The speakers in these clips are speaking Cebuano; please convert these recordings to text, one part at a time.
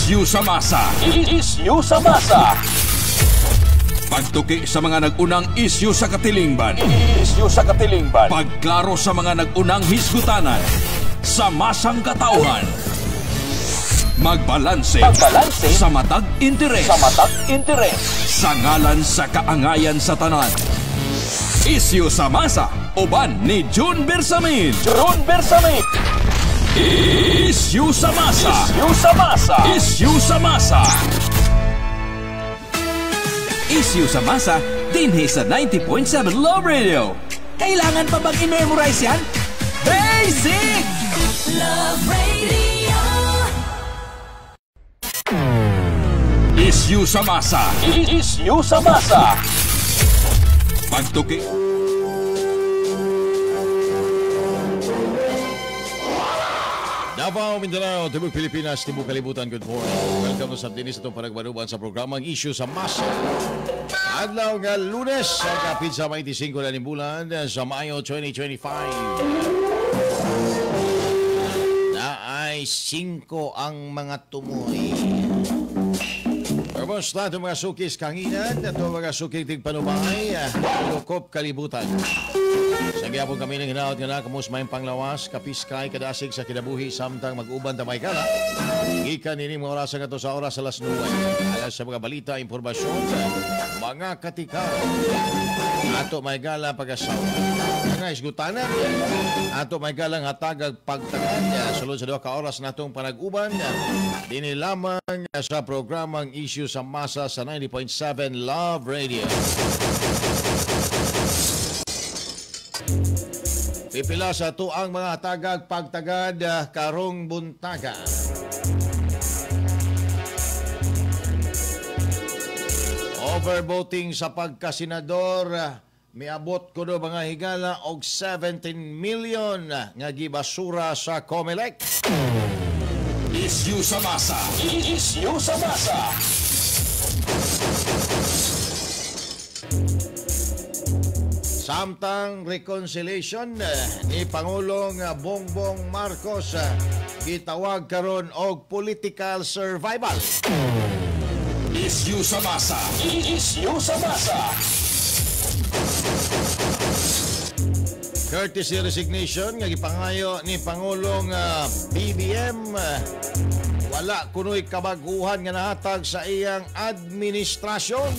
Isyu sa masa. Isyu sa masa. Pagtuki sa mga nag-unang isyu sa katilingban. Isyu sa katilingban. Pagklaro sa mga nag-unang hisgutanan. Sa masang katauhan. Magbalanse. Magbalanse sa matag interes. Sa matag interes. Sa ngalan sa kaangayan sa tanan. Isyu sa masa. Uban ni June Bersamin. June Bersamin. Isyu sa masa. Isyu sa masa. Isyu sa masa. Isyu sa masa dinhi sa 90.7 Love Radio. Kailangan pa bang i-memorize yan? Basic! Love Radio. Isyu sa masa. Isyu sa masa. Pagtuki. Davao, Mindanao, Tibok Pilipinas, Tibok Kalibutan, good morning. Welcome sa dinis itong panagbanuban sa programang Isyu sa Masa. Adlaw nga Lunes, sa kapit sa 25 na bulan sa Mayo 2025. Na ay 5 ang mga tumoy. Kamusta itong mga sukis kanginan, itong mga suking tigpanubay, lukop kalibutan. Sa giyapon kami ng hinaot nga na kamus may panglawas, kapiskay, kadasig sa kinabuhi, samtang mag-uban tamay kala. Gikan ini mga orasan nga to sa oras alas 9. Alas sa mga balita, impormasyon, mga katika. Ato may gala pag-asawa. Mga isgutanan, ato may galang hatagag pagtagan. Sulod sa 2 ka oras natong panag-uban, dini lamang sa programang Isyu sa Masa sa 90.7 Love Radio. Pipila sa tuang mga tagag pagtagad karong buntaga. Overvoting sa pagkasenador, miabot kuno mga higala og 17 million nga gibasura sa COMELEC. Isyu sa masa. Isyu sa masa. Samtang reconciliation ni Pangulong Bongbong Marcos gitawag karon og political survival. Isyu sa masa. Isyu sa masa. Courtesy resignation nga gipangayo ni Pangulong BBM, wala kunoy kabaguhan nga nahatag sa iyang administrasyon.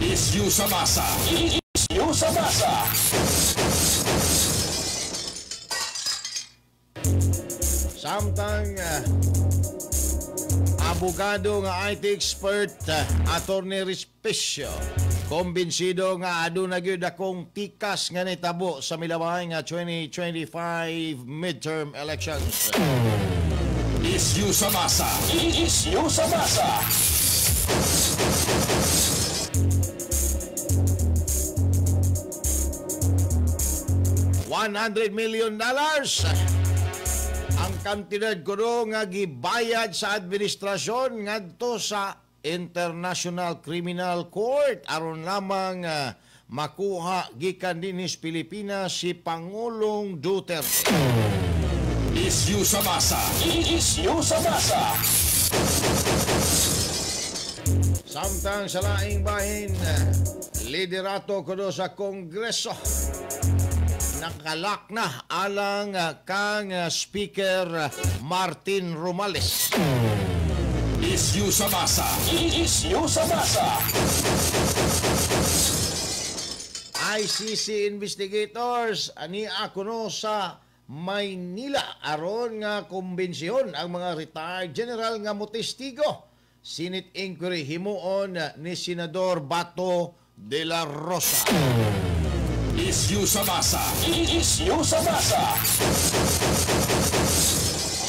Isyu sa masa. Isyu sa masa. Samtang abogado nga IT expert, Attorney Respecio, kumbinsido nga aduna gyud akong tikas nga nitabo sa milabay nga 2025 midterm elections. Isyu sa masa. Isyu sa masa. $100 million ang kantidad kuno nga gibayad sa administrasyon ngadto sa International Criminal Court aron lamang makuha gikan dinhi sa Pilipinas si Pangulong Duterte. Isyu sa masa. Isyu sa masa. Samtang sa laing bahin, liderato kuno sa Kongreso nakalak na alang kang Speaker Martin Romualdez. Isyu sa masa. Isyu sa masa. ICC investigators ani kuno sa Maynila aron nga kumbensyon ang mga retired general nga motestigo. Senate inquiry himuon ni Senador Bato de la Rosa. Isyu sa masa. Isyu sa masa.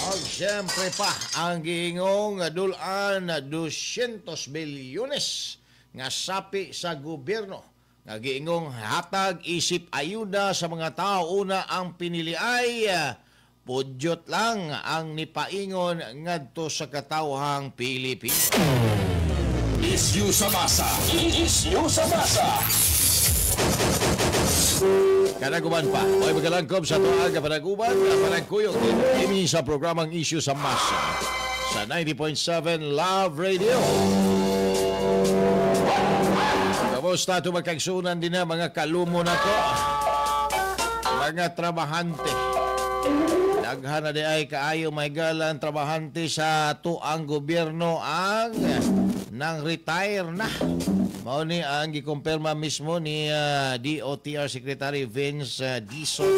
Og siyempre pa ang giingong dulaan 200 bilyones nga sapi sa gobyerno nga giingong hatag isip ayuda sa mga tao. Una ang pinili ay pudyot lang ang nipaingon ngadto sa katawhang Pilipino. Isyu sa masa. Isyu sa masa. Kanaguban pa. Oy, magalangkob sa tuag, panaguban, panagkuyog. Ini sa programang Isyu sa Masa. Sa 90.7 Love Radio. Kamusta ito magkaigsunan din na mga kalumo na to? Mga trabahante. Daghan na di ay kaayo may galan trabahante sa tuang gobyerno ang nang retire na. Mao ni ang gikumpirma mismo ni DOTR Secretary Vince Dizon.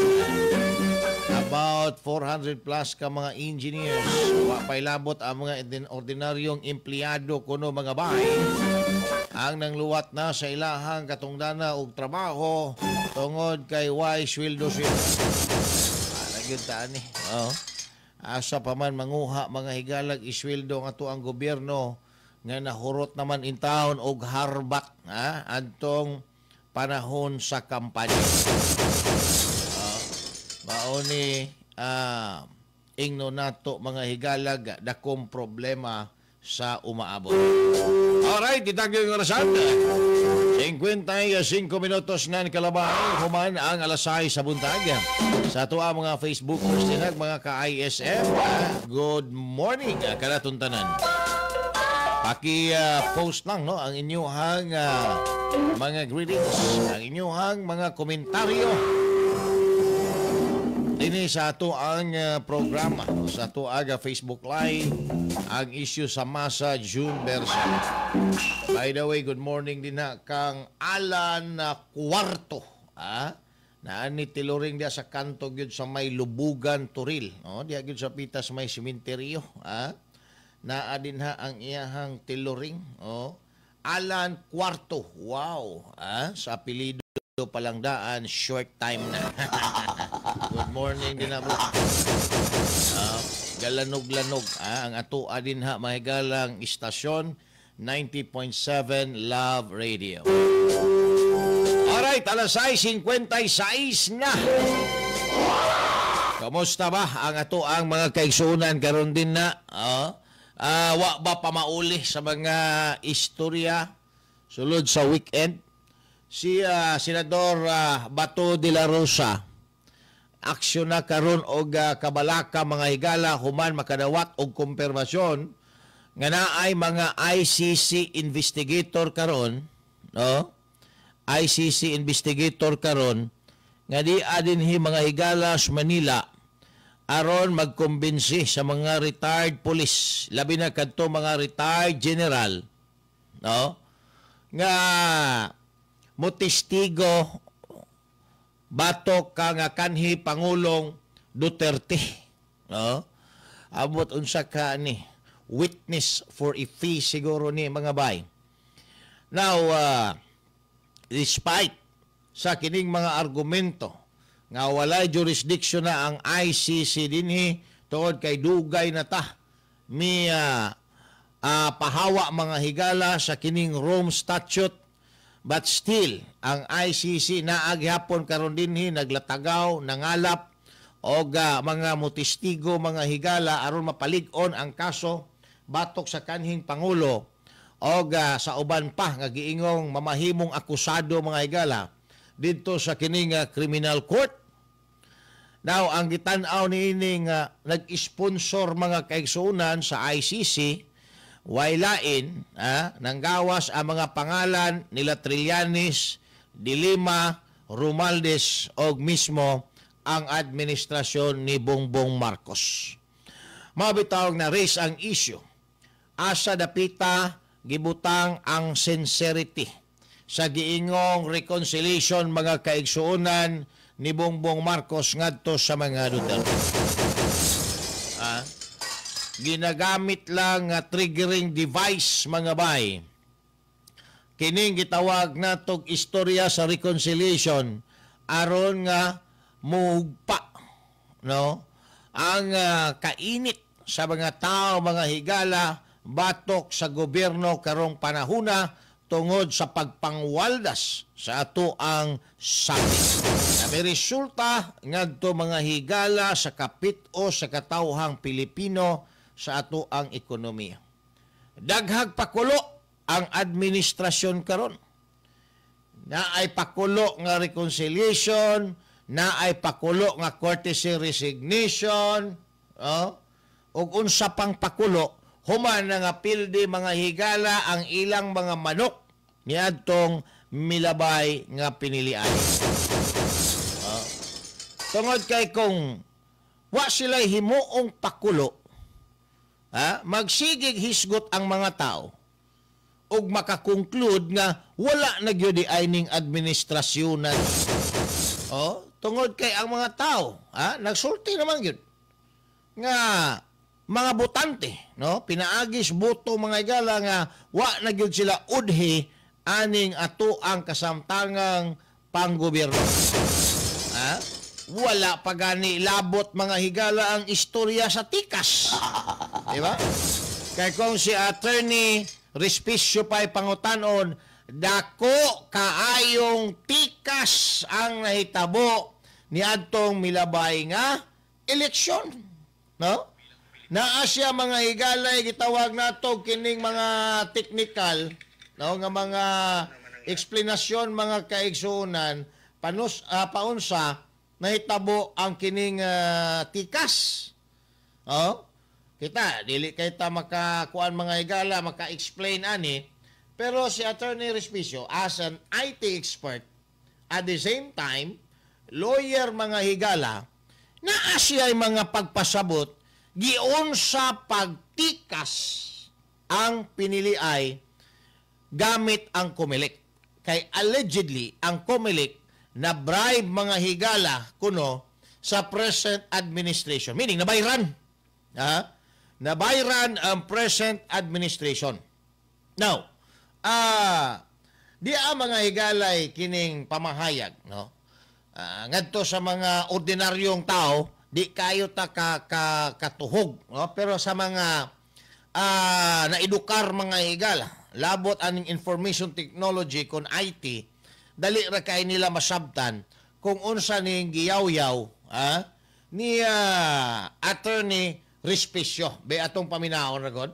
About 400 plus ka mga engineers. Wa pa'y labot ang mga ordinaryong empleyado kuno, mga bay. Ang nangluwat na sa ilahang katungdana og trabaho tungod kay way sweldo sweldo. Para gyud ta ani. Oh. Asa pa man manguha, mga higalag, isweldo ang ato ang gobyerno nga nahurot naman in town og harbat, ha, adtong panahon sa kampanya. Mao ni ingno nato, mga higalag, dakong problema sa umaabot. Alright, itagyo yung orasan. 55 minutos na kalabay, human ang alas 6 sa buntag. Sa ato ang mga Facebookers dinag, mga ka-ISM, good morning kanatuntanan. Paki-post lang, no, ang inyong mga greetings, ang inyong mga komentaryo dini sa ato ang programa, sa ato aga Facebook Live, ang issue sa masa, June Bersa. By the way, good morning din na kang Alan Cuarto. Ah? Naan ni tiluring diya sa kanto gyud sa may Lubugan Toril. No? Diya gyud sa pitas may simenteryo. Ah? Naa din ha ang iyahang tiluring. Oh. Alan Cuarto. Wow. Ah? Sa apelido palang daan, short time na. Good morning din na, bro. Galanog-lanog ang ato din ha mahigalang istasyon 90.7 Love Radio. Alright, alas 6:56 na. Kamusta ba ang ato ang mga kaigsunan karon din na? Wa ba pamauli sa mga istorya sulod sa weekend? Si Senador Bato de la Rosa aksyon na karon og kabalaka, mga higala, human makadawat og kumpirmasyon nga naay mga ICC investigator karon, no, ICC investigator karon nga di adinhi, mga higala, sa Manila aron magkumbinsi sa mga retired police, labi na kadto mga retired general, no, nga motestigo batok ka nga kanhi Pangulong Duterte, no? Abot unsa ka ni witness for a fee siguro ni, mga bay. Now, despite sa kining mga argumento nga walay jurisdiction na ang ICC dinhi tungod kay dugay na ta mi pahawa, mga higala, sa kining Rome Statute, but still ang ICC naaghapon karon dinhi, naglatagaw, nangalap og mga motestigo, mga higala, aron mapalig-on ang kaso batok sa kanhing pangulo og sa uban pa nga giingong mamahimong akusado, mga higala, didto sa kining criminal court. Now, ang gitan-aw niining nag-sponsor, mga kaigsuonan, sa ICC, way lain, nanggawas ang mga pangalan nila Trillanes, De Lima, Romualdez og mismo ang administrasyon ni Bongbong Marcos. Mabitawag na raise ang issue. Asa dapita gibutang ang sincerity sa giingong reconciliation, mga kaigsuonan, ni Bongbong Marcos ngadto sa mga Duterte? Ginagamit lang nga triggering device, mga bay, kining gitawag natog istorya sa reconciliation aron nga muugpa, no, ang kainit sa mga tao, mga higala, batok sa gobyerno karong panahuna tungod sa pagpangwaldas sa ato ang sakit na may resulta ngadto, mga higala, sa kapit-o sa katawhang Pilipino sa ato ang ekonomiya. Daghag pakulo ang administrasyon karon. Na ay pakulo nga reconciliation, na ay pakulo nga courtesy resignation, oh, ug unsa pang pakulo. Human na nga pildi, mga higala, ang ilang mga manok niadtong milabay nga pinilian. Tungod kay kung wa sila himuong pakulo, ha, magsigig hisgot ang mga tao ug makakonclude nga wala na gyud ay ning administrasyonan. Oh, tungod kay ang mga tao, ha, nagsulti naman gyud nga mga botante, no, pinaagis boto, mga higala, nga wa na gyud sila udhi aning ato ang kasamtangang panggobyerno. Ha? Wala pa gani labot, mga higala, ang istorya sa tikas. Di ba? Kay kung si Attorney Respicio pa'y pangutanon, dako kaayong tikas ang nahitabo ni adtong milabay nga eleksyon. No? Naa siya, mga higalay, gitawag nato kining mga technical, no, nga mga eksplanasyon, mga kaigsuonan, panus paunsa nahitabo ang kining tikas. Oh? Kita dili kay ta makakuan, mga higala, maka-explain ani, pero si Attorney Respicio, as an IT expert, at the same time lawyer, mga higala, naa siya mga pagpasabot giunsa pagtikas ang piniliay gamit ang Comelec. Kay allegedly, ang Comelec na bribe, mga higala, kuno sa present administration. Meaning, nabayran. Ha? Nabayran ang present administration. Now, di ang mga higalay kining pamahayag, no? Ngadto sa mga ordinaryong tao, di kayo ta ka katuhog, no? Pero sa mga naedukar, mga higala, labot aning information technology kon IT, dali ra kay nila masabtan kung unsa ning giyawyaw ni Attorney Respicio. Be atong paminawon ra god.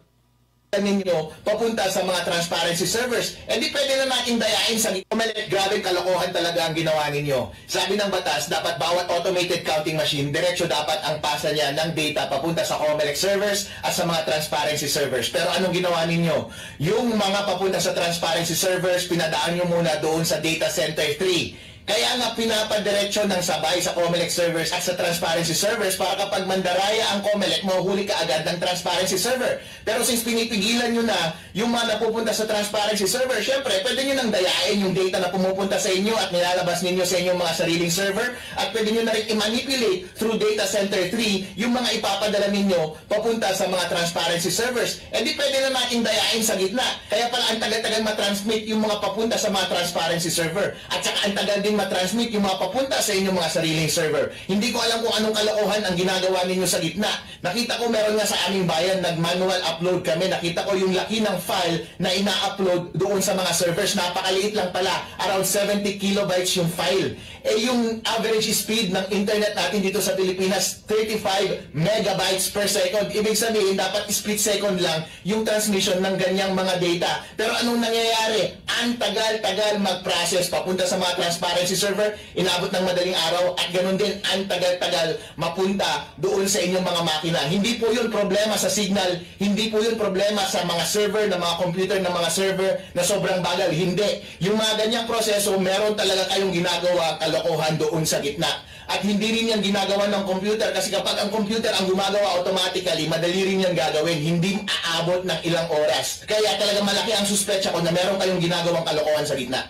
Ninyo papunta sa mga transparency servers. Eh di pwede na natin dayain sa Comelec. Grabe kalokohan talaga ang ginawa ninyo. Sabi ng batas, dapat bawat automated counting machine, diretso dapat ang pasa niya ng data papunta sa Comelec servers at sa mga transparency servers. Pero anong ginawa ninyo? Yung mga papunta sa transparency servers, pinadaan nyo muna doon sa data center 3. Kaya nga pinapadiretso ng sabay sa Comelec servers at sa transparency servers para kapag mandaraya ang Comelec, mahuhuli ka agad ng transparency server. Pero since pinipigilan nyo na yung mga napupunta sa transparency server, syempre, pwede nyo nang dayain yung data na pumupunta sa inyo at nilalabas ninyo sa inyong mga sariling server at pwede nyo na rin i-manipulate through data center 3 yung mga ipapadala ninyo papunta sa mga transparency servers. Eh di pwede na natin dayain sa gitna. Kaya pala ang tagal-tagal matransmit yung mga papunta sa mga transparency server. At saka ang tagal din matransmit yung mga papunta sa inyong mga sariling server. Hindi ko alam kung anong kalokohan ang ginagawa ninyo sa gitna. Nakita ko meron nga sa aming bayan, nag-manual upload kami. Nakita ko yung laki ng file na ina-upload doon sa mga servers. Napakaliit lang pala. Around 70 kilobytes yung file. Eh yung average speed ng internet natin dito sa Pilipinas, 35 megabytes per second. Ibig sabihin, dapat split second lang yung transmission ng ganyang mga data. Pero anong nangyayari? Ang tagal-tagal mag-process papunta sa mga transparency server, inabot ng madaling araw at ganun din ang tagal-tagal mapunta doon sa inyong mga makina. Hindi po yun problema sa signal, hindi po yun problema sa mga server, ng mga computer, ng mga server na sobrang bagal. Hindi. Yung mga ganyang proseso, meron talaga kayong ginagawa kalokohan doon sa gitna. At hindi rin yan ginagawa ng computer kasi kapag ang computer ang gumagawa automatically, madali rin yan gagawin. Hindi aabot ng ilang oras. Kaya talaga malaki ang suspetsa ko na meron kayong ginagawang kalokohan sa gitna.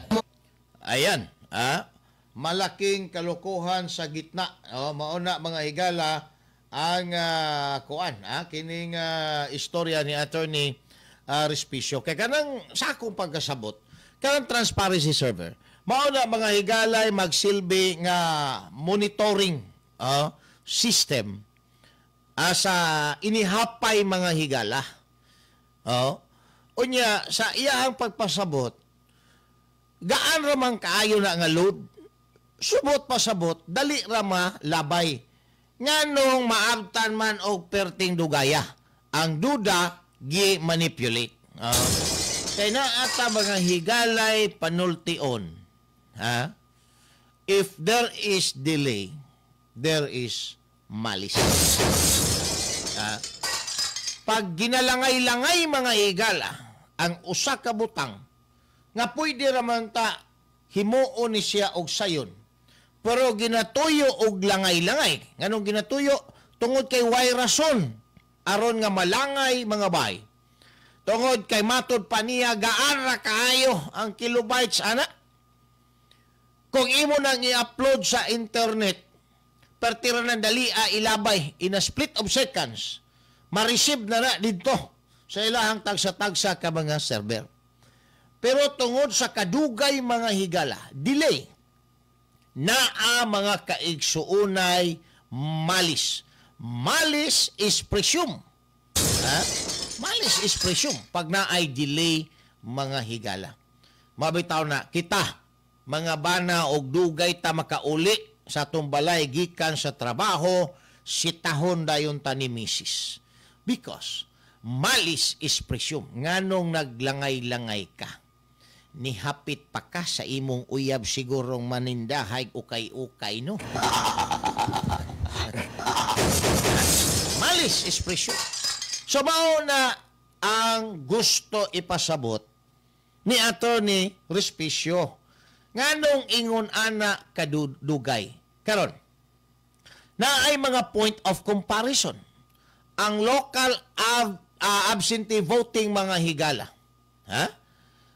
Ayan, malaking kalokohan sa gitna. Oh, mauna, mga higala, ang kuan, kining istorya ni Attorney Respicio. Kay kanang sa akong pagkasabot, kanang transparency server, mao na, mga higalay, magsilbi nga monitoring system sa inihapay, mga higala. Oh. Unya sa iyahang pagpasabot, gaan ra man kaayo na nga load. Subot pasabot, dali ra ma labay. Nganong maabtan man og perting dugaya? Ang duda, gi-manipulate. Kay naa ta, mga higalay, panultion. Ha? If there is delay, there is malice. Ha? Pag ginalangay-langay, mga higala, ang usa ka butang nga pwede raman ta himuon ni siya og sayon, pero ginatuyo og langay-langay. Nganong ginatuyo? Tungod kay way rason aron nga malangay, mga bay. Tungod kay matod pa niya gaan ra kaayo ang kilobytes ana. Kung imo nang i-upload sa internet, pertira ng dalia ilabay in a split of seconds, ma-receive na na didto sa ilahang tagsa-tagsa ka mga server. Pero tungod sa kadugay, mga higala, delay, naa, mga kaigsuunay, malice. Malice is presumed. Ha? Malice is presumed pag naay delay, mga higala. Mabitaw na kita mga bana og dugay ta makauli sa atong balay gikan sa trabaho, sitahon dayon ta ni misis. Because malice is presumed. Nganong naglangay-langay ka? Nihapit pa ka sa imong uyab sigurong manindahay ukay-ukay, no? Malice is presumed. So mao na ang gusto ipasabot ni Attorney Respicio. Nganong ingon ana kadugay? Karon, na ay mga point of comparison. Ang local absentee voting, mga higala. Ha?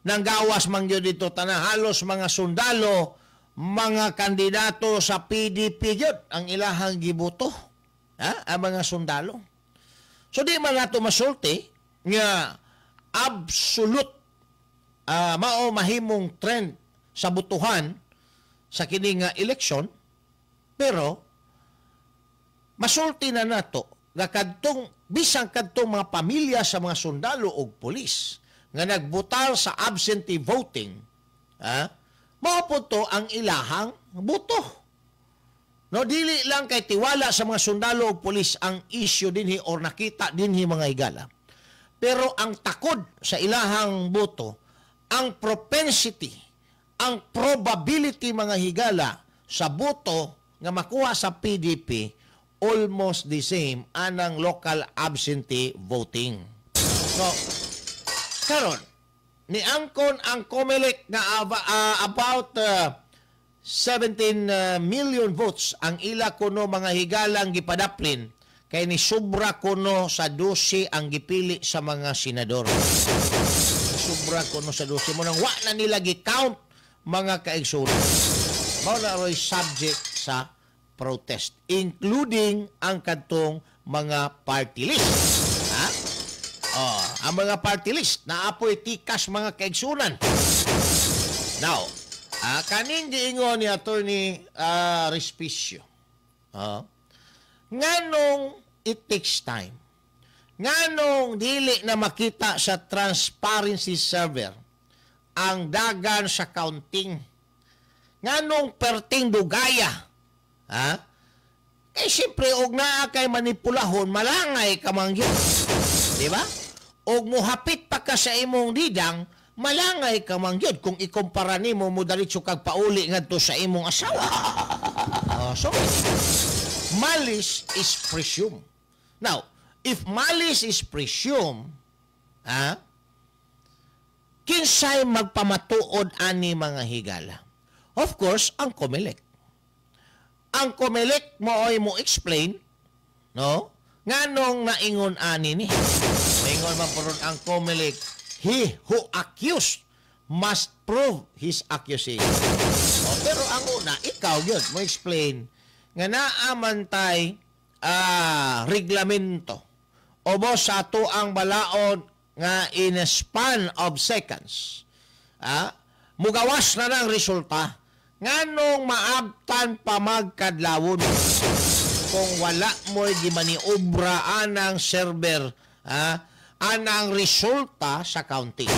Nanggawas man gyud dito tanan halos mga sundalo, mga kandidato sa PDP gyud ang ilahang giboto. Ha? Ang mga sundalo. So di man nato masulti nga absolute mao mahimong trend sa butuhan sa kini nga eleksyon, pero masulti na nato nga kadtong bisan kadtong mga pamilya sa mga sundalo og pulis nga nagbutal sa absentee voting, mao po to ang ilahang boto. No, dili lang kay tiwala sa mga sundalo og pulis ang issue dinhi or nakita dinhi, mga higala. Pero ang takod sa ilahang boto, ang propensity, ang probability, mga higala, sa boto nga makuha sa PDP almost the same anang local absentee voting. So, karon niangkon ang COMELEC nga about 17 million votes ang ila kuno, mga higalang, gipadaplin kay ni sobra kuno sa 12 ang gipili sa mga senador. Sobra kuno sa 12 mo nang wa na nila gi-count, mga kaigsuonan. Mao na roy subject sa protest, including ang kadtong mga party list. Ha? Oh, ang mga party list naapoy tikas, mga kaigsuonan. Now, kaning giingon ni Attorney Respicio. Nganong it takes time? Nganong dili na makita sa transparency server ang dagan sa counting? Nganong perting dugaya? Ha? Kay siyempre, og naa kay manipulahon, malangay ka man gyud. Di ba? Og muhapit pa ka sa imong didang, malangay ka man gyud kung ikumpara nimo mo diretso kag pauli ngadto sa imong asawa. Oh, so, malice is presumed. Now, if malice is presumed, kinsay magpamatuod ani, mga higala? Of course, ang COMELEC. Ang COMELEC mooy mo explain, no? Nganong naingon ani ni? Maingon man puron ang COMELEC, "He who accused must prove his accusation." Oh, pero ang una, ikaw yun, mo explain nga naa man tay reglamento o bo sa ato ang balaod nga in a span of seconds, mugawas na ng resulta. Nganong maabtan pa magkadlawon kung wala mo'y gimaniobra anang server, anang resulta sa counting?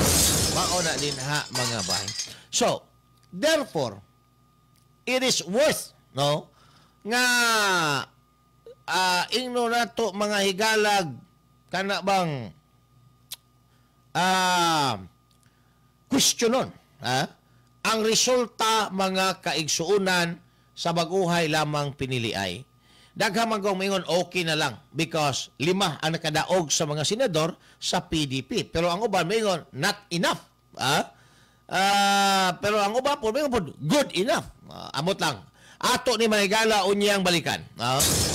Mao na din ha, mga bay. So therefore, it is worth, no, nga ingno nato, mga higalag, kana bang questionon ang resulta, mga kaigsuunan, sa baguhay lamang piniliay. Daghan man kong mingon okay na lang because lima ang nakadaog sa mga senador sa PDP. Pero ang uban mingon not enough. Ah? Pero ang uban po mingon po good enough. Amot lang. Ato ni manigala unyang balikan.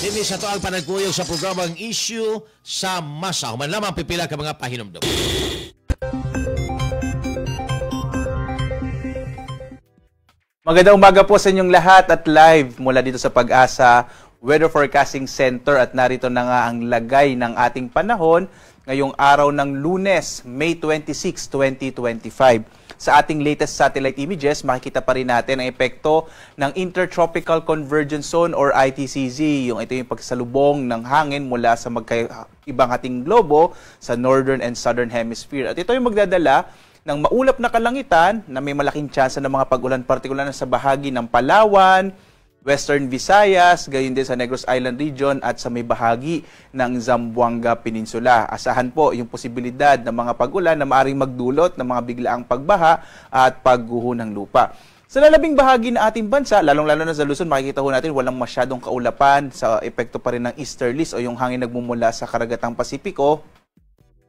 Dinhi sa atoang panagkuyog sa programang Issue sa Masa. Human lamang pipila ka mga pahinumdum. Magandang umaga po sa inyong lahat at live mula dito sa Pag-asa Weather Forecasting Center at narito na nga ang lagay ng ating panahon ngayong araw ng Lunes, May 26, 2025. Sa ating latest satellite images, makikita pa rin natin ang epekto ng Intertropical Convergence Zone or ITCZ. Yung ito yung pagsalubong ng hangin mula sa magkaibang ating globo sa Northern and Southern Hemisphere. At ito yung magdadala ng maulap na kalangitan na may malaking tsansa ng mga pag-ulan, partikular na sa bahagi ng Palawan, Western Visayas, gayon din sa Negros Island Region at sa may bahagi ng Zamboanga Peninsula. Asahan po yung posibilidad ng mga pag-ulan na maaaring magdulot ng mga biglaang pagbaha at pagguho ng lupa. Sa lalabing bahagi ng ating bansa, lalong-lalo na sa Luzon, makikita ho natin walang masyadong kaulapan sa epekto pa rin ng easterlies o yung hangin nagmumula sa karagatang Pasipiko.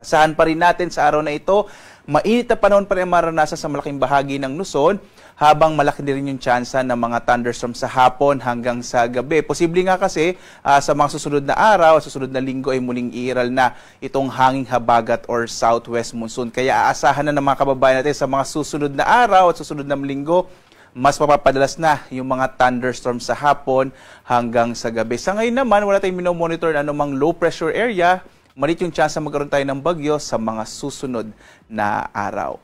Asahan pa rin natin sa araw na ito, mainit na panahon pa rin ang maranasan sa malaking bahagi ng Luzon, habang malaki din yung tsansa ng mga thunderstorm sa hapon hanggang sa gabi. Posible nga kasi sa mga susunod na araw, susunod na linggo ay muling iiral na itong hanging habagat or southwest monsoon. Kaya aasahan na ng mga kababayan natin sa mga susunod na araw at susunod na linggo, mas mapapadalas na yung mga thunderstorm sa hapon hanggang sa gabi. Sa ngayon naman, wala tayong minomonitor na anumang low pressure area. Maliit yung chance na magkaroon tayo ng bagyo sa mga susunod na araw.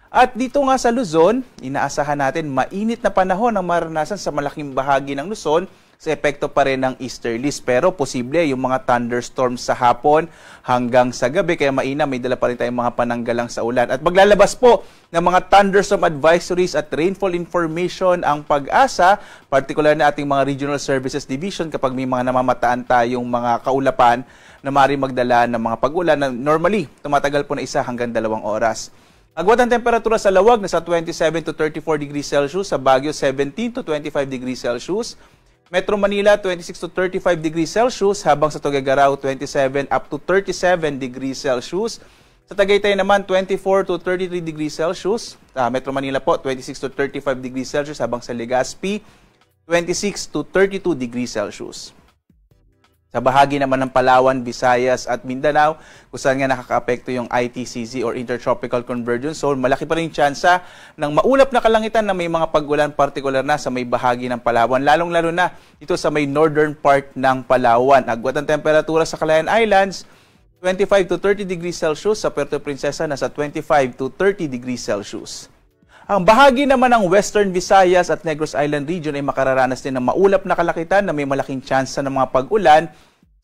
At dito nga sa Luzon, inaasahan natin mainit na panahon ang maranasan sa malaking bahagi ng Luzon sa epekto pa rin ng easterlies. Pero posible yung mga thunderstorms sa hapon hanggang sa gabi. Kaya mainam, may dala pa rin tayong mga pananggalang sa ulan. At maglalabas po ng mga thunderstorm advisories at rainfall information ang Pag-asa, particular na ating mga Regional Services Division kapag may mga namamataan tayong mga kaulapan na maaaring magdala ng mga pag-ulan na normally tumatagal po na 1 hanggang 2 oras. Agwat ang temperatura sa Lawag nasa 27 to 34 degrees Celsius, sa Baguio 17 to 25 degrees Celsius, Metro Manila 26 to 35 degrees Celsius, habang sa Tuguegarao 27 up to 37 degrees Celsius. Sa Tagaytay naman 24 to 33 degrees Celsius, Metro Manila po 26 to 35 degrees Celsius, habang sa Legazpi 26 to 32 degrees Celsius. Sa bahagi naman ng Palawan, Visayas at Mindanao, kung saan nga nakakaapekto yung ITCZ or Intertropical Convergence Zone, malaki pa rin tsansa ng maulap na kalangitan na may mga pag-ulan, partikular na sa may bahagi ng Palawan, lalong-lalo na dito sa may northern part ng Palawan. Agwat ang temperatura sa Calayan Islands, 25 to 30 degrees Celsius, sa Puerto Princesa nasa 25 to 30 degrees Celsius. Ang bahagi naman ng Western Visayas at Negros Island Region ay makararanas din ng maulap na kalakitan na may malaking tsansa ng mga pag-ulan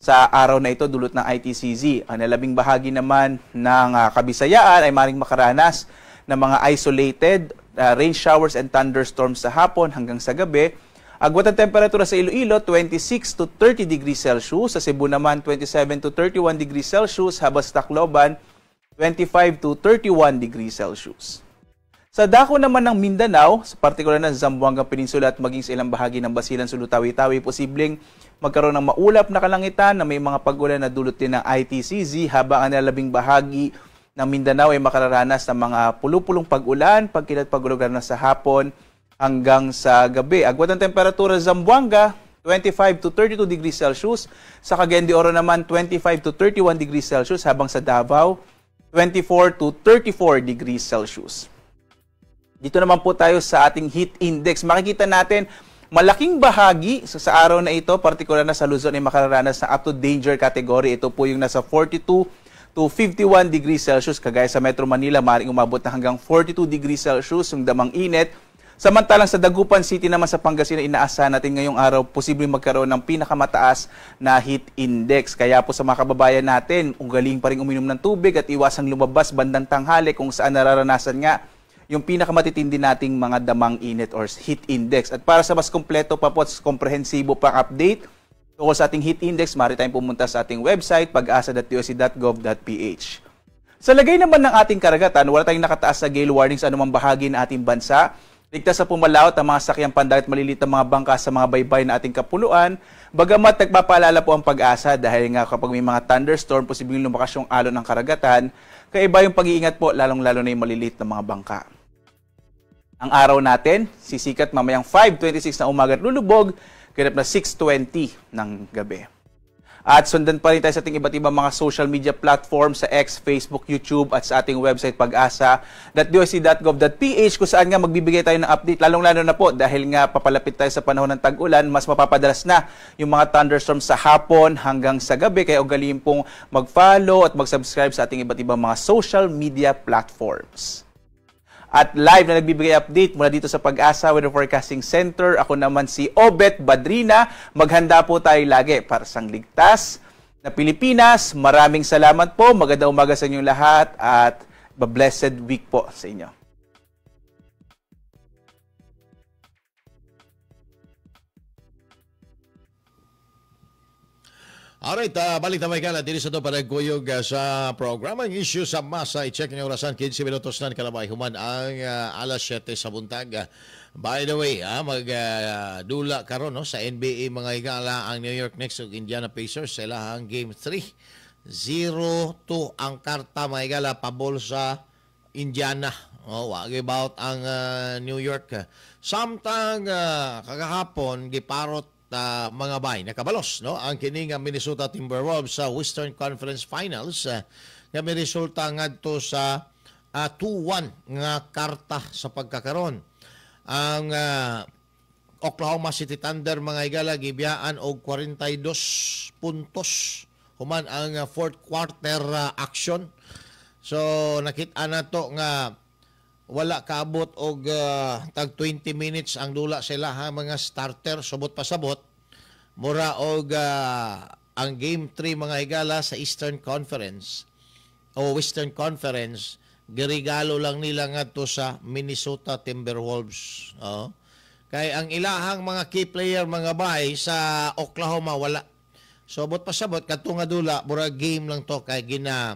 sa araw na ito dulot ng ITCZ. Ang nalabing bahagi naman ng Kabisayaan ay maaaring makaranas ng mga isolated rain showers and thunderstorms sa hapon hanggang sa gabi. Agwat ang temperatura sa Iloilo, 26 to 30 degrees Celsius. Sa Cebu naman, 27 to 31 degrees Celsius. Habang sa Tacloban, 25 to 31 degrees Celsius. Sa dako naman ng Mindanao, sa partikular na Zamboanga Peninsula at maging sa ilang bahagi ng Basilan, Sulu, Tawi-Tawi, posibleng magkaroon ng maulap na kalangitan na may mga pag-ulan na dulot din ng ITCZ, habang ang nalabing bahagi ng Mindanao ay makararanas ng mga pulupulong pag-ulan, pagkilat pag-ulan na sa hapon hanggang sa gabi. Agwat ang temperatura sa Zamboanga, 25 to 32 degrees Celsius. Sa Cagayan de Oro naman, 25 to 31 degrees Celsius, habang sa Davao, 24 to 34 degrees Celsius. Dito naman po tayo sa ating heat index. Makikita natin malaking bahagi sa araw na ito, partikular na sa Luzon, ay makararanas na up to danger category. Ito po yung nasa 42 to 51 degrees Celsius. Kagaya sa Metro Manila, maaaring umabot na hanggang 42 degrees Celsius yung damang init. Samantalang sa Dagupan City naman sa Pangasinan, inaasahan natin ngayong araw posibleng magkaroon ng pinakamataas na heat index. Kaya po sa mga kababayan natin, ugaling pa rin uminom ng tubig at iwasang lumabas bandang tanghali kung saan nararanasan nga yung pinakamatitindi nating mga damang init or heat index. At para sa mas kompleto pa po at komprehensibo pang update tungkol sa ating heat index, maaari tayong pumunta sa ating website pagasa.doc.gov.ph. Sa lagay naman ng ating karagatan, wala tayong nakataas na gale warning sa anumang bahagi ng ating bansa. Ligtas sa pumalaot ang mga sakyang pandagat, maliliit na mga bangka sa mga baybay na ating kapuluan. Bagamat nagpapaalala po ang PAGASA dahil nga kapag may mga thunderstorm, posibleng lumakas yung alon ng karagatan. Kaya iba yung pag-iingat po, lalong-lalo na yung maliliit na mga bangka. Ang araw natin, sisikat mamayang 5:26 na umaga at lulubog, ganap na 6:20 ng gabi. At sundan pa rin tayo sa ating iba't ibang mga social media platforms sa X, Facebook, YouTube at sa ating website pagasa.dost.gov.ph kung saan nga magbibigay tayo ng update, lalong-lalo na po dahil nga papalapit tayo sa panahon ng tag-ulan, mas mapapadalas na yung mga thunderstorms sa hapon hanggang sa gabi. Kaya ugaliin pong mag-follow at mag-subscribe sa ating iba't ibang mga social media platforms. At live na nagbibigay update mula dito sa PAGASA Weather Forecasting Center, ako naman si Obet Badrina. Maghanda po tayo lagi para sa ligtas na Pilipinas. Maraming salamat po. Magandang umaga sa inyong lahat at blessed week po sa inyo. Alright, balik na may kala. Dili sa ito panagkuyog sa programa. Ang issue sa masa, i-check niyo orasan, 15 minutos na kalabay. Human ang alas 7 sa buntag. By the way, magdula karon, no, sa NBA, mga higala, ang New York Knicks ug Indiana Pacers sa ilahang Game 3. 0-2 ang karta, mga higala, pabol sa Indiana. Oh, wa about ang New York. Samtang kagahapon giparot, mga bay, nakabalos, no, ang kini nga Minnesota Timberwolves sa Western Conference Finals, nga may resulta ngadto sa 2-1 nga karta sa pagkakaron. Ang Oklahoma City Thunder, mga higala, gibiyaan og 42 puntos human ang fourth quarter action. So nakita nato nga wala kaabot og tag 20 minutes ang dula sila ha mga starter, subot pasabot mura og ang Game 3, mga higala, sa Eastern Conference o Western Conference, girigalo lang nila ngadto sa Minnesota Timberwolves. Oh. Kay ang ilahang mga key player, mga bay, sa Oklahoma wala. So bot pasabot kadto nga dula mura game lang to kay gina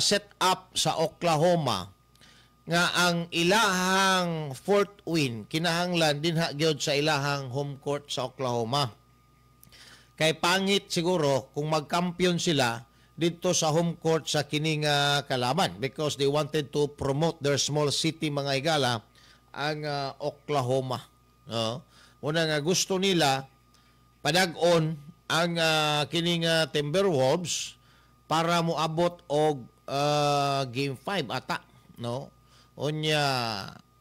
set up sa Oklahoma nga ang ilahang fourth win kinahanglan dinha gyud sa ilahang home court sa Oklahoma. Kay pangit siguro kung magkampiyon sila dito sa home court sa kining kalaban because they wanted to promote their small city, mga higala, ang Oklahoma. No? Una nga gusto nila padag-on ang kining Timberwolves para moabot og Game 5 ata, no? Unya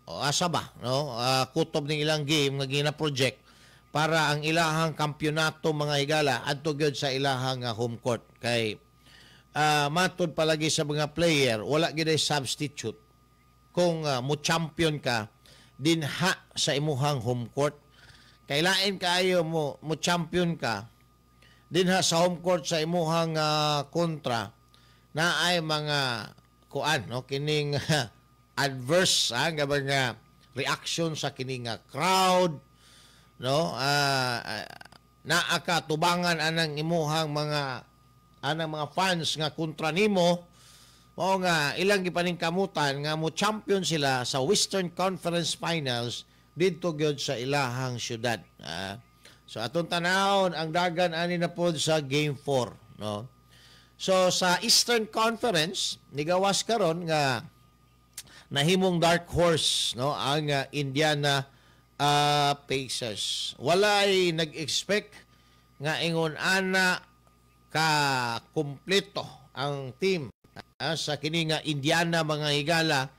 asa ba, no, kutob ning ilang game nga gina-project para ang ilahang kampyonato, mga higala, adto gyud sa ilahang home court kay matud palagi sa mga player wala gyud ay substitute kung mo champion ka dinha sa imuhang home court. Kay lain kaayo mo mo champion ka dinha sa home court sa imuhang kontra na ay mga kuan, no, kining adverse nga mga reaction sa kining crowd, no, naa ka tubangan anang imuhang mga anang mga fans nga kontra nimo. Mao nga ilang gipaningkamutan nga mo champion sila sa Western Conference Finals didto gyud sa ilahang syudad. So atong tanawon ang dagan ani na pod sa Game 4, no. So sa Eastern Conference nigawas karon nga nahimong dark horse, no, ang Indiana Pacers. Walay nag-expect nga ingon ana ka kumpleto ang team sa kini nga Indiana, mga higala.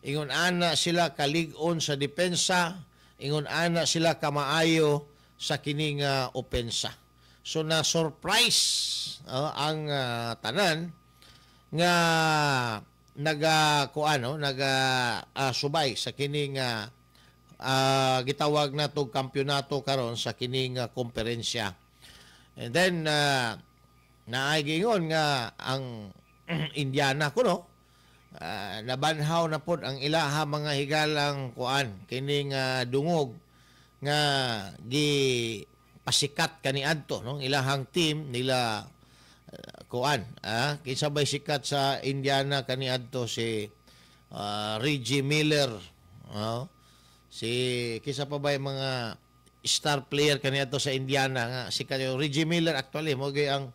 Ingon ana sila kalig-on sa depensa, ingon ana sila kamaayo sa kini nga opensa. So na surprise ang tanan nga naga kuano naga subay sa kining gitawag natong kampyonato karon sa kining komperensya. And then naay giingon nga ang Indiana kuno nabanhaw na pod ang ilaha, mga higalang kuan kining dungog nga gi pasikat kaniadto, no, ilahang team nila, kuan kinsa bay sikat sa Indiana kaniadto, si Reggie Miller, no? Si kisa pa ba yung mga star player kaniadto sa Indiana nga sikat yung Reggie Miller, actually mo gyud ang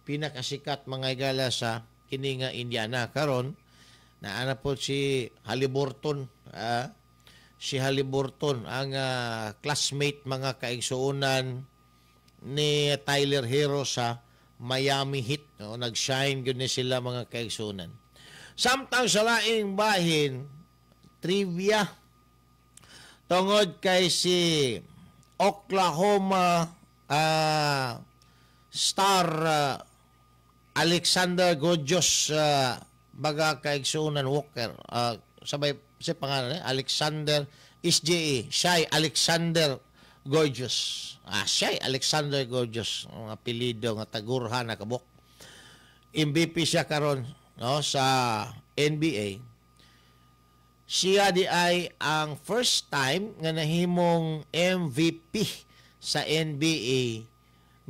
pinakasikat, mga higala, sa kini nga Indiana. Karon naa po si Haliburton, si Haliburton ang classmate, mga kaigsuonan, ni Tyler Herro sa Miami Heat, no? Nag-shine gyud ni sila, mga kaigsuonan. Samtang sa laing bahin, trivia tungod kay si Oklahoma star Alexander Gojos, baga kaigsuonan, Walker, sabay sa pangalan eh, Alexander SGA, Shai Alexander Gorgeous, Shai Alexander Gorgeous ang apelyido nga tagurha na kabuk. MVP siya karon, no, sa NBA. Siya di ay ang first time nga nahimong MVP sa NBA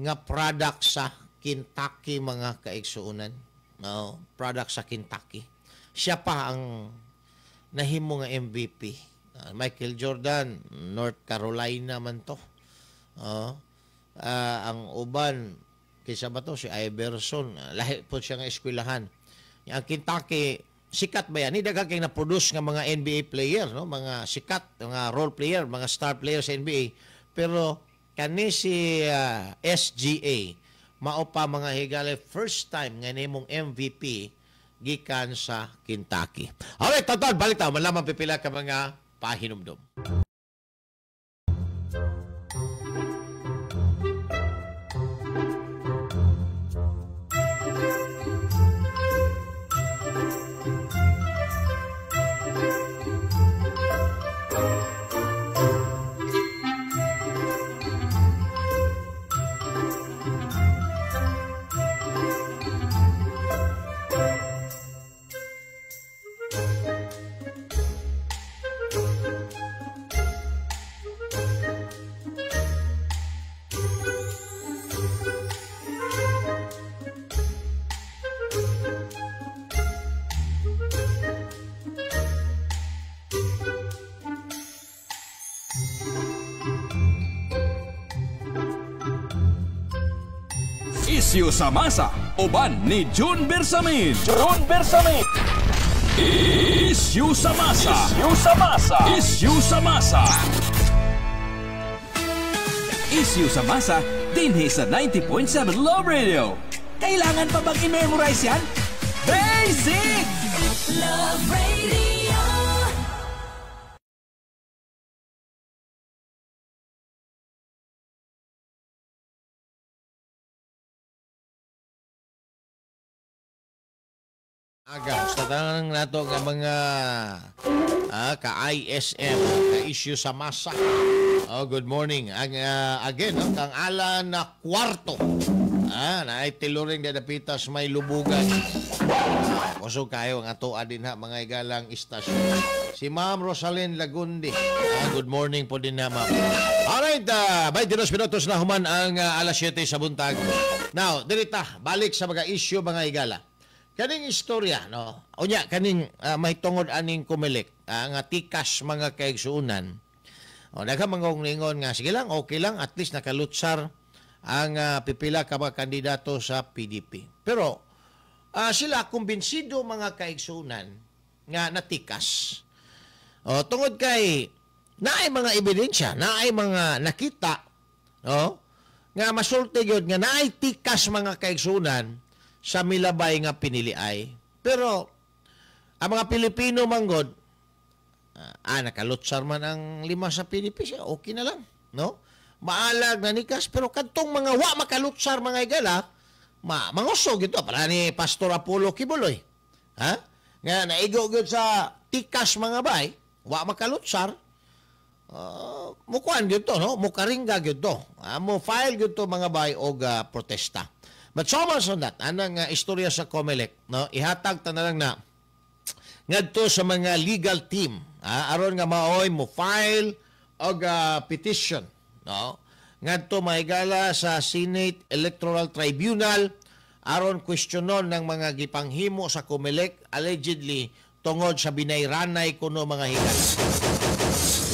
nga product sa Kentucky, mga kaigsuonan. No, product sa Kentucky. Siya pa ang nahimo nga MVP. Michael Jordan, North Carolina man to. Ang uban kaysa ba to si Iverson, lahi po siya nga eskwelahan. Ang Kentucky sikat ba yan? Ni daghan kay na-produce nga mga NBA player, no? Mga sikat, mga role player, mga star player sa NBA. Pero kani si SGA mao pa, mga higala, first time nga nimong MVP gikan sa Kentucky. Alright, tonton, balik ta malaman pipila ka mga pahinumdum. Isyu sa masa, uban ni June Bersamin. June Bersamin. Isyu sa masa. Isyu sa masa. Isyu sa masa. Isyu sa masa, dinhi sa 90.7 Love Radio. Kailangan pa bang i-memorize yan? Basic! Love Radio. Aga, sa tanan nato nga mga ka-ISM, ka-issue sa masa. Oh, good morning. Ang again, no, kang Alan na Kwarto. Naay tiluring dapita sa may lubugan. Kusog kayo ang atoa din ha, mga igalang istasyon. Si Ma'am Rosalyn Lagundi. Good morning po din ha, ma'am. Alright, 22 minutos na human ang alas 7 sa buntag. Now, dirita, balik sa mga issue, mga igala. Kaning istorya, no? Unya, kaning may tungod aning Comelec, nga tikas, mga kaigsuunan. O, daghang mga ningon nga, sige lang, okay lang, at least nakalutsar ang pipila ka mga kandidato sa PDP. Pero, sila kumbinsido, mga kaigsuunan, nga natikas. O, tungod kay, naay mga ebidensya, naay mga nakita, no? Nga masulti gyud nga naay tikas, mga kaigsuunan, sa milabay nga piniliay. Pero ang mga Pilipino manggod, nakalutsar man ang lima sa PDP, siya, okay na lang, no? Maalag na nikas, pero kadtong mga wa makalutsar, mga igala, mangusog ito para ni Pastor Apollo Quiboloy. Ha? Nga naigo gyud sa tikas, mga bay, wa makalutsar. Mukuan gyud to, no? Mukaringga gyud to. Mo file gyud to, mga bay, og protesta. But so much on that, anang istorya sa Comelec, no? Ihatag ta na lang na ngadto sa mga legal team, aron nga maoy mo file og petition, no? Ngadto mahigala sa Senate Electoral Tribunal aron kwestiyonon ng mga gipanghimo sa Comelec allegedly tungod sa binayranay kuno, mga higala.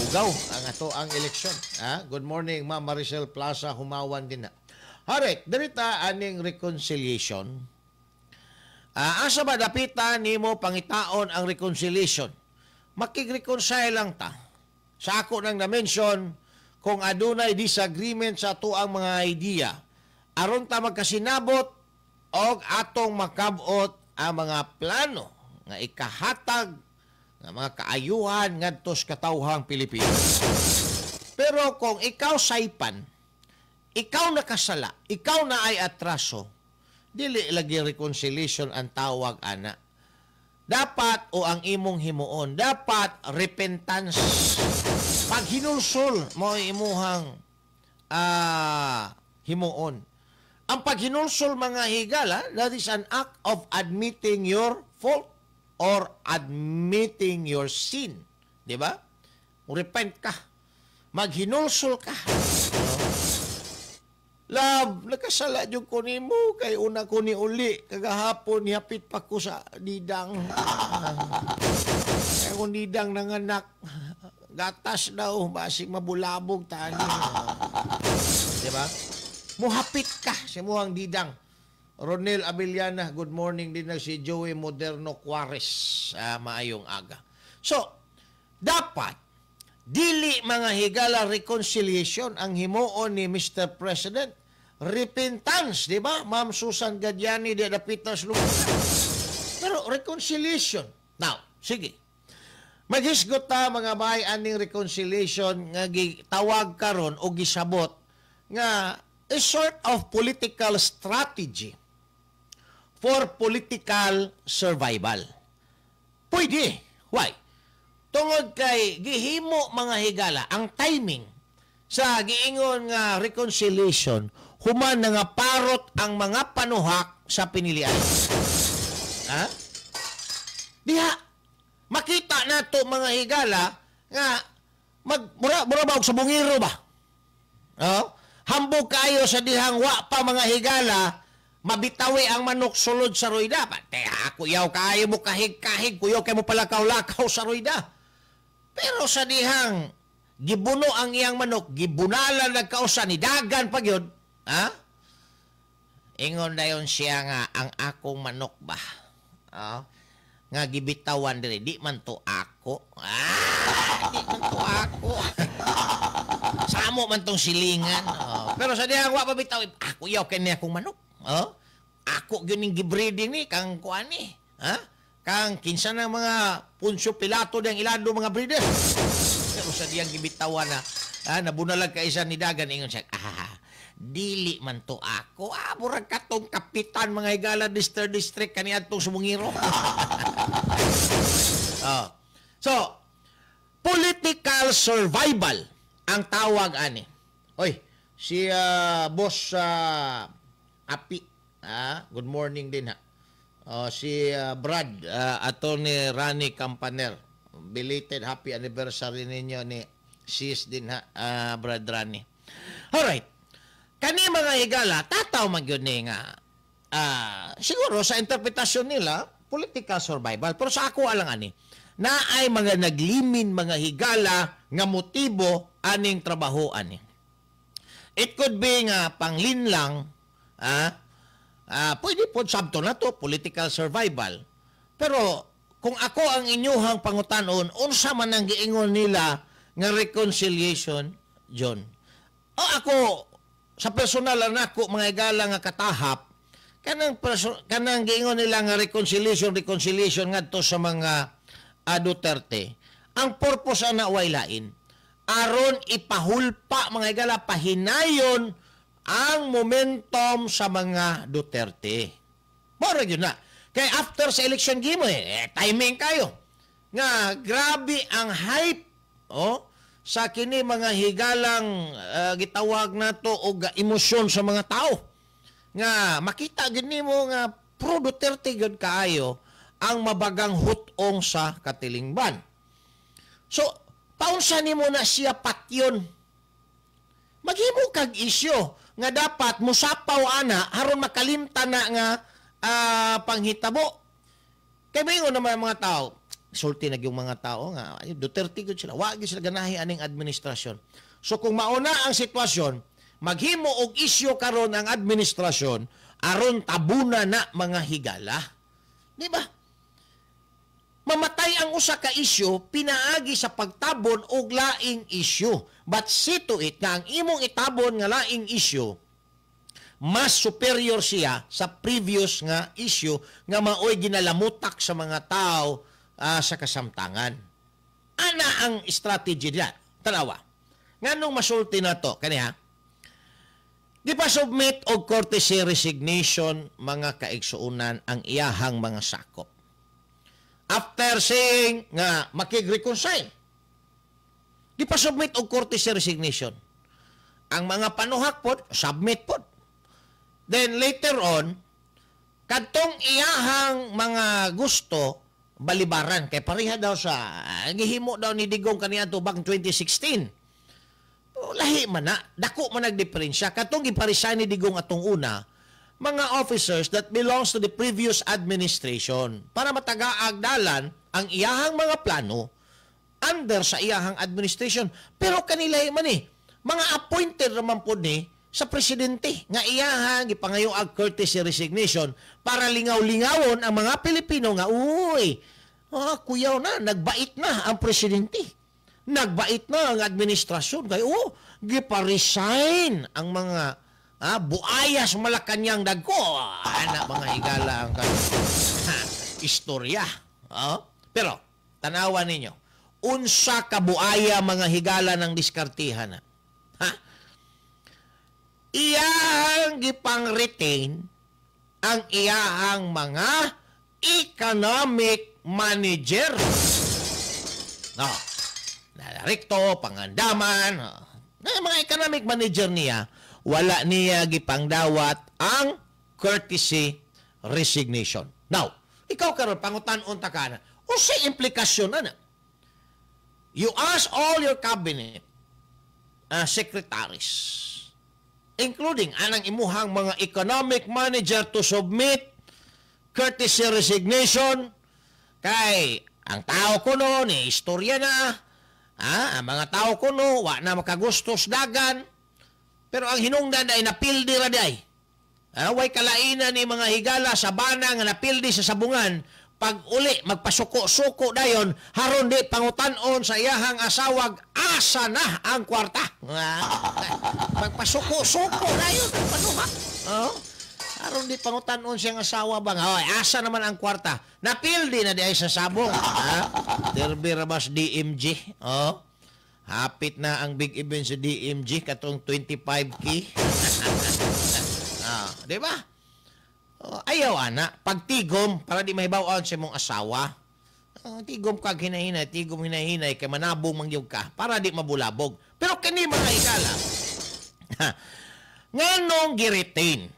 Ugaw ang ato ang eleksyon. Ha? Good morning, Ma'am Maricel Plaza, humawan din na. Alright, dirita aning reconciliation. Asa ba dapita nimo pangitaon ang reconciliation? Makig-reconcile lang ta. Sa ako nang na-mention, kung adunay disagreement sa ato ang mga idea, aron ta magkasinabot og atong makabot ang mga plano nga ikahatag nga mga kaayuhan ngadto sa katawhang Pilipino. Pero kung ikaw saypan, ikaw nakasala, ikaw na ay atraso, dili lagi reconciliation ang tawag ana. Dapat o ang imong himuon, dapat repentance. Paghinulsol mo imuhang himuon. Ang paghinulsol, mga higala, that is an act of admitting your fault or admitting your sin. Di ba? Repent ka. Maghinulsol ka. Love, nakasala jud ko nimo kay una ko ni uli kagahapon, nihapit pa ko sa didang. Kay kung didang nanganak, gatas daw, basig mabulabog tani. Di ba? Muhapit ka sa imuhang didang. Ronel Abellana, good morning din na si Joey Moderno Juarez. Maayong aga. So, dapat dili, mga higala, reconciliation ang himuon ni Mr. President. Repentance, di ba? Ma'am Susan Gadiani, di dapita sa. Pero reconciliation. Now, sige. Maghisgot ta, mga bay, aning reconciliation nga gitawag karon o gisabot nga a sort of political strategy for political survival. Pwede. Why? Tungod kay gihimo, mga higala, ang timing sa giingon nga reconciliation human na nga parot ang mga panuhak sa pinilian. Ha? Diha makita nato, mga higala, nga mag mura mura ba og sa bungiro ba? Oh? Hambog kayo sa dihang wa pa, mga higala, mabitawi ang manok sulod sa ruida. Pate, ako yaw kayo mo kahig-kahig, kuyaw kay mo palakaw-lakaw sa ruida. Pero sa dihang gibuno ang iyang manok, gibunalan nagkausa ni dagan pa gyud, ha? Ingon dayon siya nga ang akong manok ba? Ah, nga gibitawan diri, di man to ako. Ah, di man to ako. Samo man tong silingan. Oh. Pero sa dihang wa pa bitaw, ako yaw kay akong manok. Oh? Ako gyud ning gibreeding ni kang kuan ni. Ha? Kang kinsa na mga Poncio Pilato diyang ilado mga breeder. Pero sa diyang gibitawan na, nabunalag ka isa ni dagan, ingon siya, "Ah, dili man to ako." Ah, murag katong kapitan, mga higala, district district kaniadtong sumungiro. Oh. So, political survival ang tawag ani. Oy, si Boss Api, good morning din ha. Oh, si Brad, Attorney Rani Campaner. Belated happy anniversary ninyo ni sis din ha, Brad Rani. Alright. Kani, mga higala, tataw man gyud ni nga siguro sa interpretasyon nila political survival. Pero sa ako alang ani, na ay mga naglimin, mga higala, nga motibo aning trabaho ani. It could be nga panglinlang, pwede po sabto na to, political survival. Pero kung ako ang inyuhang pangutanon, unsa man ang giingon nila nga reconciliation, John? O ako, sa personal lang nako, mga higala, nga katahap, kanang giingon nila nga reconciliation, reconciliation ngadto sa mga Duterte, ang purpose ana way lain. Aron ipahulpa, mga higala, pahinayon ang momentum sa mga Duterte. Mora yun na. Kaya after sa election gimo eh, timing kayo. Nga grabe ang hype, oh, sa kini, mga higalang, gitawag nato og emosyon sa mga tao. Nga makita gid nimo nga pro Duterte gyud kaayo ang mabagang hutong sa katilingban. So, paunsa nimo na siya patyon? Maghimo kag isyo nga dapat musapaw ana aron makalimtan na nga panghitabo. Kay maingon naman ang mga tao, Sulti na yung mga tao nga ay, Duterte gud sila, wa gyud sila ganahi aning administrasyon. So kung mauna ang sitwasyon, maghimo og isyu karon ang administrasyon aron tabuna na, mga higala. Di ba? Mamatay ang usa ka isyu pinaagi sa pagtabon og laing isyu. But see to it nga ang imong itabon nga laing isyu, mas superior siya sa previous nga issue nga maoy ginalamutak sa mga tao sa kasamtangan. Ana ang strategy nila. Tanawa. Nganong masulti na to? Kaniha? Di pa submit og courtesy resignation, mga kaigsuunan, ang iyahang mga sakop. After saying nga makig-reconcile, di pa submit og courtesy resignation. Ang mga panuhak pod, submit pod. Then later on, kadtong iyahang mga gusto, balibaran kay pareha daw sa gihimo daw ni Digong kaniadto back 2016. Pero lahi man na, dako man nagdiferensya. Katong gipa-resign ni Digong atong una, mga officers that belongs to the previous administration para matagaag dalan ang iyahang mga plano under sa iyahang administration. Pero kanila man eh, mga appointed raman po ni sa presidente nga iyahang gipangayo og courtesy resignation para lingaw-lingawon ang mga Pilipino nga, uy, kuyaw na, nagbait na ang presidente. Nagbait na ang administrasyon kay oh, gipa-resign ang mga buayas Malacanang dagko. Ana, mga higala, ang istorya. Oh? Pero tanawa ninyo unsa ka buaya, mga higala, ng diskartihan na. Ha? Iyang gipang-retain ang iyahang mga economic manager. No. Recto, Pangandaman, na mga economic manager niya, wala niya gipangdawat ang courtesy resignation. Now, ikaw karon pangutan-on ta ka na, unsay implikasyon ana? You ask all your cabinet secretaries, including anang imuhang mga economic manager, to submit courtesy resignation kay ang tao kuno ni istorya na, ang mga tao kuno wa na makagustos dagan, pero ang hinungdan ay napildi ra day. Way kalainan ni, mga higala, sa bana nga napildi sa sabungan, pag uli magpasuko-suko dayon haron di pangutan-on sa iyahang asawag asa na ang kwarta. Magpasuko-suko dayon panuha. Oh. Aron di pangutan-on siyang asawa bang, oy, asa naman ang kwarta? Napildi na di ay sa sabong. Ha? Derby rabas DMG. Oh. Hapit na ang big event sa DMG katong 25K. Di ba? Oh, ayaw ana, pagtigom para di mahibaw-an sa imong asawa. Oh, tigom kag hinahinay, tigom hinahinay kay manabong man gyud ka para di mabulabog. Pero kini, mga higala, nganong giretain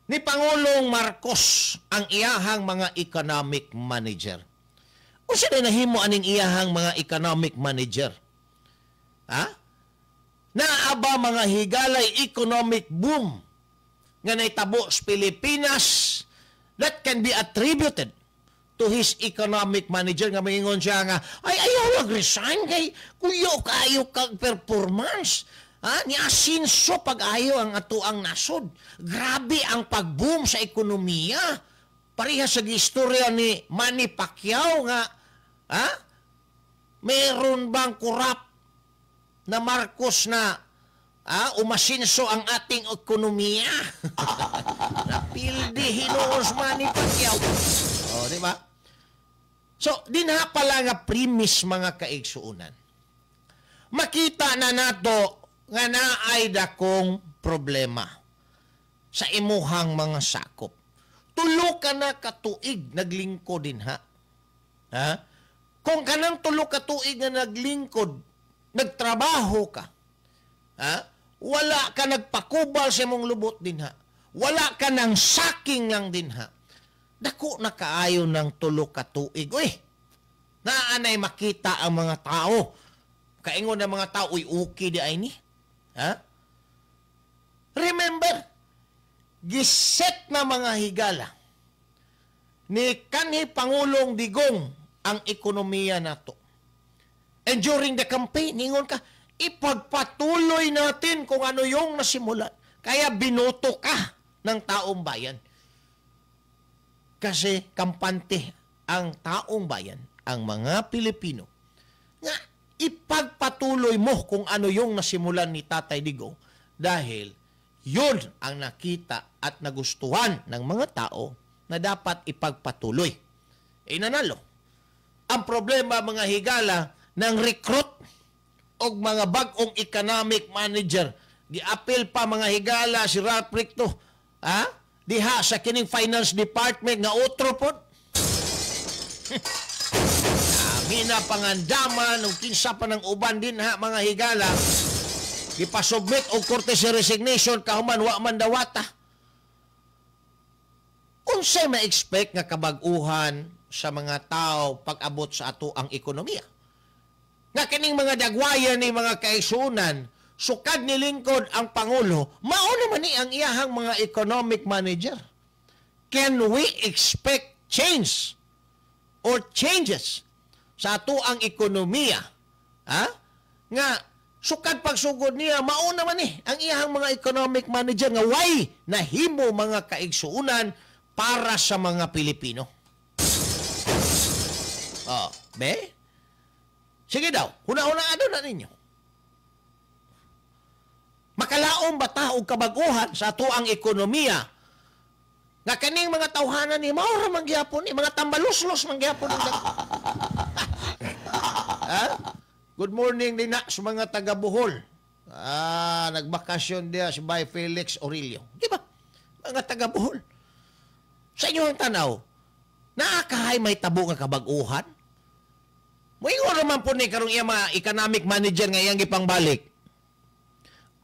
ni Pangulong Marcos ang iyahang mga economic manager? Unsa na nahimo aning iyahang mga economic manager? Ha? Naa ba, mga higalay, economic boom nga naitabo sa Pilipinas that can be attributed to his economic manager nga maingon siya nga, ay, ayaw mag-resign kay kuyo kaayo kag performance? Ha, ni asinso pag-ayo ang atoang nasod, grabe ang pag-boom sa ekonomiya, pareha sa istorya ni Manny Pacquiao nga, ha, meron bang corrupt na Marcos na umasinso ang ating ekonomiya? Napildi hinuon si Manny Pacquiao. Oh, di ba? So, dinha pala nga premise, mga kaigsuunan, makita na nato nga naay dakong problema sa imuhang mga sakop. Tulo ka na katuig naglingkod din ha. Ha? Kung kanang 3 ka tuig nga naglingkod, nagtrabaho ka, ha? Wala ka nagpakubal sa imong lubot din ha. Wala ka nang saking lang din ha. Dako na kaayo ng 3 ka tuig. Uy, naanay makita ang mga tao. Kaingon ng mga tao, uy, okay di ay ni. Ha? Remember, giset na, mga higala, ni kanhi Pangulong Digong ang ekonomiya nato. And during the campaign, ningon ka, ipagpatuloy natin kung ano yung nasimulan. Kaya binoto ka ng taong bayan. Kasi kampante ang taong bayan, ang mga Pilipino, nga ipagpatuloy mo kung ano yung nasimulan ni Tatay Digong dahil yun ang nakita at nagustuhan ng mga tao na dapat ipagpatuloy. Eh, nanalo. Ang problema, mga higala, ng recruit og mga bag-ong economic manager. Giapil pa, mga higala, si Ralph Recto. Ha? Diha sa kining finance department nga otro pod. Amina pangandaman ug kinsa pa ng uban din ha, mga higala. Gipasubmit og courtesy resignation kahuman wa man dawata. Unsay ma-expect nga kabag-uhan sa mga tao pag-abot sa ato ang ekonomiya? Nga kining mga dagwayan ni mga kaigsuonan, sukad nilingkod ang Pangulo, mao naman ni ang iyahang mga economic manager. Can we expect change or changes sa ato ang ekonomiya? Ha? Nga sukad pagsugod niya, mao naman ni ang iyahang mga economic manager nga way nahimo, mga kaigsuonan, para sa mga Pilipino. Oh, be? Sige daw, huna-huna na ninyo. Makalaom ba ta og kabaguhan sa ato ang ekonomiya nga kaning mga tawhanan ni mao ra man gyapon ni mga tambaluslos man gyapon ang? Ha? Good morning din na sa mga taga Bohol. Ah, nagbakasyon diya si Bay Felix Orillo. Di ba? Mga taga Bohol. Sa inyong tanaw, naa kahay may tabo nga kabag-uhan? Moingon naman po ni karong iya mga economic manager nga iyang gipangbalik.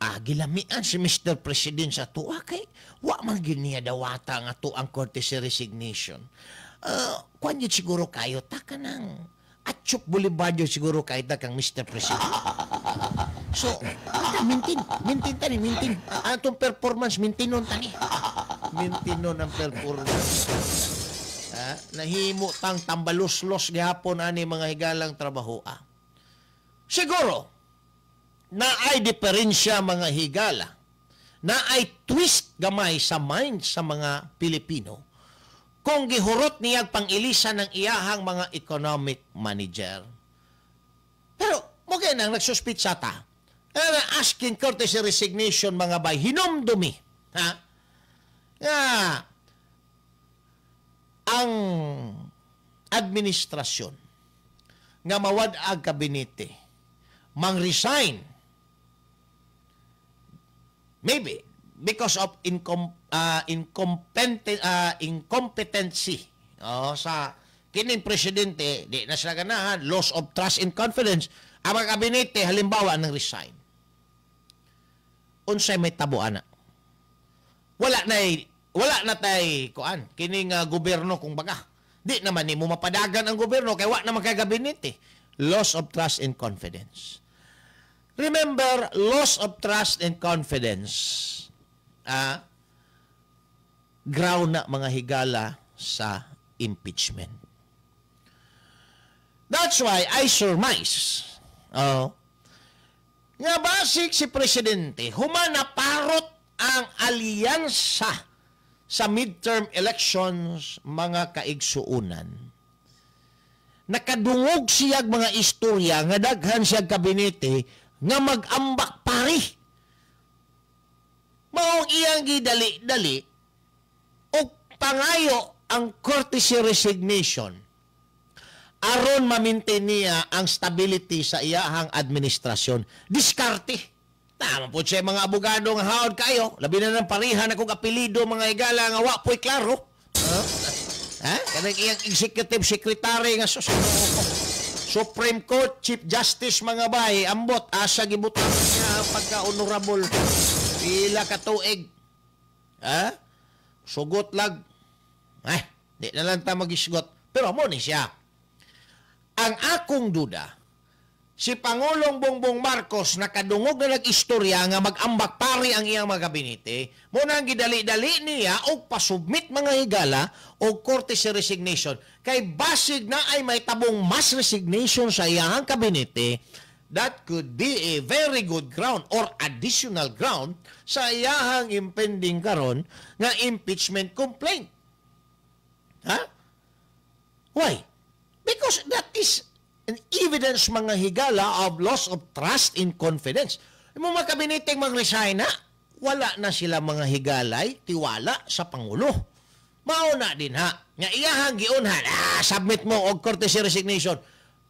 Ah, gilamian si Mr. President sa tuwa kay wa man gyud niya dawata nga to ang courtesy resignation. Kuan yun siguro kayo ta kanang Atsup Boulevard yun siguro kayo ta kang Mr. President. So, ata, maintain, maintain tani, maintain. Atong performance, maintain tani. Maintain ang performance. Ah, nahimo tang tambaluslos gihapon ani, mga higalang trabaho. Ah. Siguro, na ay diferensya, mga higala, na ay twist gamay sa mind sa mga Pilipino kung gihurot niyag pang-ilisa ng iyahang mga economic manager. Pero, mo nang nagsuspitsa ta. Asking courtesy resignation, mga bay, hinumdumi. Ha? Nga, ang administrasyon nga mawad-ag kabinete mang-resign maybe because of incompetency, oh, sa kining presidente, di na sila ganahan, loss of trust and confidence ang mga kabinete halimbawa nang resign, unsay may tabo ana? Wala na tay kuan kining gobyerno. Kung baga di naman nimo mapadagan ang gobyerno kay wa naman kay gabinete. Loss of trust and confidence. Remember, loss of trust and confidence, ground na, mga higala, sa impeachment. That's why I surmise, oh, nga basig si presidente, human naparot ang alyansa sa midterm elections, mga kaigsuunan. Nakadungog siyag mga istorya nga daghan siyag kabinete nga mag-ambak pari. Maong iyang gidali-dali o pangayo ang courtesy resignation aron ma-maintain niya ang stability sa iyahang administrasyon. Diskarte. Tama po siya mga abogado nga haod kayo. Labi na ng parihan akong apelido, mga higala, nga wa po'y klaro. Huh? Ha? Kanang iyang executive secretary nga sus. Supreme Court Chief Justice, mga bay, ambot asa gibutang niya pagka-honorable. Pila ka tuig. Ha? Sugot lag. Eh, di na lang ta magisgot. Pero mo ni siya. Ang akong duda, Si Pangulong Bongbong Marcos nakadungog na nag-istorya nga mag-ambak pari ang iyang mga gabinete, mo nang gidali-dali niya og pasubmit mga higala og courtesy resignation. Kay basig na ay may tabong mass resignation sa iyang kabinete, that could be a very good ground or additional ground sa iyahang impending karon nga impeachment complaint. Ha? Why? Because that is an evidence mga higala of loss of trust in confidence. Yung mga kabineteng mag-resign na, wala na sila mga higalay, tiwala sa Pangulo. Mauna din ha, nga iyahang giunhan, submit mo og courtesy resignation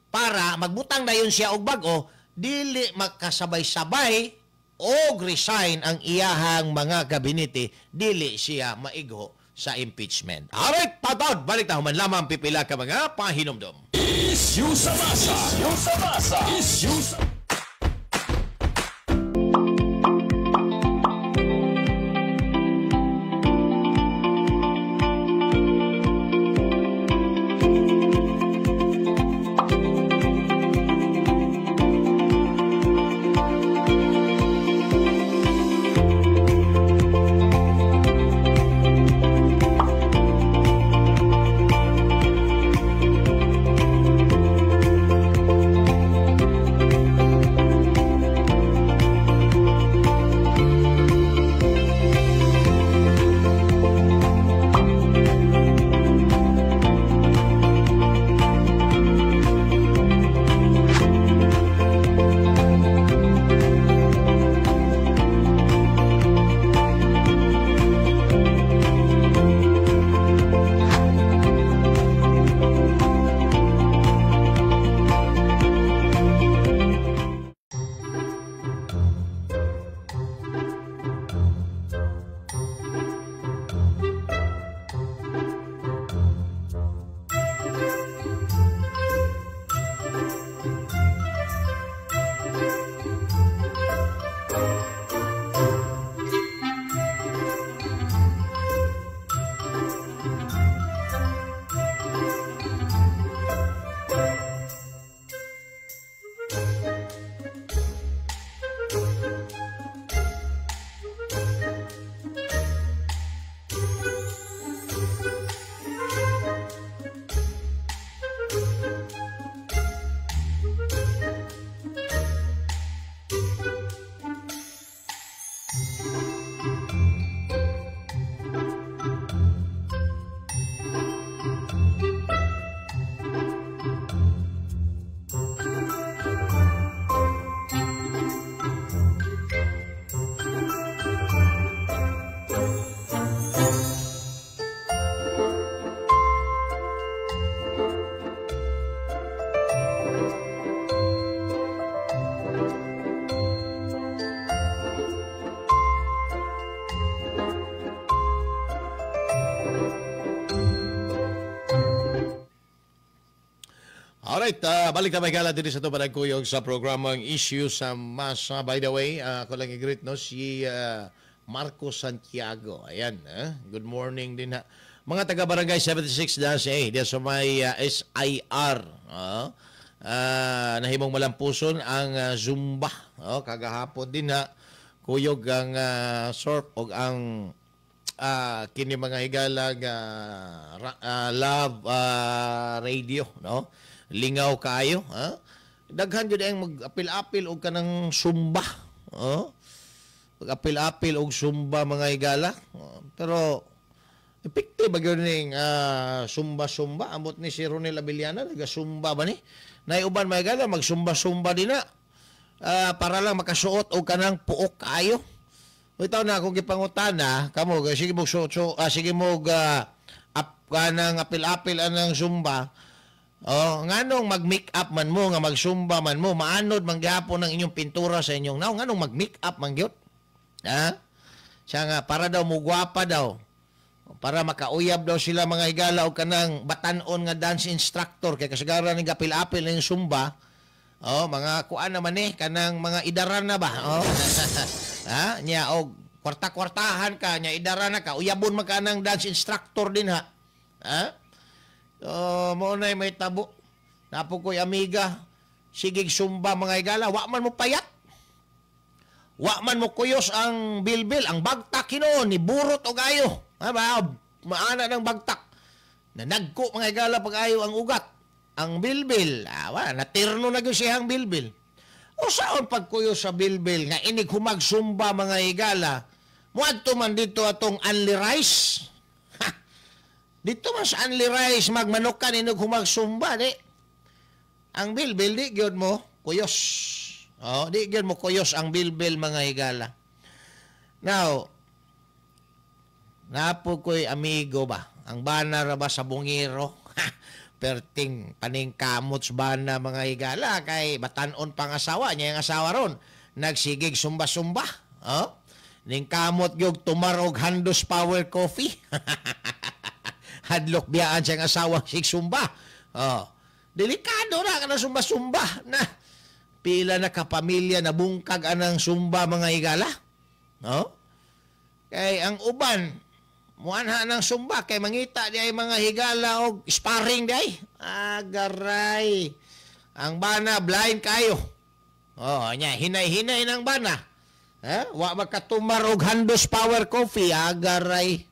para magbutang na yun siya og bag-o, dili makasabay-sabay og resign ang iyahang mga kabinete, dili siya maigo sa impeachment. Alright, patod, balik na human lamang pipila ka mga pahinomdom. Issue sa masa. Issue sa masa. Issue sa Alright, balik na may gala din sa ito panagkuyog sa programang Issue sa Masa. By the way, ako lang i-greet no, si Marco Santiago. Ayan, good morning din ha. Mga taga-barangay 76-A, diyan sa may SIR. Nahimong malampuson ang Zumba. Kagahapon din ha. Kuyog ang surf o ang kini mga higalag love radio, no? Lingaw kaayo, ha? Daghan jud ang mag-apil-apil og kanang Zumba, oh? Mag-apil-apil og Zumba mga higala. Pero epekte ba gyud ning Zumba-Zumba? Ambot ni si Ronel Abellana naga-Zumba ba ni? Nay uban mga higala mag-Zumba-Zumba din na. Para lang makasuot og kanang puok kaayo. Itaw na akong gipangutana, kamo sige mo sige mo kanang apil-apil anang Zumba. Oh, nganong mag-make-up man mo nga mag-Zumba man mo, maanod man gyapon ang inyong pintura sa inyong naong, nganong mag-make-up man gyud? Ha? Siya nga para daw mo gwapa daw. Para makauyab daw sila mga higala og kanang batan-on nga dance instructor kay kasagaran ning apil-apil ning Zumba. Oh, mga kuan naman eh kanang mga idaran na ba? Oh. Ha? Nya og kwarta-kwartahan ka, nya idaran na ka, uyabon man ka ng dance instructor din ha. Ha? So, mo na may tabo. Napo ko'y amiga. Sigig sumba mga higala, wa man mo payat. Wa man mo kuyos ang bilbil, ang bagtak hinuon ni burot og ayo. Ha ba? Maana ng bagtak. Nanagko mga higala pag ayo ang ugat. Ang bilbil, wala, natirno na gyud siyang bilbil. O saon pagkuyos sa bilbil nga inig humagsumba mga higala, muadto man dito atong only rice. Ha! Dito man sa only rice magmanukan inig humagsumba di. Ang bilbil di gyud mo kuyos. Oh, di gyud mo kuyos ang bilbil mga higala. Now, napo ko'y amigo ba? Ang bana ra ba sa bungiro? Perting paningkamot sa bana mga higala kay batanon pang asawa niya, yung asawa ron nagsigig sumba-sumba. Oh? Ningkamot gyud tumar og Handos Power Coffee. Hadlok biyaan siyang asawa sig sumba. Oh. Delikado na kana sumba-sumba na. Pila na kapamilya na bungkag anang sumba mga higala. No? Kay ang uban muanha ng sumba kay mangita di ay mga higala og sparring di ay. Agaray. Ang bana blind kayo. Oh, nya hinay-hinay ng bana. Ha? Wa makatumar og Handos Power Coffee, agaray.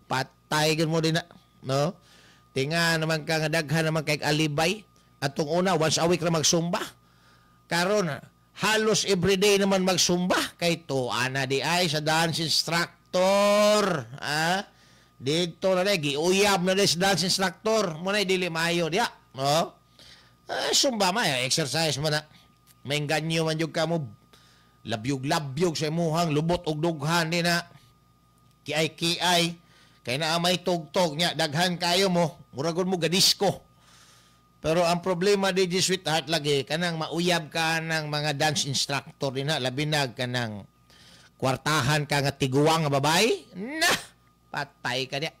Patay gyud mo din na, no? Tinga naman ka nga daghan naman kay alibay. Atong una once a week ra magsumba. Karon halos everyday naman magsumba kay to ana di ay sa dance instructor. Ha? Dito na di giuyab na di sa dance instructor. Mo na dili maayo diya, no? Sumba man, exercise mo na. Maengganyo man jud ka mo. Labyog-labyog sa imuhang lubot og dughan di na. Kiay-kiay kay naa may tugtog nya daghan kayo mo, murag mo gadisko. Pero ang problema di sweetheart lagi kanang mauyab ka ng mga dance instructor din na, labi na kanang kwartahan ka nga tiguang nga babae, na patay ka niya.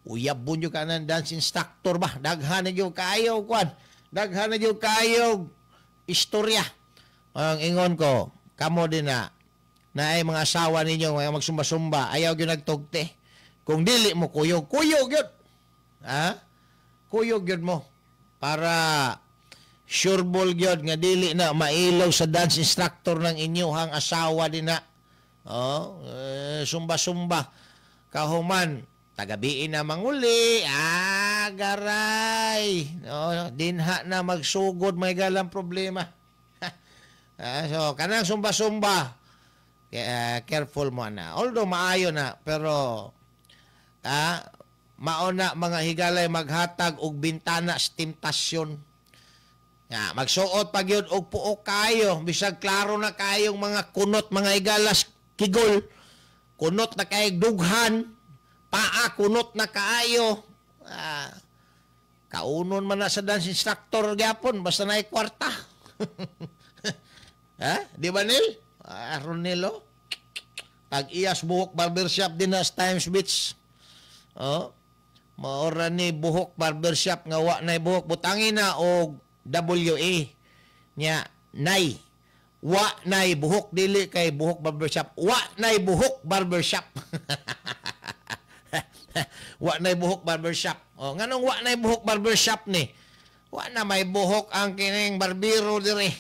Uyab bunyo ka ng dance instructor ba? Daghan na gyud kayo kwan. Daghan na gyud kayo istorya. Ang ingon ko, kamo din na naay mga asawa ninyo mga magsumba-sumba, ayaw gyud nagtugte. Kung dili mo kuyog, kuyog gyud. Ha? Kuyog gyud mo para sure ball gyud nga dili na mailaw sa dance instructor ng inyuhang asawa din na. Oh, sumba-sumba. Kahuman, tagabiin na manguli. Ah, garay. No, dinha na magsugod may galang problema. So, kanang sumba-sumba, careful mo na. Although maayo na, pero mauna mga higalay maghatag og bintana sa temptasyon. Ya, magsuot pag yun og puok kayo, bisag klaro na kayong mga kunot mga higalas kigol. Kunot na kay dughan, paa kunot na kaayo. Kaunon man na sa dance instructor gyapon basta naay kwarta. Ha? Di ba Nil? Aron Nilo. Tag-iyas buhok barbershop din na sa Times Beach. Oh. Maora ni buhok barbershop nga wa nay buhok, butangin na og WA nya nay. Wa nay buhok, dili kay buhok barbershop. Wa nay buhok barbershop. Wa nay buhok barbershop. Oh, nganong wa nay buhok barbershop ni? Wa na may buhok ang kining barbero dire.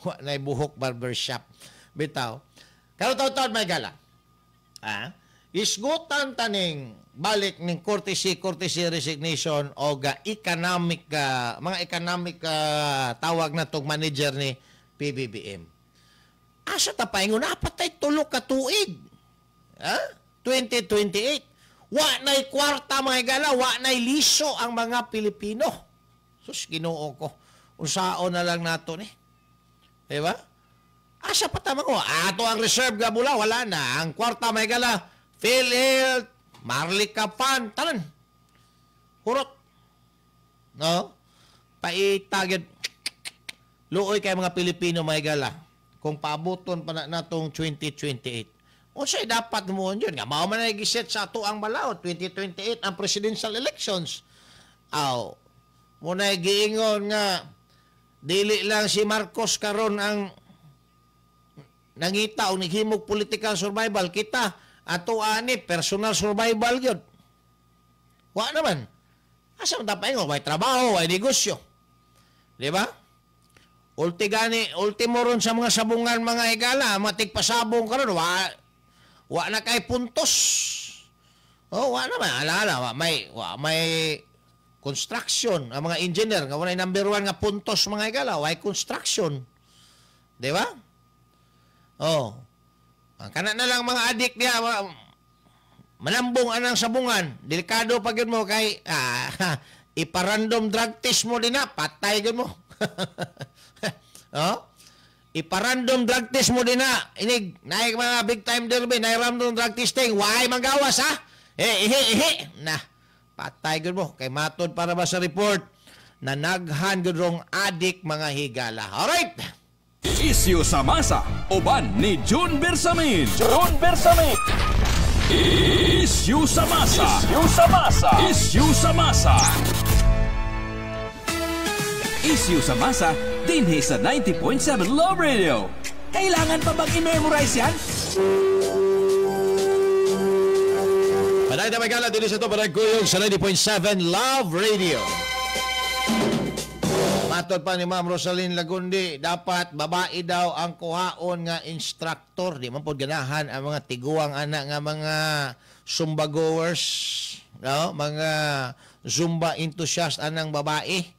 Wa nay buhok barbershop. Bitaw. Karon taud-taud may gala. Ah, isgutan taning balik ning courtesy resignation o ga economic mga economic tawag na tong manager ni PBBM. Asa ta paingon napatay tulo ka tuig. Ha? 2028. Wa nay kwarta mga higala, wa nay liso ang mga Pilipino. Sus, Ginoo ko. Unsaon na lang nato ni. Diba? Asa pa tama ko? Ato ang reserve nga bula, wala na. Ang kwarta mga higala, PhilHealth, Marlica Fund, tanan. Hurot. No? Paitagid. Luoy kay mga Pilipino mga higala. Kung paabuton pa na natong 2028. Unsay dapat mo yun? Nga mao man ay giset sa ato ang balaod 2028 ang presidential elections. Aw, muna giingon nga dili lang si Marcos karon ang nangita o naghimog political survival, kita ato ani personal survival gyud. Wa naman. Asa man ta paingon? Way trabaho, way negosyo. Di ba? Ulti gani, ultimo ron sa mga sabungan mga higala, matigpasabong karon wa na kay puntos. Oh, wa na man alala, wa may construction ang mga engineer nga walay number 1 nga puntos mga higala, way construction. Di ba? Oh. Ang kana na lang mga adik niya, manambong anang sabungan, delikado pa gyud mo kay ipa-random drug test mo din na, patay gyud mo. Oh? Ipa-random drug test mo din na. Inig, naay mga big time derby, naay random drug testing, why manggawas ha? Eh, ihi, ihi. Na, patay gyud mo. Kay matod para ba sa report na naghan gyud rong adik mga higala. Alright! Isyu sa masa, uban ni June Bersamin. June Bersamin. Isyu sa masa. Isyu sa masa. Isyu sa masa. Isyu sa masa, dinhi sa 90.7 Love Radio. Kailangan pa bang i-memorize yan? Paday na may gala din sa ito, Paday Kuyog sa 90.7 Love Radio. Matod pa ni Ma'am Rosalyn Lagundi, dapat babae daw ang kuhaon nga instructor. Di man pod ganahan ang mga tiguang anak nga mga Zumba goers, no? Mga Zumba enthusiast anang babae.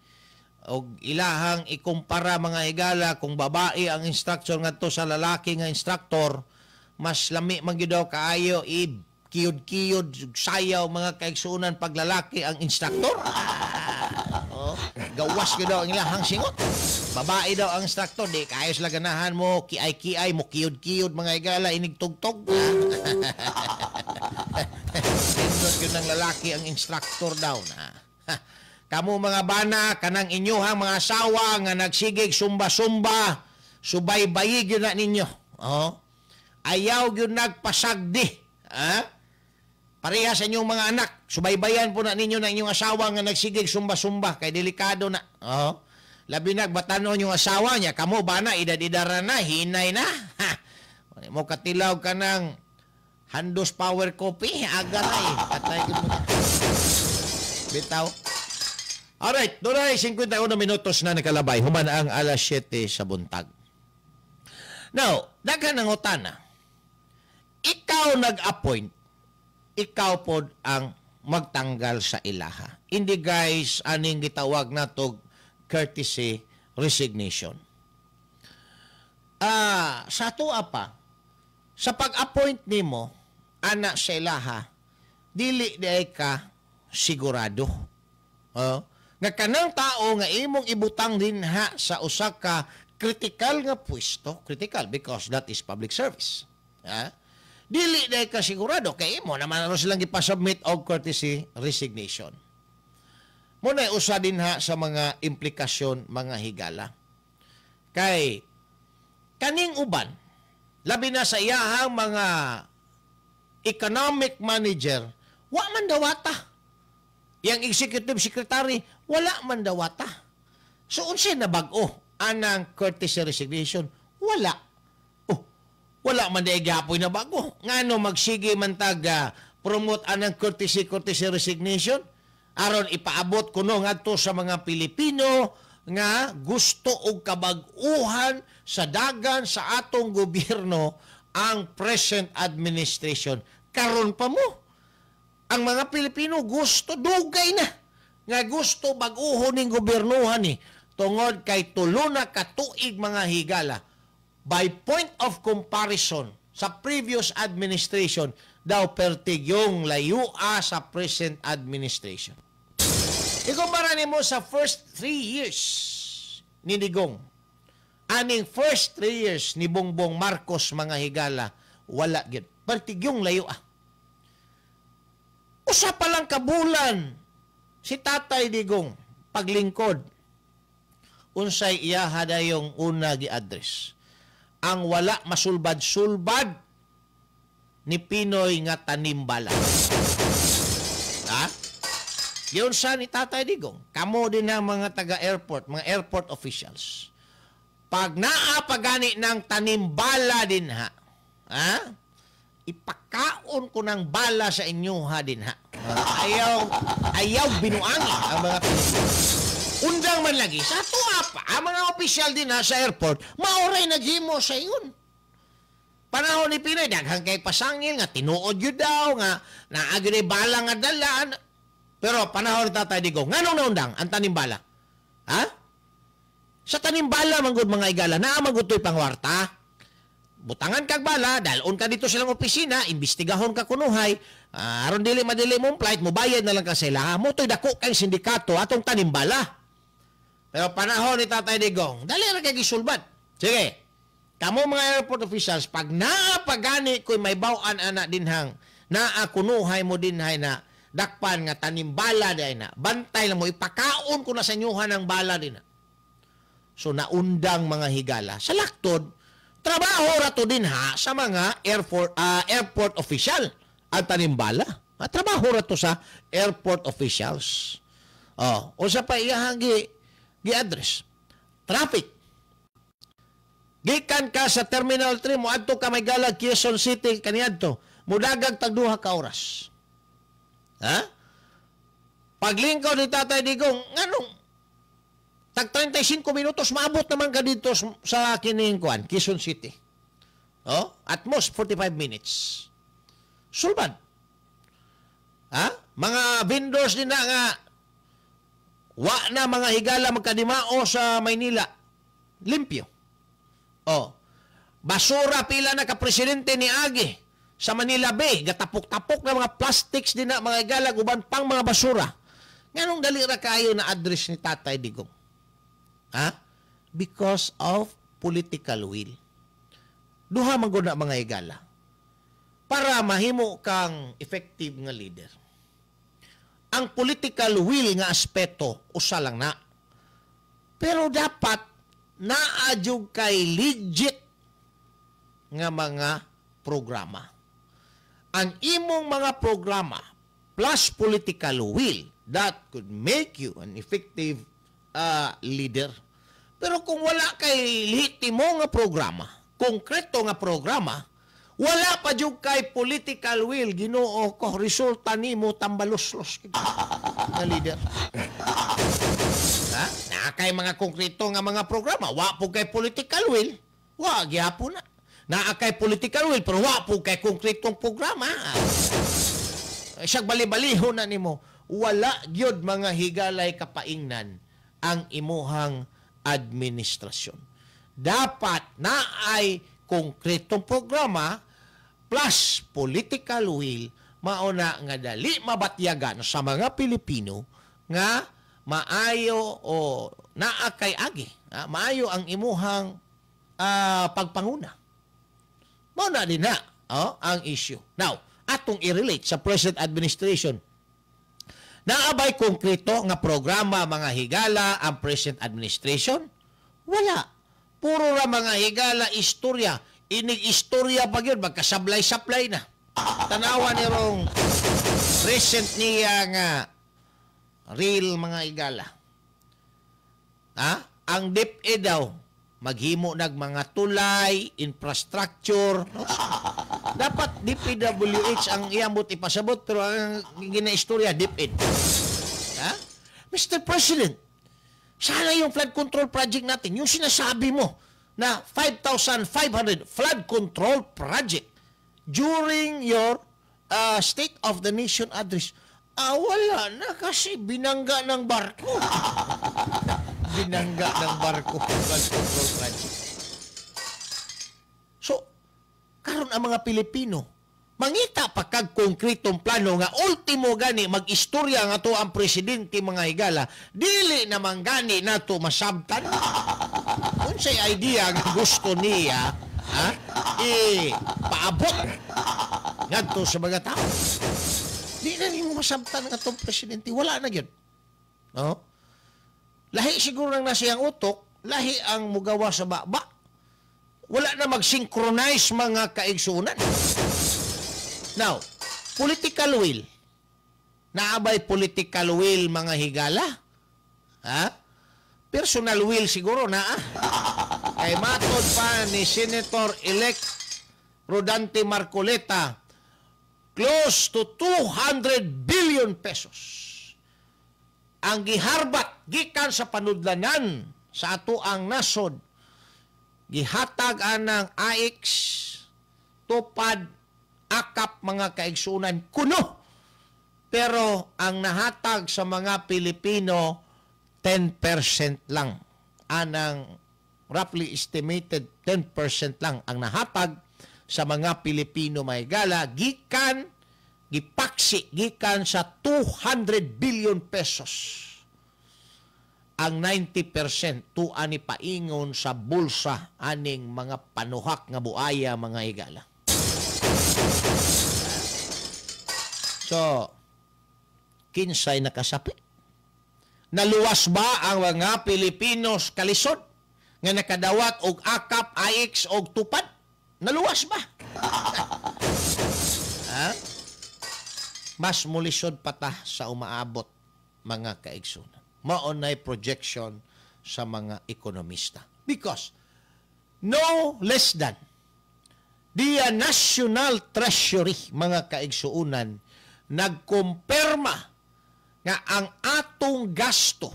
Og ilahang ikumpara mga higala kung babae ang instructor ngadto sa lalaki nga instructor, mas lami man gyud daw kaayo i kiyod-kiyod sayaw mga kaigsuonan pag lalaki ang instructor. Oh, gawas gyud daw ang ilahang singot. Babae daw ang instructor, di kaayo sila ganahan mo kiay-kiay mo kiyod-kiyod mga higala inigtugtog. Pindot gyud ng lalaki ang instructor daw na. Kamu mga bana, kanang inyuhang mga asawa nga nagsigig sumba-sumba, subaybayi gyud na ninyo. Oh. Ayaw gyud nagpasagdi. Ha? Pareha sa inyong mga anak, subaybayan po na ninyo na inyong asawa nga nagsigig sumba-sumba kay delikado na. Oh. Labi na batanon yung asawa niya, kamo bana idad-idara na, hinay na. Ha. Mo katilaw ka ng Handos Power Coffee, aga na eh. Patay gyud mo. Bitaw. Alright, doon ay 51 minutos na nakalabay. Human ang alas 7 sa buntag. Now, daghan ng utana. Ikaw nag-appoint, ikaw pod ang magtanggal sa ilaha. Hindi guys, aning gitawag natog courtesy resignation. Sa atoa pa, sa pag-appoint nimo ana sa ilaha, dili di ka sigurado. Oh, nga kanang tao nga imong ibutang dinha sa usa ka critical nga pwesto, critical because that is public service. Ha? Dili di ka sigurado kay imo naman aron silang gipasubmit og courtesy resignation. Muna usa dinha sa mga implikasyon mga higala. Kay kaning uban, labi na sa iyahang mga economic manager, wa man dawata. Yang executive secretary, wala man dawata. So unsay na bag-o anang courtesy resignation? Wala. Oh, wala man day gyapoy na bago. Ngano magsige man tag promote anang courtesy resignation? Aron ipaabot kuno ngadto sa mga Pilipino nga gusto og kabag-uhan sa dagan sa atong gobyerno ang present administration. Karon pa mo, ang mga Pilipino gusto dugay na nga gusto bag-uhon ning gobyernohan ni tungod kay tulo na katuig mga higala. By point of comparison sa previous administration daw pertig yung layua sa present administration. Ikumpara nimo sa first 3 years ni Digong, aning first 3 years ni Bongbong Marcos mga higala, wala gyud. Pertig yung layua. Usa pa lang kabulan si Tatay Digong paglingkod, unsay iyaha dayong una gi-address? Ang wala masulbad-sulbad ni Pinoy nga tanimbala. Ha? Giunsa ni Tatay Digong, kamo din ang mga taga-airport, mga airport officials. Pag naa pagani ng tanimbala din ha, ha? Ipakaon ko ng bala sa inyo ha din ha. Ayaw, ayaw binuangi ang mga Pilipino. Undang man lagi sa atoa pa ang mga opisyal din na sa airport, maoray naghimo sa ingon. Panahon ni PNoy, daghan kay pasangil nga tinuod yun daw nga naa gyud bala nga dala. Pero panahon ni Tatay Digong, nganong naundang ang tanimbala? Ha? Sa tanimbala manggod, mga igala, naa man gud to'y pangwarta. Butangan kag bala, dalon ka dito silang opisina, imbestigahon ka kunuhay, aron dili madili mong flight, mubayad na lang ka sa ila. Mo to'y dako kay sindikato atong tanimbala. Pero panahon ni Tatay Digong, dali ra kay gisulbad. Sige. Kamo mga airport officials, pag naa pagani ko'y may baw-an ana dinhang, naa kunuhay mo dinhay na dakpan nga tanimbala day na, bantay lang mo, ipakaon ko na sa inyuhan ang bala din na. So naundang, mga higala. Sa laktod, trabaho ra to din ha sa mga airport official ang tanimbala. Trabaho ra to sa airport officials. Oh, unsa pa iyahang gi gi-address? Traffic. Gikan ka sa Terminal 3, mo adto ka may galag Quezon City kaniadto, mudagag tag 2 ka oras. Ha? Paglingkod ni Tatay Digong, nganong tag 35 minutos maabot naman ka dito sa kining kuan, Quezon City? Oh, at most 45 minutes. Sulbad. Ha? Mga vendors din na nga wa na, mga higala, magkadimao sa Maynila. Limpyo. Oh. Basura, pila na ka presidente ni agi sa Manila Bay, gatapok-tapok na mga plastics din na, mga higala, uban pang mga basura. Nganong dali ra kayo na address ni Tatay Digong? Ha? Because of political will. Duha man gud na, mga higala. Para mahimo kang effective nga leader. Ang political will nga aspeto usa lang na. Pero dapat naa jud kay legit nga mga programa. Ang imong mga programa plus political will, that could make you an effective leader. Pero kung wala kay lehitimo nga programa, konkreto nga programa, wala pa jud kay political will, Ginoo ko, resulta nimo tambaluslos nga leader. Ha? Naa kay mga konkreto nga mga programa, wa po kay political will, wa gyapon na. Naa kay political will pero wa po kay konkretong programa. Siyag bali-balihon na nimo, wala gyud, mga higalay, kapaingnan ang imuhang administrasyon. Dapat na ay konkretong programa plus political will, mauna nga dali mabatyagan sa mga Pilipino nga maayo o naa kay agi, maayo ang imuhang pagpanguna. Mao na din na, oh, ang issue. Now, atong i-relate sa present administration. Naa bay konkreto nga programa, mga higala, ang present administration? Wala. Puro ra, mga higala, istorya. Inig istorya pa yun, magkasablay-sablay na. Tanawa ni rong recent niya nga real, mga higala. Ha? Ang DepEd daw, maghimo nag mga tulay, infrastructure. No? Dapat DPWH ang iyamot ipasabot pero ang ginaistorya DepEd. Ha? Mr. President, sana yung flood control project natin, yung sinasabi mo na 5,500 flood control project during your State of the Nation Address. Ah, wala na kasi binangga ng barko. Binangga ng barko flood control project. So, karon ang mga Pilipino, mangita pa kag konkretong plano nga ultimo gani mag-istorya nga to ang presidente, mga higala, dili naman gani nato masabtan unsay idea nga gusto niya, ha, i paabot ngadto sa mga tao. Di na nimo masabtan nga atong presidente, wala na gyud, no? Lahi siguro nang nasa iyang utok, lahi ang mugawa sa baba. Wala na mag-synchronize, mga kaigsunan. Now, political will. Naa bay political will, mga higala? Ha? Personal will siguro naa. Kay matod pa ni Senator-elect Rodante Marcoleta, close to 200 billion pesos Ang giharbat gikan sa panudlanan sa ato ang nasod, gihatag anang AICS, tupad, akap, mga kaigsunan, kuno. Pero ang nahatag sa mga Pilipino, 10% lang. Anang roughly estimated 10% lang ang nahatag sa mga Pilipino, mga higala, gikan gipaksi gikan sa 200 billion pesos. Ang 90% tuwa ni paingon sa bulsa aning mga panuhak nga buaya, mga higala. So, kinsay nakasapi? Naluwas ba ang mga Pilipinos kalisod nga nakadawat og akap, AICS og tupad? Naluwas ba? Ha? Mas mulisod pa ta sa umaabot, mga kaigsunan. Mao nay projection sa mga ekonomista. Because no less than the National Treasury, mga kaigsuunan, nagkumpirma nga ang atong gasto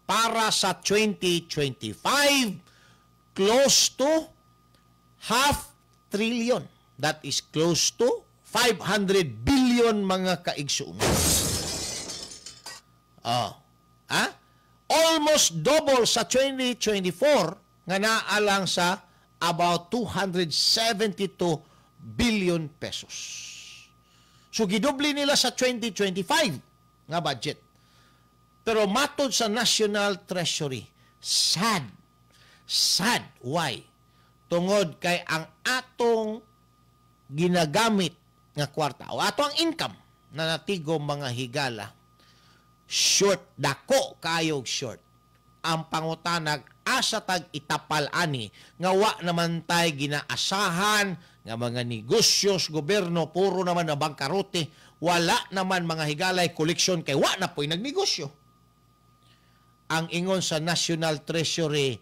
para sa 2025 close to half trillion. That is close to 500 billion, mga kaigsuunan. Oh. Ha? Almost double sa 2024 nga naa lang sa about 272 billion pesos. So gidubli nila sa 2025 nga budget. Pero matod sa National Treasury, sad. Sad. Why? Tungod kay ang atong ginagamit nga kwarta o ato ang income na natigo, mga higala, short, dako kayog short. Ang pangutanag, asa tag itapal ani nga wa naman tay ginaasahan nga mga negosyo sa gobyerno, puro naman na bangkarote, wala naman, mga higalay, koleksyon kay wa na po'y nagnegosyo? Ang ingon sa National Treasury,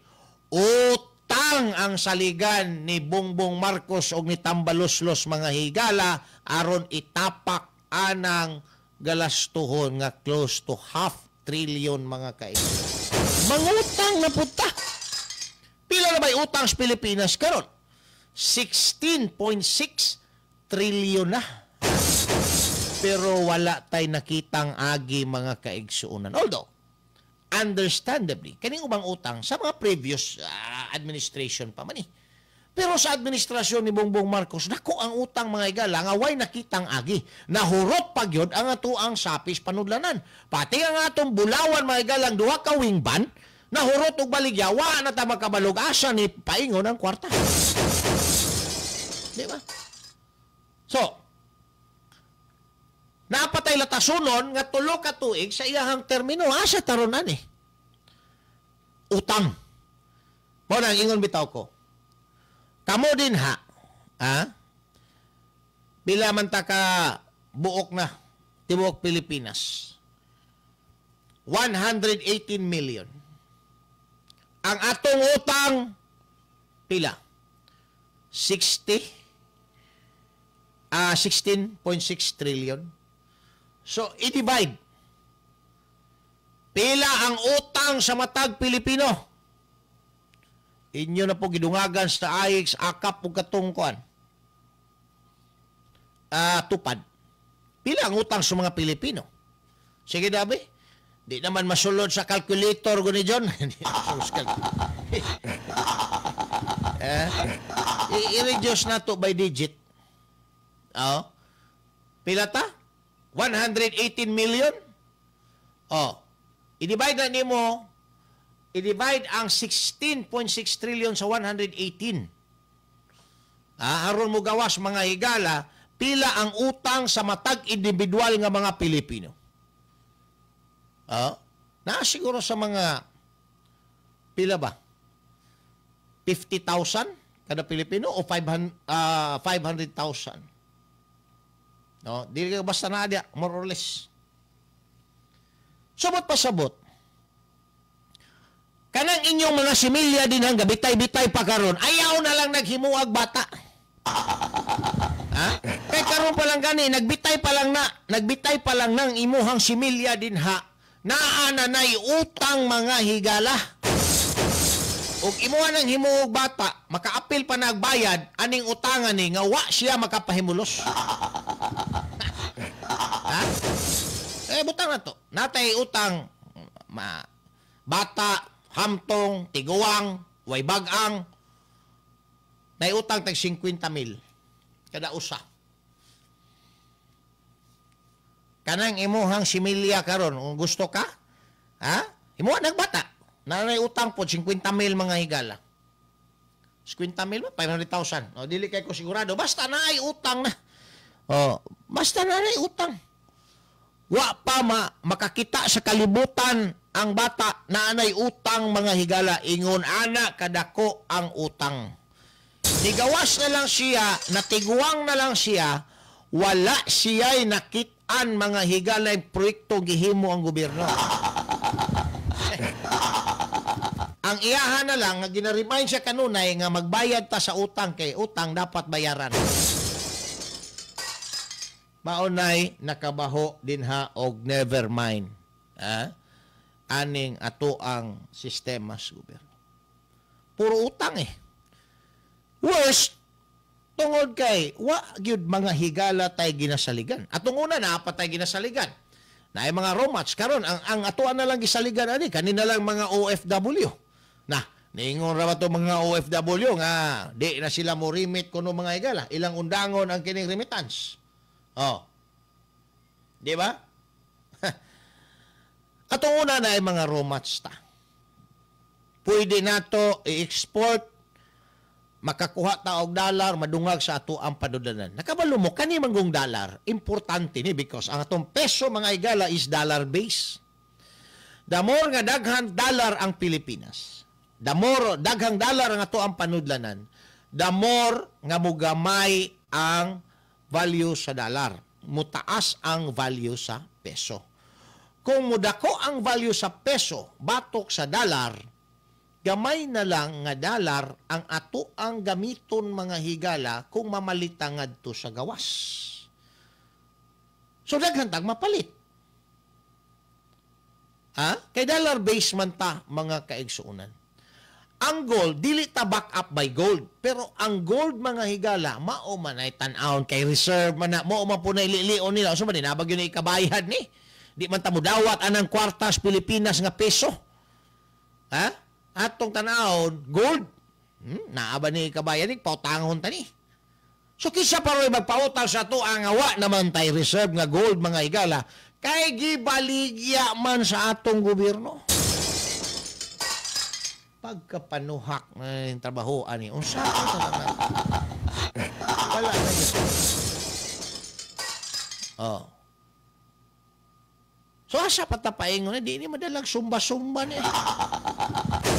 utang ang saligan ni Bongbong Marcos og ni Tambaloslos, mga higala, aron itapak anang galastuhon nga close to half trillion, mga kaibigan. Mangutang na puta. Pila na ba'y utang sa Pilipinas karon? 16.6 trillion na. Pero wala tay nakitang agi, mga kaigsuonan. Although, understandably, kaning ubang utang sa mga previous administration pa man eh. Pero sa administrasyon ni Bongbong Marcos, nako ang utang, mga higala, nga way nakitang agi. Nahurot pa gyud ang atoang sapis panudlanan. Pati ang atong bulawan, mga higalang duha ka wing van, nahurot og baligya, wa na ta makabalog asa ni paingon ang kwarta. Di ba? So, napatay latasunon nga 3 ka tuig sa iyahang termino, asa taron ani? Utang. Mao na ang ingon bitaw ko. Kamo din ha, ha? Pila man ta ka buok na tibuok Pilipinas? 118 million. Ang atong utang pila? 60 16.6 trillion. So, i-divide. Pila ang utang sa matag Pilipino? Inyo na po gidungagan sa AICS, akap ug katong kuan. Tupad. Pila ang utang sa mga Pilipino? Sige, dabi. Di naman masulod sa calculator guni John. Di masulod sa eh, i-reduce na to by digit. Oh. Pila ta? 118 million? Oh. I-divide na nimo, i-divide ang 16.6 trillion sa 118. Aron mo gawas, mga higala, pila ang utang sa matag individual nga mga Pilipino. Na siguro sa mga pila ba? 50,000 kada Pilipino o 500, 500,000? No, dili ka basta na dia, more or less. Subot pasabot. Kanang inyong mga similya din hangga bitay-bitay pa karon, ayaw na lang naghimuag bata. Ha? Kay karon pa lang gani, nagbitay pa lang na, nagbitay pa lang ng imuhang similya din ha. Naa na nay utang mga higala. Ug imuha nang himuog bata, makaapil pa nagbayad aning utangan ni nga wa siya makapahimulos. Ha? Eh butang na to. Natay utang ma bata, hamtong, tiguang, way bag-ang. Nay utang tag 50,000 kada usa. Kanang imuhang similya karon kung gusto ka, ha? Imuha nagbata. Nanay utang po 50,000 mga higala. 50,000 ba? 500,000. O dili kay ko sigurado. Basta naay utang na. O, basta naay utang. Wa pa makakita sa kalibutan ang bata na anay utang mga higala. Ingon ana kadako ang utang. Nigawas na lang siya, natiguang na lang siya, wala siya'y nakit-an mga higala yung proyekto gihimo ang gobyerno. Ang iyahan na lang, nga ginaremind siya kanunay nga magbayad ta sa utang kay utang dapat bayaran. Maunay nakabaho dinha og never mind. Ha? Aning ato ang sistema sa gobyerno. Puro utang eh. Worst, tungod kay wa gyud mga higala tay ginasaligan. Atong una naa pa tay ginasaligan. Naay mga romats karon ang atoan na lang gisaligan ani kanina lang mga OFW. Na, niingon ra ba to mga OFW nga di na sila mo remit kuno mga higala, ilang undangon ang kining remittance. Oh. Di ba? Atong una na ay mga romats ta. Pwede nato i-export, makakuha ta og dollar, madungag sa ato ang padudanan. Nakabalo mo kani manggong dollar, importante ni because ang atong peso mga higala is dollar base. The more nga daghang dollar ang Pilipinas, the more daghang dollar ang ato ang panudlanan, the more nga mugamay ang value sa dollar, mutaas ang value sa peso. Kung mudako ang value sa peso batok sa dollar, gamay na lang nga dollar ang ato ang gamiton mga higala kung mamalita ngadto sa gawas. So daghan tag mapalit. Ha? Kay dollar base man ta mga kaigsuonan. Ang gold dili ta back up by gold, pero ang gold mga higala mao man ay tan-awon kay reserve man na, mao man po na ililion nila. So man nabag yun ay ikabayad ni. Di man ta mudawat anang kwartas Pilipinas nga peso. Ha? Atong tan-awon gold. Naa ba ni ikabayan ni pautangon ta ni. So kisa pa roy magpautang sa ato ang awa naman tay reserve nga gold mga higala kay gibaligya man sa atong gobyerno. Pagkapanuhak na yung trabaho ani unsa ka na wala na yun. Oh. So asa pa ta paingon di ni madalag sumba-sumba ni.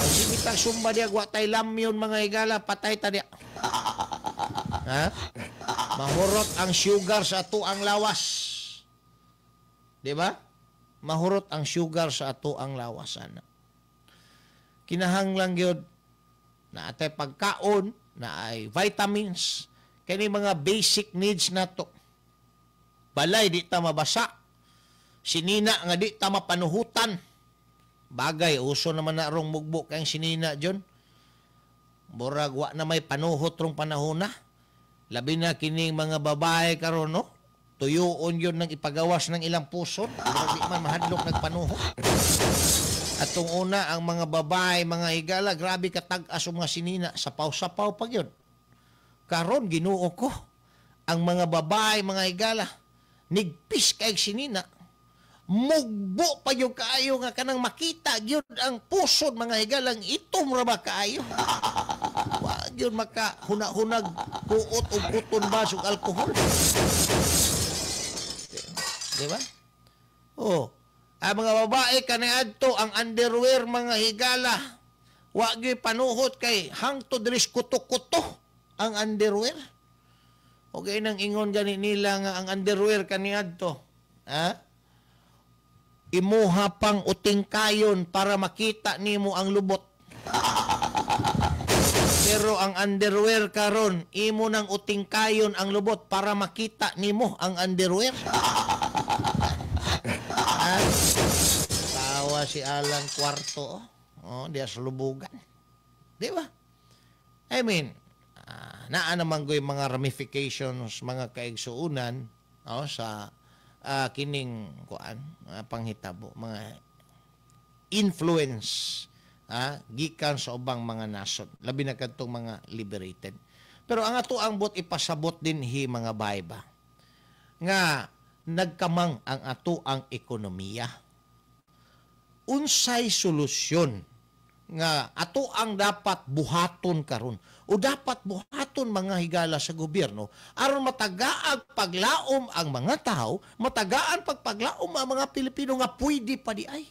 Sige tag sumba diya wa tay lamyon mga higala patay ta diya. Ha? Mahurot ang sugar sa ato ang lawas. Di ba? Mahurot ang sugar sa ato ang lawas ana. Kinahanglan gyud na atay pagkaon, na ay vitamins, kani mga basic needs nato. Balay di ta mabasa. Sinina nga di ta mapanuhutan. Bagay uso naman na rong mugbo kang sinina John. Borag wa na may panuhot rong panahon na. Labi na kining mga babae karon no. Tuyuon yun ng ipagawas ng ilang puson. Murag di man mahadlok nagpanuhot. Atong una, ang mga babae, mga higala, grabe katag-as ang mga sinina, sapaw-sapaw pag yun. Karon Ginoo ko, ang mga babae, mga higala, nigpis kay sinina, mugbo pa yung kaayo nga kanang makita gyud ang pusod mga higalang itom ra ba kaayo. Wa gyud maka huna-hunag kuot og kuton ba og alkohol. Di ba? Oh. Ang mga babae kaniadto ang underwear mga higala. Wa gyud panuhot kay hangtod diri kuto-kuto ang underwear. Okay nang ingon gani nila nga ang underwear kaniadto. Ha? Imuha pang uting kayon para makita nimo ang lubot. Pero ang underwear karon, imo nang uting kayon ang lubot para makita nimo ang underwear. Ha? si Alan Cuarto, oh, oh diya sa Lubugan. Di ba? I mean, naa naman ko'y mga ramifications, mga kaigsuunan, oh, sa kining kuan, panghitabo, mga influence gikan sa ubang mga nasod, labi na kadtong mga liberated. Pero ang ato ang bot ipasabot dinhi, mga bayba, nga nagkamang ang ato ang ekonomiya. Unsay solusyon nga ato ang dapat buhaton karon o dapat buhaton, mga higala sa gobyerno, aron matagaang paglaom ang mga tao, matagaan pagpaglaom ang mga Pilipino nga pwede pa di ay?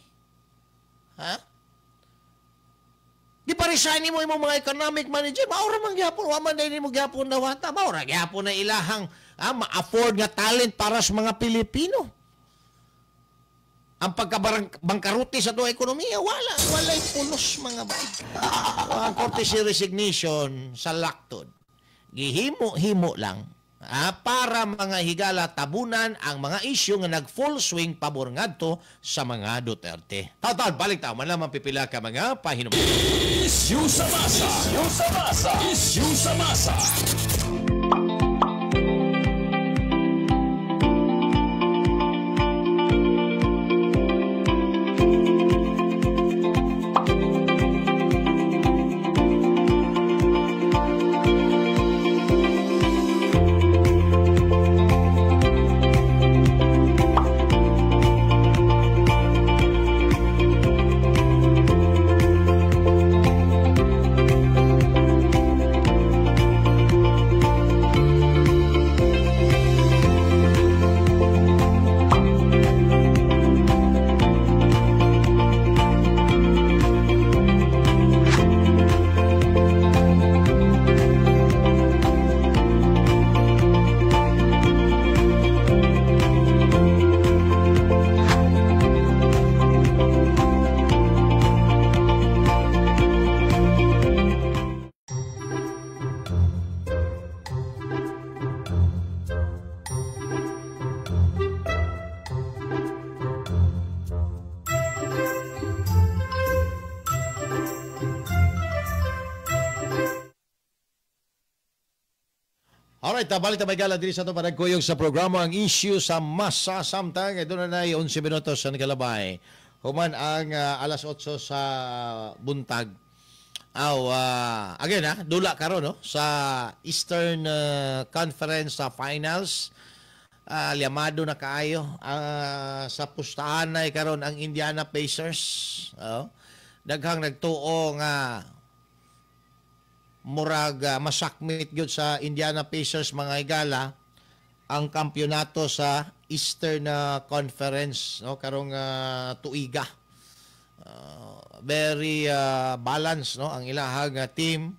Ha? Di pa resign mo imong mga economic manager, maura man gyapon, wa man nimo gyapon dawata, maura gyapon na ilahang ma-afford nga talent para sa mga Pilipino. Ang pagkabangkaruti sa tuwa ekonomiya, wala, walay pulos, mga bay. Ang courtesy resignation sa laktod, gihimo-himo lang para, mga higala, tabunan ang mga isyu nga nag full swing pabor ngadto sa mga Duterte. Taw-taw, balik ta man lamang pipila ka mga pahinom. Issue sa masa. Issue sa masa. Issue sa masa. Alright, balik ta gala diri sa ato panagkuyog sa programa, ang Issue sa Masa, samtang doon na 11 minutos sa nagalabay human ang alas 8 sa buntag. Aw, again dula karon, no, sa Eastern Conference sa Finals. Liamado na kaayo sa pustahan na karon ang Indiana Pacers. Oh. Daghang nagtuo nga murag masakmit gyud sa Indiana Pacers, mga higala, ang kampyonato sa Eastern Conference, no, karong tuiga. Very balanced, no, ang ilahang team.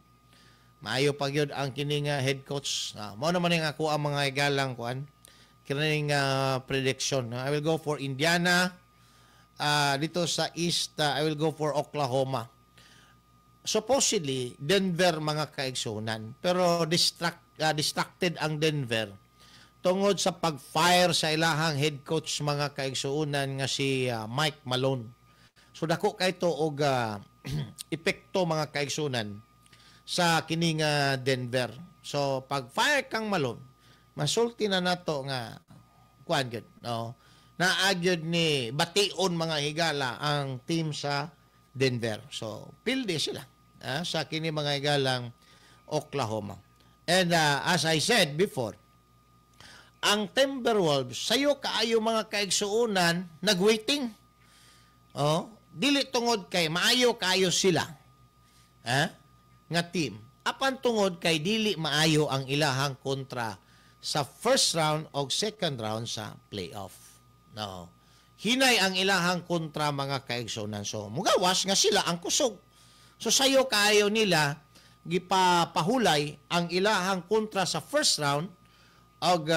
Maayo pa gyud ang kining head coach. Mao naman ning ako ang mga higalang kuan kining prediction. I will go for Indiana. Dito sa East, I will go for Oklahoma. Supposedly Denver, mga kaigsunan, pero distracted ang Denver tungod sa pag-fire sa ilahang head coach, mga kaigsuonan, nga si Mike Malone. So dako kay to og epekto, mga kaigsunan, sa kining Denver. So pag fire kang Malone, masulti na nato nga kuan gyud, no, naa gyud ni bation, mga higala, ang team sa Denver. So pildi sila sa kini, mga higalang Oklahoma. And as I said before, ang Timberwolves sayo kaayo, mga kaigsuonan, nagwaiting. Oh, dili tungod kay maayo kaayo sila nga team. Apan tungod kay dili maayo ang ilahang kontra sa first round o second round sa playoff. No. Hinay ang ilahang kontra, mga kaigsuonan. So mugawas nga sila ang kusog. So sayo kaayo nila gipapahulay ang ilahang kontra sa first round og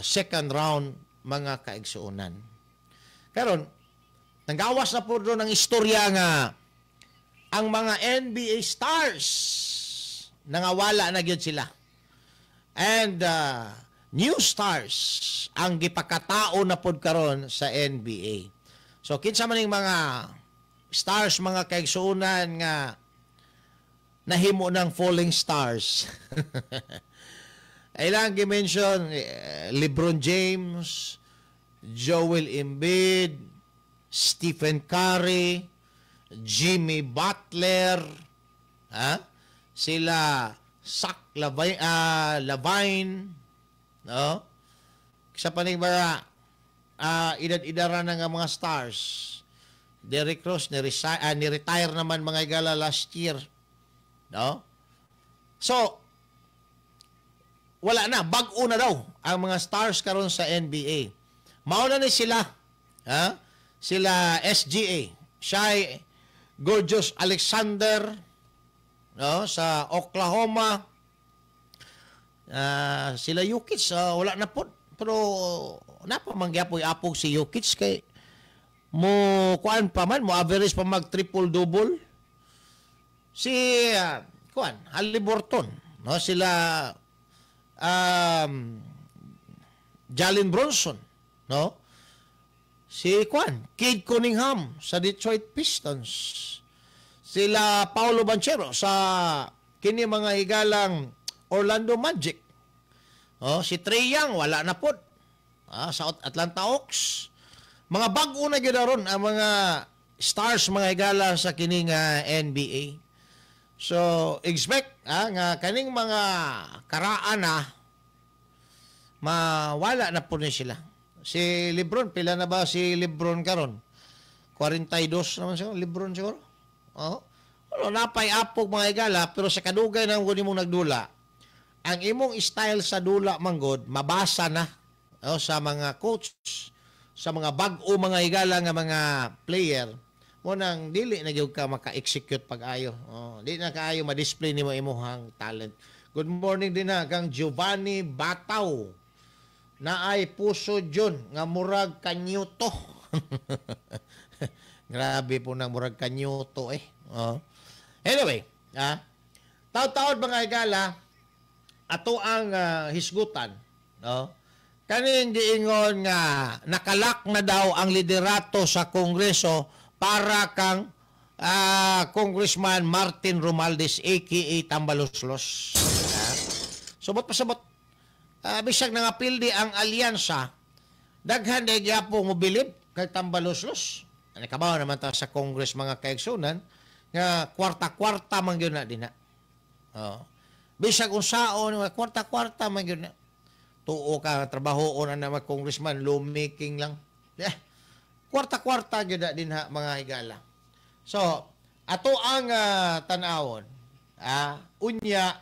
second round, mga kaigsuonan. Karon nanggawas na po doon ang istorya nga ang mga NBA stars nangawala na gyud sila. And new stars ang gipakatao na pod karon sa NBA. So kinsa man ning mga stars, mga kaigsuonan, nga nahimo ng falling stars? Ilang gi-mention, LeBron James, Joel Embiid, Stephen Curry, Jimmy Butler, ha? Sila Zach LaVine, no? Sa panig mga edad-idara na nga mga stars. Derrick Rose, ni-retire naman, mga higala, last year. No? So, wala na, bag-o na daw ang mga stars karon sa NBA. Mauna ni sila, ha? Sila SGA, Shai Gilgeous Alexander, no, sa Oklahoma. Sila Jokic, wala na po. Pero napa man gyapoy apog si Jokic kay mo kuan pa man, mo average pa mag triple double. Si kuan Haliburton, no, sila Jalen Brunson, no? Si kuan Cade Cunningham sa Detroit Pistons. Sila Paolo Banchero sa kini, mga higalang, Orlando Magic. Oh, si Trey Young, wala na pod. Sa Atlanta Hawks. Mga bag-o na gyud aron ang mga stars, mga higala, sa kining NBA. So, expect nga kaning mga karaan na mawala na po ni sila. Si LeBron, pila na ba si LeBron karon? 42 naman siya, LeBron siguro. Oh. Ano, napay apog, mga higala, pero sa kadugay ng guni mong nagdula, ang imong style sa dula manggod, mabasa na, oh, sa mga coach, sa mga bag-o, mga higala, nga mga player, mo nang dili na gyud ka maka-execute pag-ayo. Oh, di na kaayo ma-display nimo imong talent. Good morning din na kang Giovanni Bataw. Naay puso Jun nga murag kanyuto. Grabe po nang murag kanyuto eh. Oh. Anyway, taud-taud, mga higala, ato ang hisgutan, no? Kaning giingon nga nakalak na daw ang liderato sa Kongreso para kang Congressman Martin Romualdez aka Tambaloslos. Subot pasabot. Bisag nangapildi ang alyansa, daghan day gyapon mobilib kay Tambaloslos. Nakabaw naman ta sa Congress, mga kaigsunan, nga kwarta-kwarta man gyud na dinha. Oh. Bisag unsaon, kwarta-kwarta man gyud na. Tuo ka trabaho na na mag congressman, lawmaking lang. Eh, kwarta-kwarta gyud na dinha, mga higala. So, ato ang tan-awon. Unya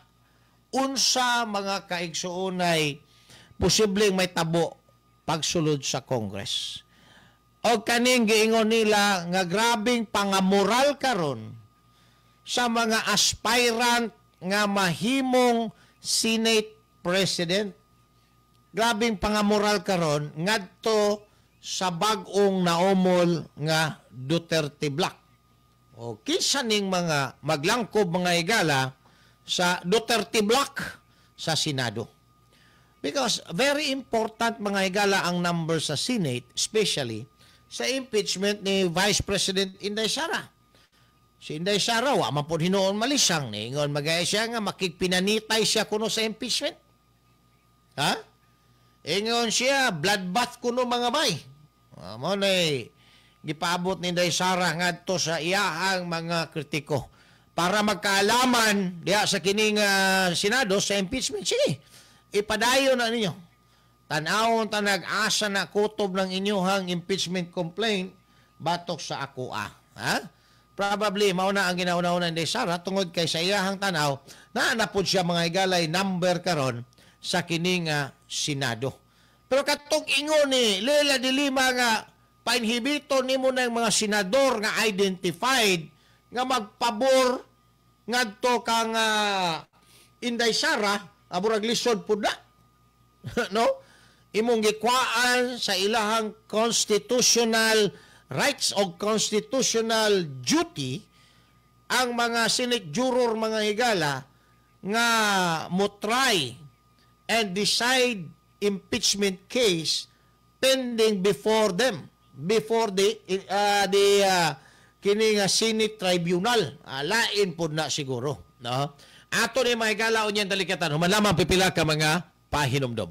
unsa, mga kaigsuonay, posibleng may tabo pagsulod sa Congress? O kaning giingon nila nga grabing pangamoral karon sa mga aspirant nga mahimong Senate President. Grabing pangamoral karon ngadto sa bag-ong naumol nga Duterte Bloc. O kinsa ning mga maglangkob, mga higala, sa Duterte Bloc sa Senado? Because very important, mga higala, ang number sa Senate, especially sa impeachment ni Vice President Inday Sara. Si Inday Sara, wa man pod hinuon malisang. Niingon magaya siya nga makigpinanitay siya kuno sa impeachment. Ha? Ingon siya, bloodbath kuno, mga bay. Mo na gipaabot ni Inday Sara ngadto sa iyahang mga kritiko para magkaalaman diha sa kining Senado sa impeachment. Sige, ipadayon na ninyo. Tan-awon tanag asa na kutob ng inyuhang impeachment complaint batok sa akoa. Ha? Probably mao na ang ginauna-una ni Sara tungod kay sa iyahang tanaw naa na pud siya, mga higalay, number karon sa kining Senado. Pero katong ingon ni Leila de Lima nga painhibito nimo ng mga senador nga identified nga magpabor ngadto kang Inday Sara, aburag lisod pud na. No? Imong gikwaan sa ilahang constitutional rights o constitutional duty ang mga Senate juror, mga higala, nga mo try and decide impeachment case pending before them. before the kini nga Senate Tribunal. Lain pod na siguro, no? Ato ni mga higala unyang talikatan, human lamang pipila ka mga pahinumdom.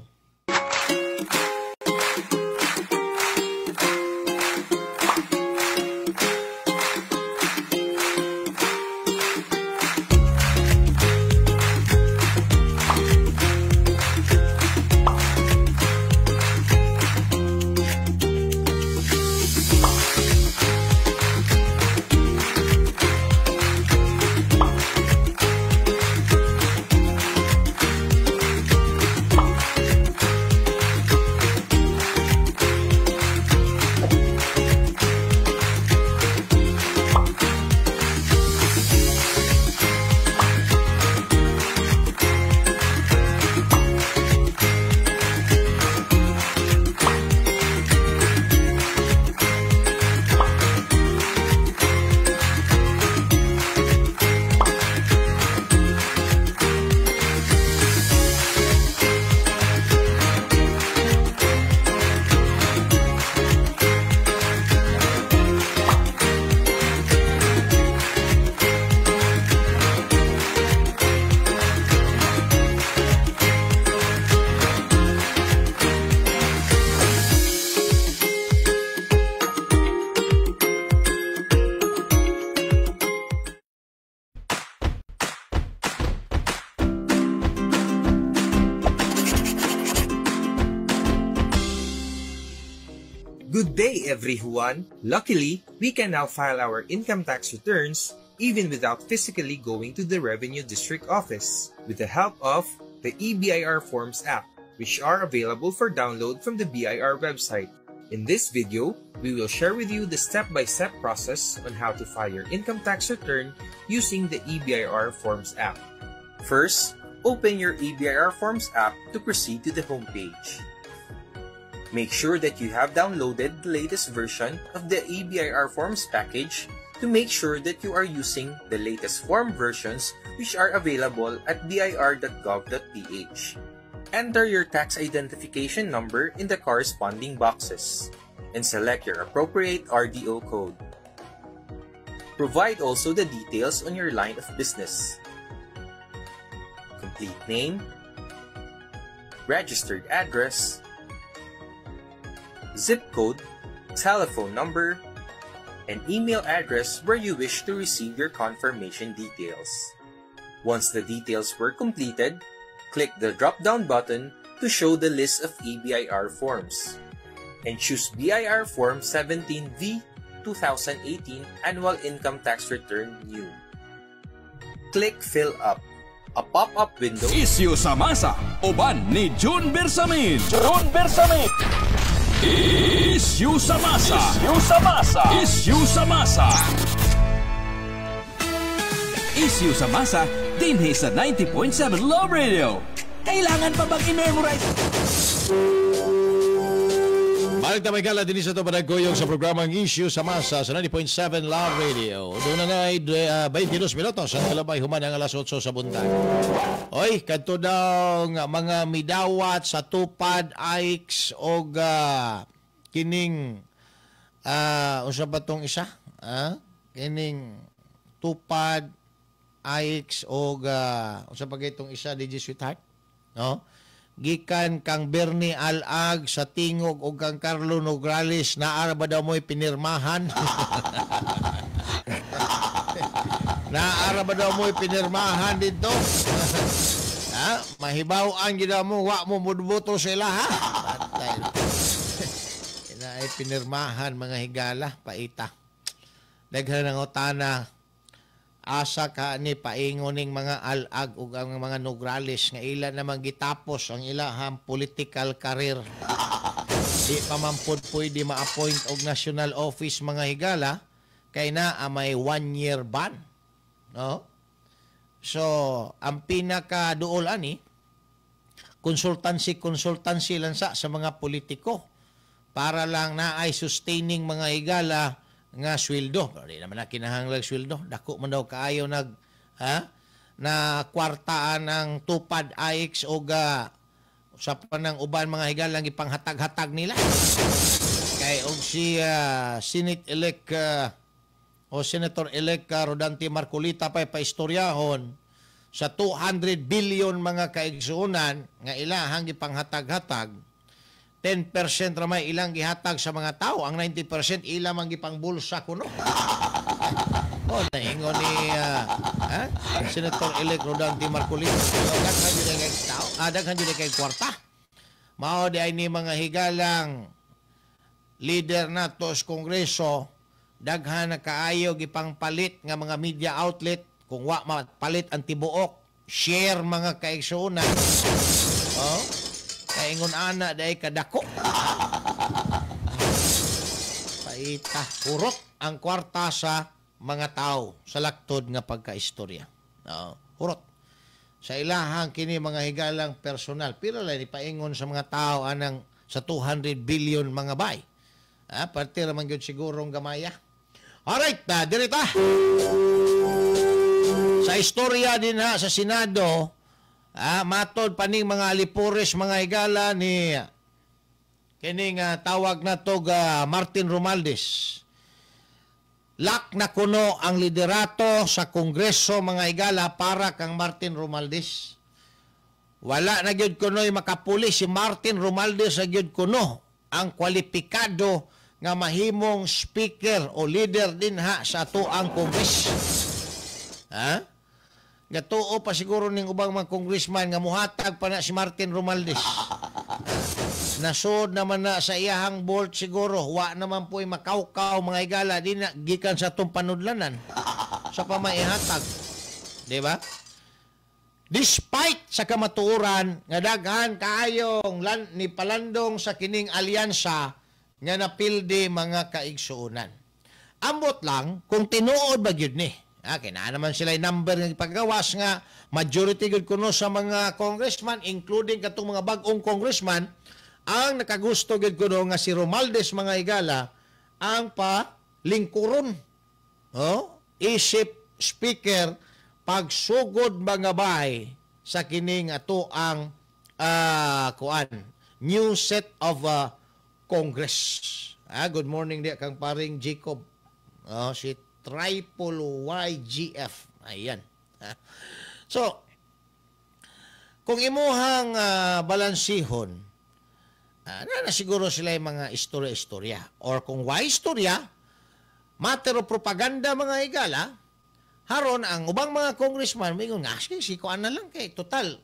Good day, everyone! Luckily, we can now file our income tax returns even without physically going to the Revenue District Office with the help of the eBIRForms app, which are available for download from the BIR website. In this video, we will share with you the step-by-step process on how to file your income tax return using the eBIRForms app. First, open your eBIRForms app to proceed to the homepage. Make sure that you have downloaded the latest version of the eBIRForms package to make sure that you are using the latest form versions which are available at bir.gov.ph. Enter your tax identification number in the corresponding boxes and select your appropriate RDO code. Provide also the details on your line of business: complete name, registered address, zip code, telephone number, and email address where you wish to receive your confirmation details. Once the details were completed, click the drop-down button to show the list of eBIR forms and choose BIR Form 17V 2018 Annual Income Tax Return New. Click Fill Up. A pop-up window Isyu sa masa, uban ni June Bersamin. June Bersamin. Isyu sa masa. Isyu sa masa. Isyu sa masa. Isyu sa masa dinhi sa 90.7 Love Radio. Kailangan pa bang i-memorize? Balik na may gala din sa ito panagkuyog sa programang Issue sa Masa sa 90.7 Love Radio. Doon na 22 minutos sa kalabay human ang alas 8 sa buntag. Oy, kadto daw nga mga midawat sa Tupad, Aix og kining unsa ba tong isa? Kining Tupad, Aix og unsa pa gaytong isa, DJ Sweetheart? No? Gikan kang Bernie Al-ag sa Tingog og kang Carlo Nograles, naara ba daw mo'y pinirmahan? Naara ba daw mo'y pinirmahan dito? Ha? Mahibaw-an gid mo, wa mo mudboto sila, ha? Patay. Ina ay pinirmahan mga higala, paita. Daghan ang utana, asa ka ni paingon ning mga Al-ag ug ang mga Nograles nga ila namang gitapos ang ilahang political career. Di pa man pod pwede ma-appoint og national office mga higala kay naa may 1 year ban. No? So, ang pinaka duol ani consultancy lang sa mga politiko para lang naay sustaining mga higala nga sweldo. Pero di naman na kinahanglag sweldo. Dako man daw kaayo nag na kwartaan ang Tupad, Aix og sa panang uban mga higalang ipanghatag-hatag nila. Kay Kay og si Senate elect o Senator elect Rodante Marcoleta pa paistoryahon sa 200 billion, mga kaigsuonan, nga ilahang gipanghatag-hatag, 10% ra may ilang gihatag sa mga tao, ang 90% ila man gipangbulsa kuno. Oh, naingon ni ha? Senator elect Rodante Marcoleta, daghan jud kay tao, daghan jud kay kwarta. Mao di ay ni, mga higalang leader nato sa Kongreso, daghan na kaayo gipangpalit nga mga media outlet. Kung wa mapalit ang tibuok share, mga kaigsuonan, oh, kaingon ana dai kadako paita, hurot ang kwarta sa mga tao sa laktod nga pagkaistorya. Oh, hurot sa ilahang kini, mga higalang, personal. Pero lang ipaingon sa mga tao anang sa 200 billion, mga bay. Ah, parte ra man gyud sigurong gamaya. Alright, diri ta. Sa istorya din ha sa Senado, matod paning mga alipores, mga higala, ni kining tawag na to Martin Romualdez. Lock na kuno ang liderato sa Kongreso, mga higala, para kang Martin Romualdez. Wala na gyud kuno'y makapuli. Si Martin Romualdez na gyud kuno ang kwalipikado nga mahimong speaker o leader din ha sa atoang Congress. Ha? Gatuo pa siguro ning ubang mga congressman nga muhatag pa na si Martin Romualdez. Nasod naman na sa iyahang bolt siguro. Wa naman po'y makawkaw, mga higala, di na gikan sa atong panudlanan sa pamaihatag. Di ba? Despite sa kamatuoran nga daghan kaayong lan, ni palandong sa kining alyansa nga napildi, mga kaigsuonan. Ambot lang kung tinuod ba gyud ni. Ah, kina naman sila yung number nga ipagawas nga majority gyud kuno sa mga congressman, including katong mga bag-ong congressman, ang nakagusto gyud kuno nga si Romualdez, mga higala, ang pa lingkuron. Oh, isip speaker pagsugod, mga bay, sa kining ato ang kuan, new set of Congress. Ah, good morning di kang paring Jacob. Oh, si Triple YGF. Ayan. So, kung imuhang balansihon, na siguro sila yung mga istorya-istorya. Or kung why istorya, matter of propaganda, mga higala, haron ang ubang mga congressman, may nga, sige, si kuan na lang kay total.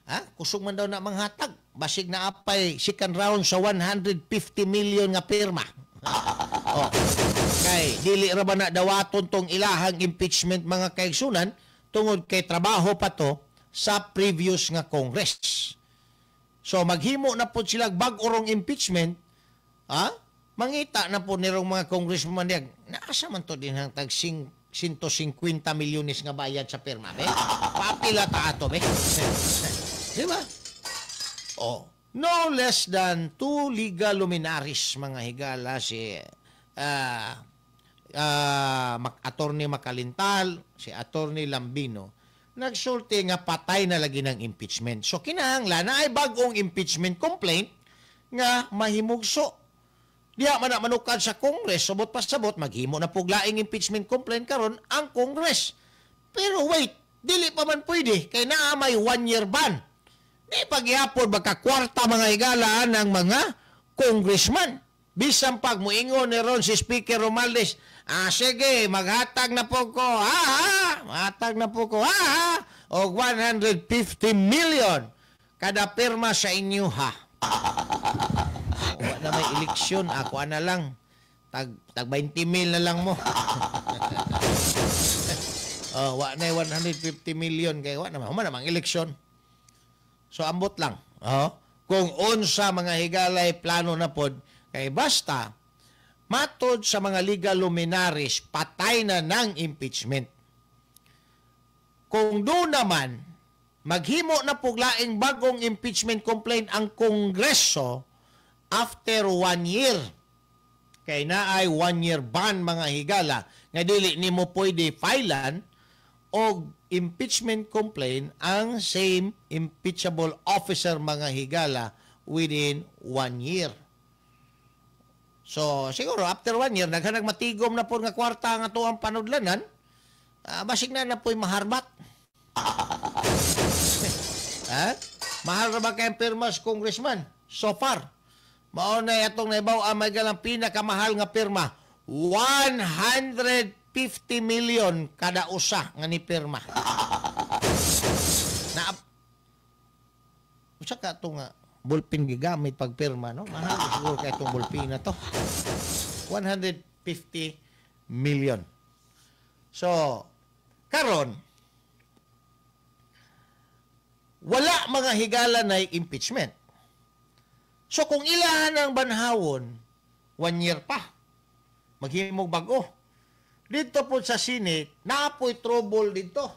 Ha? Kusog man daw na manghatag. Basig na apay second round sa 150 million nga pirma. Oh. Kay dili ra ba na dawaton tong ilahang impeachment, mga kaigsunan, tungod kay trabaho pa to sa previous nga Congress. So maghimo na po sila bag-orong impeachment, ha? Mangita na po nirong mga congressman diag, naasa man to din ang tag 150 milyones nga bayad sa pirma, be? Papila ta ato, be. Di ba? Oh, no less than two legal luminaries, mga higala, si Attorney Makalintal, si Attorney Lambino, nagsulti nga patay na lagi ng impeachment. So kinahanglan na ay bagong impeachment complaint nga mahimugso. Diha man na manukad sa Congress, subot pasabot, maghimo na pug laing impeachment complaint karon ang Congress. Pero wait, dili pa man pwede kay naa may 1 year ban. Di pagyapon magkakwarta, mga higala, ng mga congressman. Bisan pag muingon ni ron si Speaker Romualdez, "Ah, sige, maghatag na po ko, ha, ha, maghatag na po ko, ha, ha, og 150 million kada pirma sa inyo, ha." Wa na may eleksyon, ako na lang. Tag 20 mil na lang mo. Oh, wa na 150 million kay wa na man namang eleksyon. So ambot lang. Oh, kung unsa, mga higalay, plano na pod kay basta matod sa mga legal luminaries, patay na ng impeachment. Kung do naman maghimo na pug laing bagong impeachment complaint ang Kongreso after 1 year, kay naay 1 year ban, mga higala, nga dili nimo pwede filean og impeachment complaint ang same impeachable officer, mga higala, within 1 year. So, siguro, after one year, naghanag matigom na po nga kwarta nga to ang panudlanan, basig na na po'y maharbat. Ha? Mahal ra ba kayong pirma sa congressman? So far. Mao na atong naibaw ang may galang pinakamahal nga pirma. 150 million kada usa nga ni pirma. Na usa ka to nga ballpen gigamit pag pirma, no? Mahal siguro kay itong ballpen na to. 150 million. So, karon wala mga higala na impeachment. So kung ilahan ang banhawon, 1 year pa. Maghimog bag-o. Dito po sa Senate, naapoy trouble dito.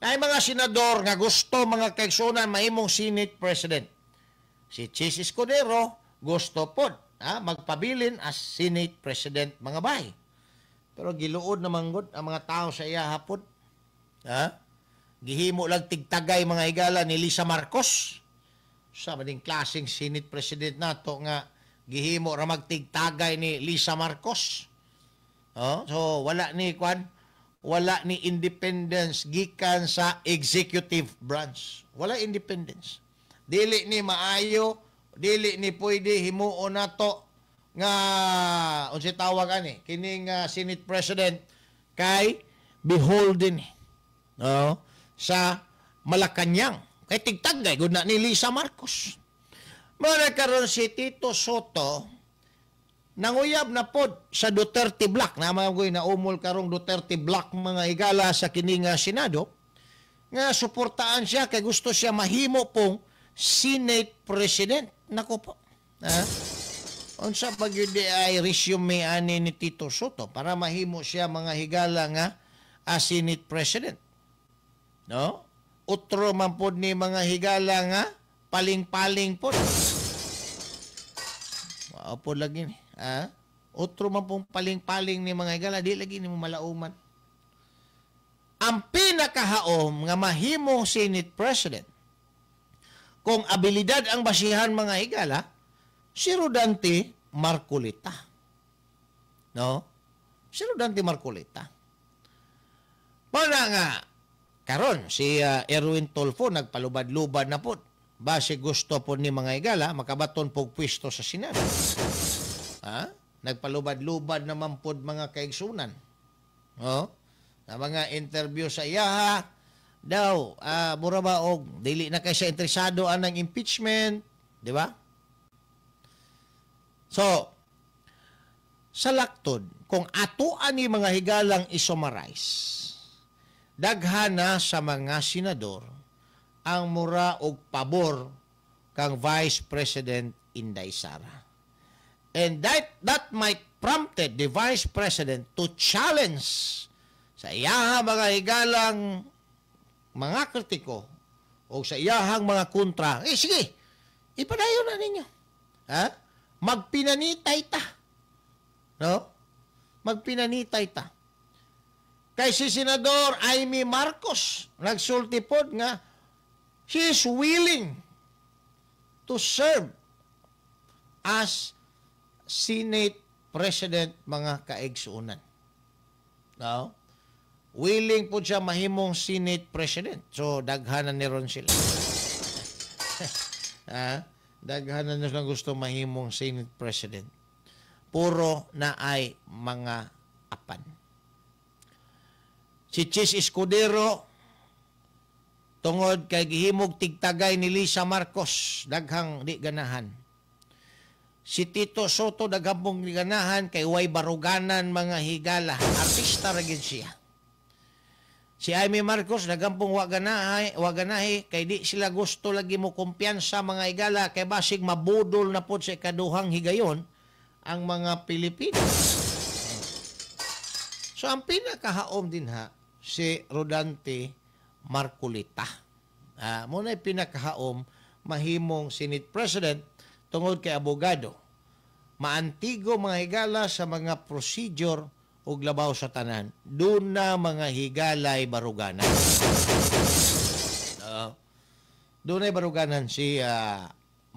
Ay mga senador nga gusto, mga kaigsunan, mahimong Senate President. Si Chiz Escudero gusto pod, ha, magpabilin as Senate President, mga bay. Pero giluod naman gud ang mga tao sa iya hapon. Ha? Gihimo lang tigtagay, mga higala, ni Lisa Marcos. Sa maning klaseng Senate President nato nga gihimo ra magtigtagay ni Lisa Marcos. Oh, so wala ni kwan, wala ni independence gikan sa executive branch. Wala independence. Dili ni maayo, dili ni pwede himuon nato nga unsay tawag ani kining Senate President kay beholden, no, sa Malacanang kay tigtagay gud na ni Lisa Marcos. Mao na karon si Tito Sotto nanguyab na pod sa Duterte Block na mga goy na umol karong Duterte Block, mga higala, sa kini nga Senado nga suportaan siya kay gusto siya mahimo pong Senate President. Nako po. Ha? Unsa pa gyud di ay resume ani ni Tito Sotto para mahimo siya, mga higala, nga a Senate President? No? Utro man pod ni, mga higala, nga paling-paling pod. Mao po lagi ni. Ha? Utro man pong paling-paling ni, mga higala, di lagi ni mo malauman. Ang pinakahaom nga mahimong Senate President kung abilidad ang basihan, mga higala, si Rodante Marcoleta. No? Si Rodante Marcoleta. Mao na nga karon si Erwin Tulfo nagpalubad-lubad na po. Base gusto po ni, mga higala, makabaton po pwesto sa Senado. Ha? Nagpalubad-lubad naman po, mga kaigsunan. No? Sa mga interview sa iyaha, daw, mura ba og dili na kay siya interesado anang impeachment, di ba? So, sa laktod, kung ato ani, mga higalang, isummarize, daghan na sa mga senador ang mura og pabor kang Vice President Inday Sara. And that might prompted the Vice President to challenge sa iyaha, mga higalang, mga kritiko o sa iyahang mga kontra. Eh sige, ipadayon na ninyo. Ha? Magpinanitay ta. No? Magpinanitay ta. Kay si Senador Imee Marcos, nagsulti pod nga she is willing to serve as Senate President, mga kaigsuonan. No? Willing po siya mahimong Senate President. So, daghanan ni ron sila. Ha? Daghanan na silang gusto mahimong Senate President. Puro na ay mga apan. Si Chiz Escudero, tungod kay gihimog tigtagay ni Lisa Marcos, daghang di ganahan. Si Tito Sotto, daghang pong di ganahan kay way baruganan, mga higala. Artista ra gyud siya. Si Imee Marcos, daghang pong wa ganahi kay di sila gusto lagi mo kumpiyansa, mga higala, kay basig mabudol na pod sa ikaduhang higayon ang mga Pilipino. So ang pinakahaom din ha si Rodante Marcoleta. Mao na pinakahaom mahimong Senate President tungod kay abogado. Maantigo, mga higala, sa mga procedure ug labaw sa tanan. Doon na, mga higalay, baruganan. Doon ay baruganan si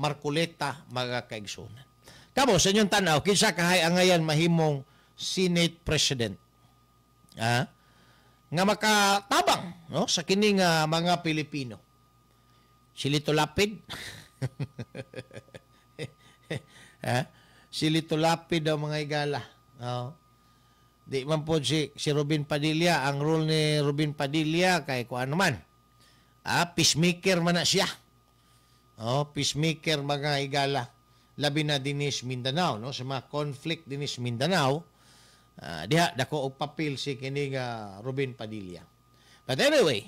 Marcoleta, mga kaigsunan. Kamo, sa inyong tanaw, kinsa kahay angayan mahimong Senate President? Ah? Nga makatabang, no, sa kining mga Pilipino. Si Lito Lapid? Ha? Si Lito Lapid daw, mga higala. No? Di man po si Robin Padilla, ang role ni Robin Padilla kay kung ano man. Ah, peacemaker man na siya. Oh, peacemaker, mga higala. Labi na dinis Mindanao, no, sa mga conflict dinis Mindanao. Diha dako og papel si kining Robin Padilla. But anyway,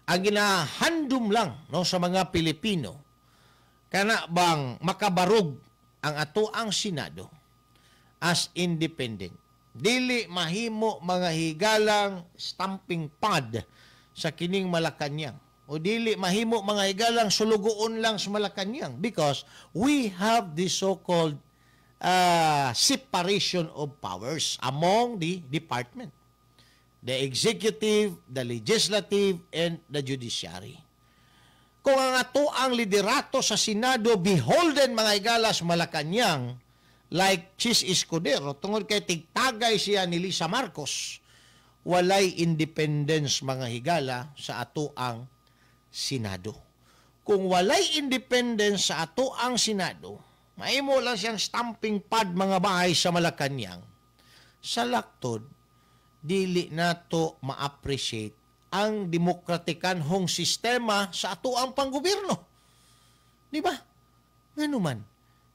ang ginahandom lang, no, sa mga Pilipino kana bang makabarog ang atoang Senado as independent. Dili mahimo, mga higalang, stamping pad sa kining Malacanang. O dili mahimo, mga higalang, sulugoon lang sa Malacanang because we have the so-called separation of powers among the department. The executive, the legislative, and the judiciary. Kung ang ato ang liderato sa Senado beholden, mga higala, sa Malacanang like Chiz Escudero, tungod kay tigtagay siya ni Lisa Marcos, walay independence, mga higala, sa ato ang Senado. Kung walay independence sa ato ang Senado, mahimo lang siyang stamping pad, mga bahay, sa Malacanang. Sa laktod, dili nato ma-appreciate ang demokratikanhong sistema sa ato ang panggobyerno. Di ba? Ngano man?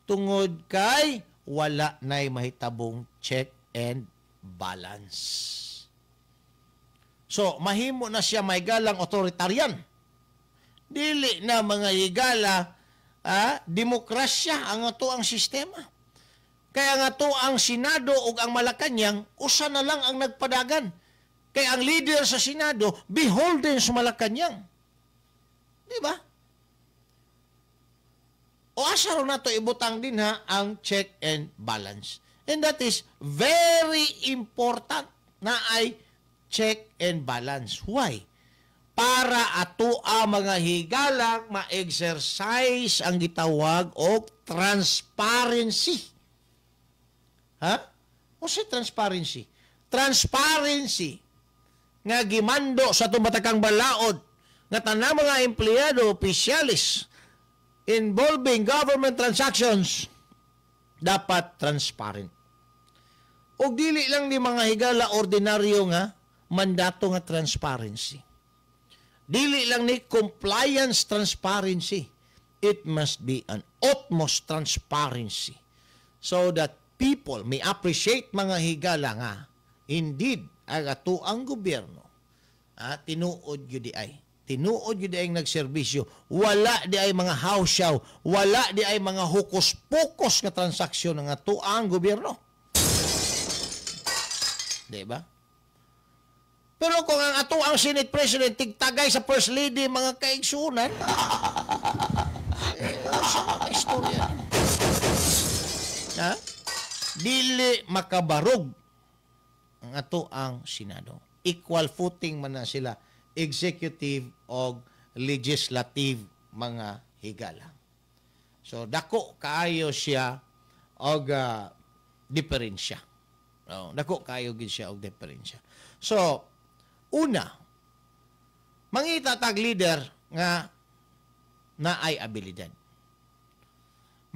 Tungod kay wala na'y mahitabong check and balance. So, mahimo na siya may galang authoritarian. Dili na, mga higala, demokrasya ang ato ang sistema. Kaya nga to ang Senado ug ang Malacanang, usa na lang ang nagpadagan. Kaya ang leader sa Senado, beholden sa Malacanang. Di ba? O asa ro nato ibutang din ha ang check and balance? And that is very important na ay check and balance. Why? Para ato ang mga higalang ma-exercise ang gitawag og transparency. Ha? O si transparency? Transparency nga gimando sa Batakang Balaod nga tanang mga empleyado, opisyalis involving government transactions dapat transparent. Og dili lang ni, mga higala, ordinaryo nga mandato nga transparency. Dili lang ni compliance transparency. It must be an utmost transparency so that people may appreciate, mga higala, nga indeed ang ato ang gobyerno tinuod gyud di ay. Tinuod gyud ay nagserbisyo. Wala di ay mga hawsyaw, wala di ay mga hukos-pokos nga transaksyon ng ato ang gobyerno. Di ba? Pero kung ang ato ang Senate President tigtagay sa First Lady, mga kaigsunan, eh, sa mga istorya. Ha? Dili makabarog ang ato ang Senado. Equal footing man na sila, executive o legislative, mga higala. So dako kaayo siya og diferensya. Oh, dako kaayo gid siya og diferensya. So una, mangita tag leader nga naay abilidad.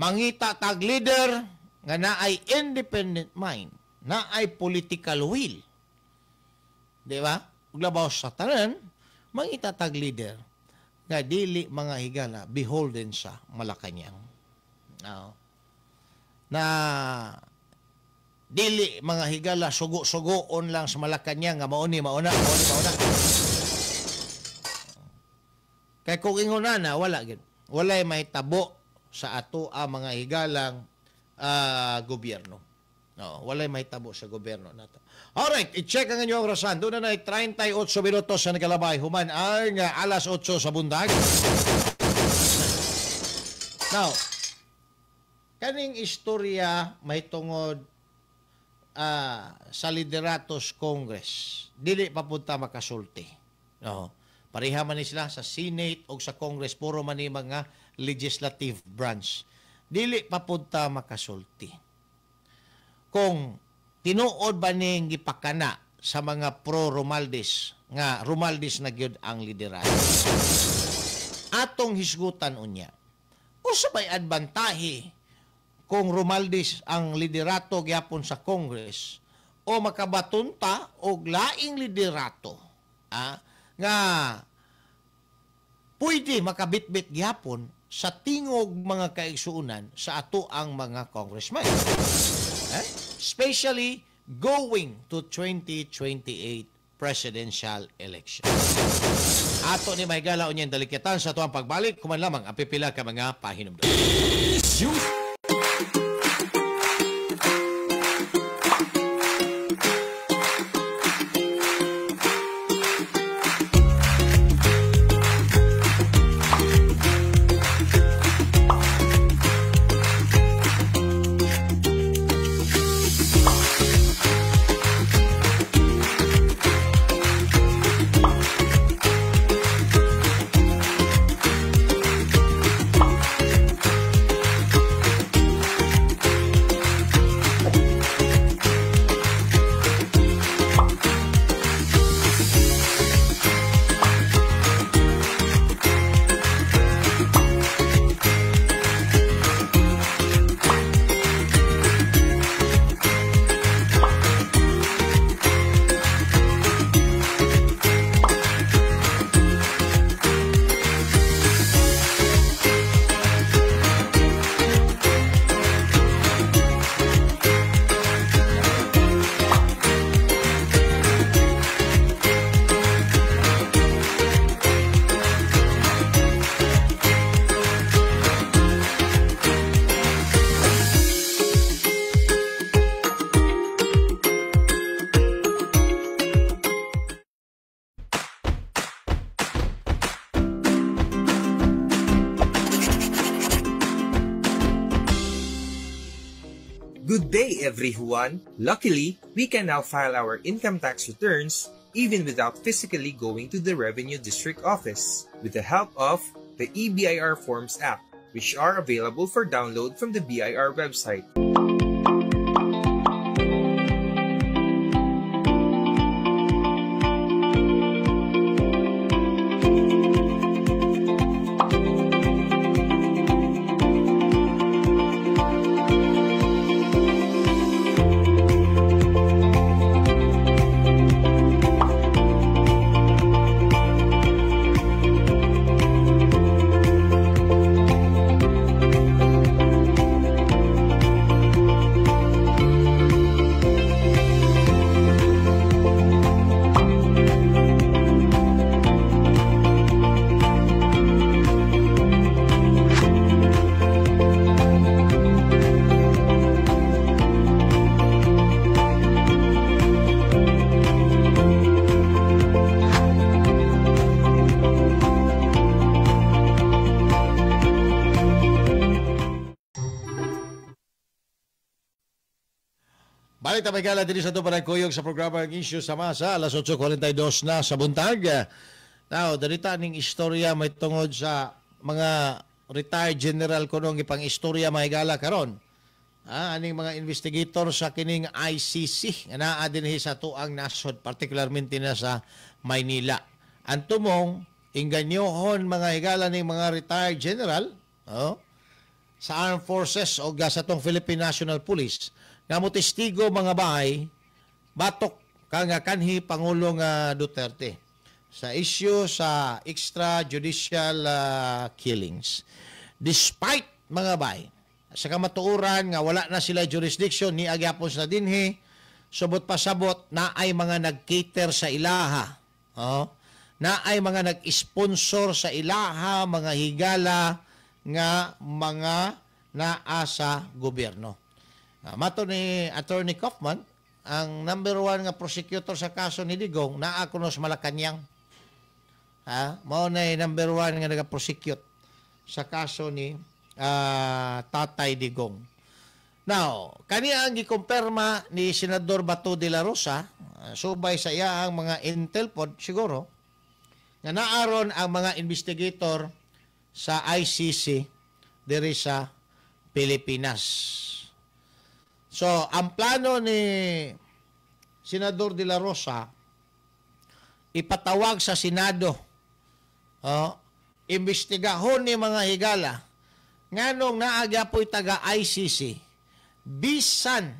Mangita tag leader nga naay independent mind, naay political will. Di ba? Ug labaw sa tanan, mangita tag leader nga dili, mga higala, beholden sa Malacanang. No. Na dili, mga higala, sugo-sugoon lang sa Malacanang nga mauni, mauna, mauni, mauna. Kay kung ingon na, wala gid. Walay mahitabo sa ato ang mga higalang gobyerno. No, walay mahitabo sa gobyerno nato. Alright, i-check ang inyong orasan. Doon na 38 minutos sa nakalabay. Human ang alas 8 sa buntag. Now, kaning istorya may tungod sa lideratos Congress, dili pa punta makasulti. No. Pareha man ni sila sa Senate o sa Congress, puro man ni mga legislative branch. Dili pa pud ta makasulti kung tinuod ba ning gipakana sa mga pro-Romualdez nga Romualdez na gyud ang liderato. Atong hisgutan unya, usa bay adbantahe kung Romualdez ang liderato gyapon sa Congress o makabaton ta og laing liderato nga pwede makabitbit gyapon sa tingog mga kaigsuonan sa ato ang mga congressman. Eh? Especially going to 2028 presidential election. Ato ni mahigala unyang dalikitan sa tuang pagbalik, kuman lamang ang pipila ka mga pahinumdum. Isyu. Good day, everyone! Luckily, we can now file our income tax returns even without physically going to the Revenue District Office with the help of the eBIRForms app, which are available for download from the BIR website. Balik ta mahigala diri sa ato panagkuyog sa programa ang Isyu sa Masa, alas 8:42 na sa buntag. Now, darita ning istorya may tungod sa mga retired general kunong ipang istorya mahigala karon. Aning mga investigator sa kining ICC nga naa dinhi sa tuang nasod, particularmente na sa Maynila. Ang tumong inganyohon mga higala ning mga retired general, oh, sa Armed Forces o sa tong Philippine National Police nga mo testigo mga bahay batok kang kanhi Pangulong Duterte sa issue sa extrajudicial killings. Despite mga bay sa kamatuoran nga wala na sila jurisdiction ni agyapon sa dinhi, subot pasabot na ay mga nag-cater sa ilaha, oh, na ay mga nag-sponsor sa ilaha mga higala nga mga naa sa gobyerno. Mato ni Attorney Kaufman, ang number one nga prosecutor sa kaso ni Digong, naa kuno sa Malacanang. Mao na number one nga naga-prosecute sa kaso ni Tatay Digong. Now, kani ang gikumpirma ni Senador Bato de la Rosa, subay sa iya ang mga intel pod siguro, nga naaron ang mga investigator sa ICC diri sa Pilipinas. So, ang plano ni Senador De La Rosa, ipatawag sa Senado, oh, imbestigahon ni mga higala, nganong naagyapoy taga ICC, bisan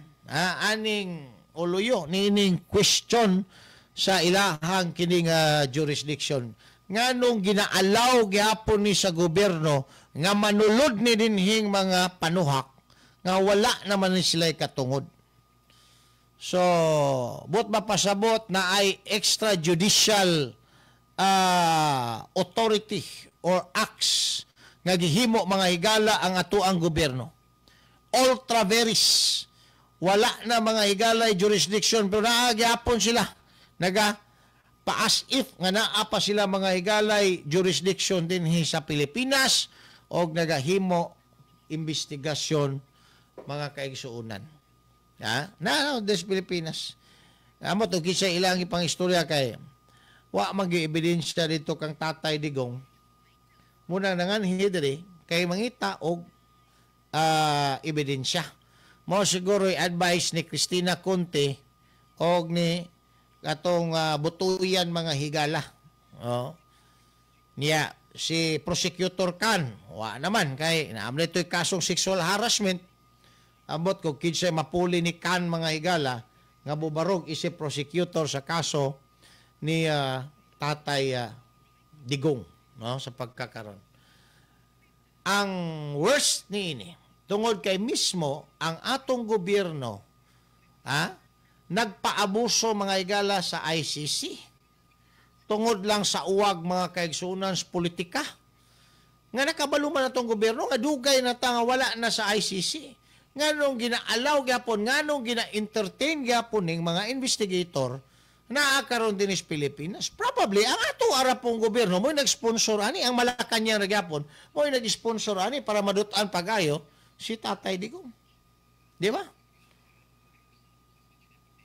aning uluyo, nining question sa ilahang kining jurisdiction. Nganong ginaalaw gyapon ni sa gobyerno nga manulod ni dinhing mga panuhak nga wala naman ni sila katungod. So, buot mapasabot na ay extrajudicial authority or acts nga gihimo mga higala ang atuang gobyerno. Ultra veris. Wala na mga higala jurisdiction pero naa gyapon sila. Naga paas if nga naa pa sila mga higalay jurisdiction dinhi sa Pilipinas og nagahimo investigasyon mga kaigsuonan. Ha? Na des Pilipinas. Amo to kinsa ilang ipang istorya kay wa man gi-ebidensya dito kang Tatay Digong. Muna nanganhi diri kay mangita og ebidensya. Mo siguro i-advise ni Christina Conte og ni katong butuyan mga higala. Oh. Niya si Prosecutor Khan, wa naman kay naam nito'y kasong sexual harassment. Ambot ko kinsay mapuli ni Khan mga higala nga bubarog isip prosecutor sa kaso ni Tatay Digong, no, sa pagkakaron. Ang worst niini tungod kay mismo ang atong gobyerno nagpaabuso mga higala sa ICC tungod lang sa uwag mga kaigsunan sa politika. Nga nakabalo man atong gobyerno nga dugay na ta nga wala na sa ICC. Nganong ginaalaw gyapon, nganong gina-entertain gyapon ning mga investigator naa karon dinhi sa Pilipinas. Probably ang ato ara pong gobyerno mo'y nag-sponsor ani, ang Malacañang ra gyapon mo'y nag-sponsor ani para madut-an pagayo si Tatay Digong. Di ba?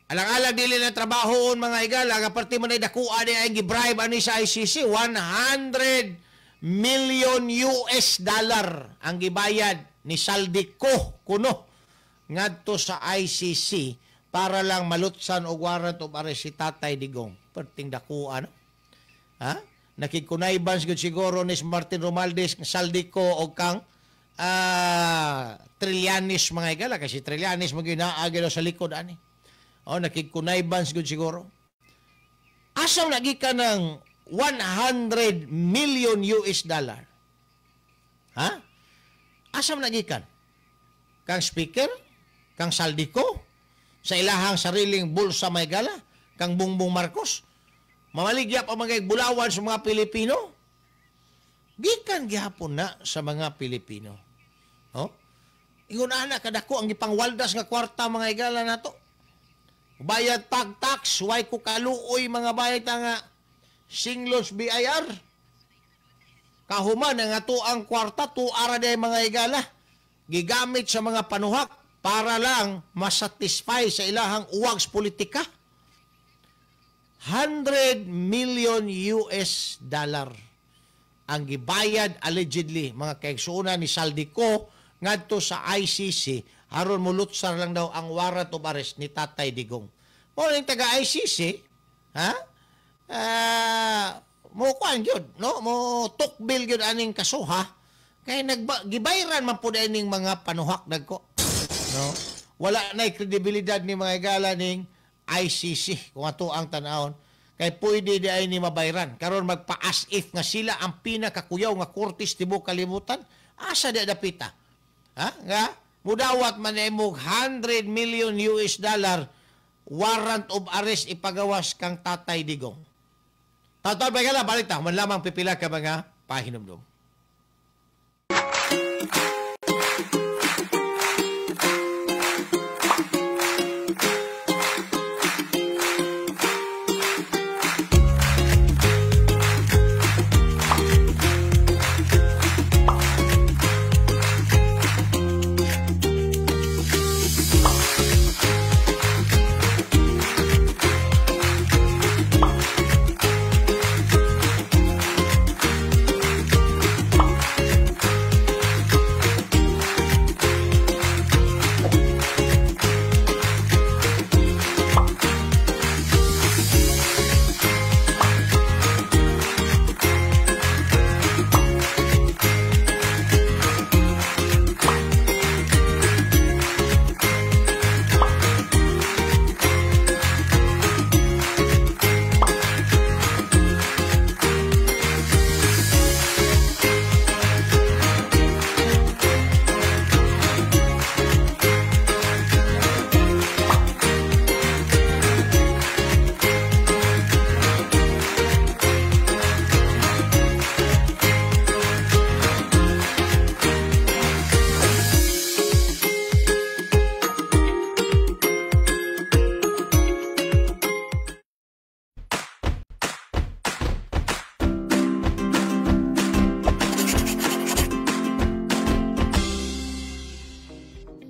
Alang-alang dili na trabahoon mga higala, ang aparte man ay dakua ni ay gibribe ani sa ICC, 100 million US dollar ang gibayad ni Zaldy Co kuno ngadto sa ICC para lang malutsan og warrant of arrest si Tatay Digong. Perting dakua, no? Ha? Nakigkunaybans gud siguro ni Martin Romualdez, Zaldy Co og kang Trillanes mga higala, kasi Trillanes mo ginaagi sa likod ani. Oh, nakigkunaybans gud siguro. Asa lagi ka ng 100 million US dollar? Ha? Asa man nagikan? Kang speaker? Kang Zaldy Co? Sa ilahang sariling bulsa may gala? Kang Bongbong Marcos? Mamaligya pa mga bulawan sa mga Pilipino? Gikan gihapon na sa mga Pilipino. Oh? Ingon ana kadako ang gipangwaldas nga kwarta mga higala nato. Bayad tag tax, way ko kaluoy mga bayad nga singlos BIR. Kahuman ang ato ang kwarta, tuara day mga higala. Gigamit sa mga panuhak para lang masatisfy sa ilahang uwag sa politika. 100 million US dollar ang gibayad allegedly mga kaigsuonan ni Zaldy Co ngadto sa ICC aron mulutsar lang daw ang warrant of arrest ni Tatay Digong. Mo ning taga ICC, ha? Mo kuan gyud, no? Mo tukbil gyud aning kasuha kay naggibayran man pud ining mga panuhak dagko, no? Wala nay kredibilidad ni mga higala ning ICC kung ato ang tan-awon kay pwede di ay ni mabayran karon magpa-as if nga sila ang pinakakuyaw nga kortes tibuok kalibutan. Asa di dapita, ha? Nga mudawat man imong 100 million US dollar warrant of arrest ipagawas kang Tatay Digong. Tatay ba balik ta man lamang pipila ka mga pahinumdum.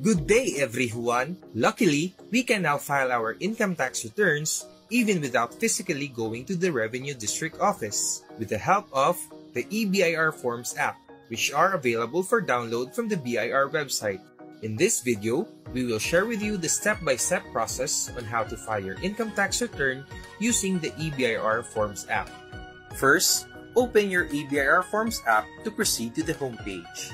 Good day, everyone! Luckily, we can now file our income tax returns even without physically going to the Revenue District Office with the help of the eBIRForms app, which are available for download from the BIR website. In this video, we will share with you the step-by-step process on how to file your income tax return using the eBIRForms app. First, open your eBIRForms app to proceed to the homepage.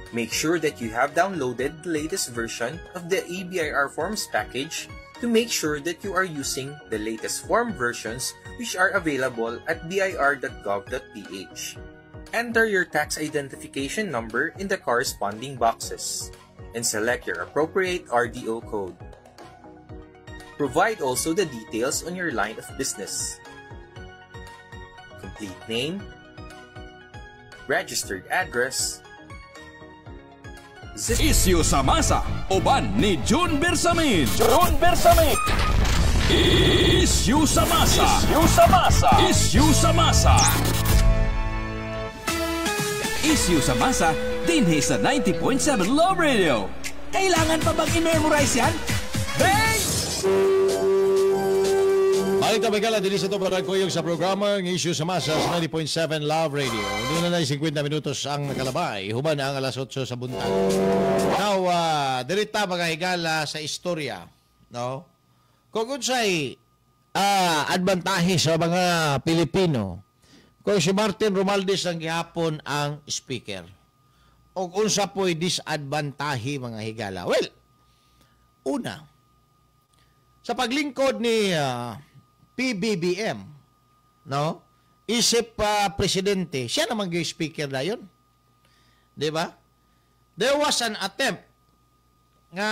Make sure that you have downloaded the latest version of the eBIRForms package to make sure that you are using the latest form versions, which are available at bir.gov.ph. Enter your tax identification number in the corresponding boxes and select your appropriate RDO code. Provide also the details on your line of business, complete name, registered address, zip Isyu sa masa, uban ni June Bersamin. June Bersamin. Isyu sa masa. Isyu sa masa. Isyu sa masa. Isyu sa masa, dinhi sa 90.7 Love Radio. Kailangan pa bang i-memorize yan? Bang! Balik ta, mga higala, dinhi sa atong kuyog sa programa ng Issue sa Masa sa 90.7 Love Radio. Doon na 50 minutos ang nakalabay. Human na ang alas 8 sa buntag. Now, dirita, mga higala, sa istorya. No? Kung unsay advantahe sa mga Pilipino kung si Martin Romualdez ang gihapon ang speaker, o unsa po'y disadvantahe, mga higala. Well, una, sa paglingkod ni PBBM, no? Isip pa presidente, siya naman yung speaker na yun. Di ba? There was an attempt nga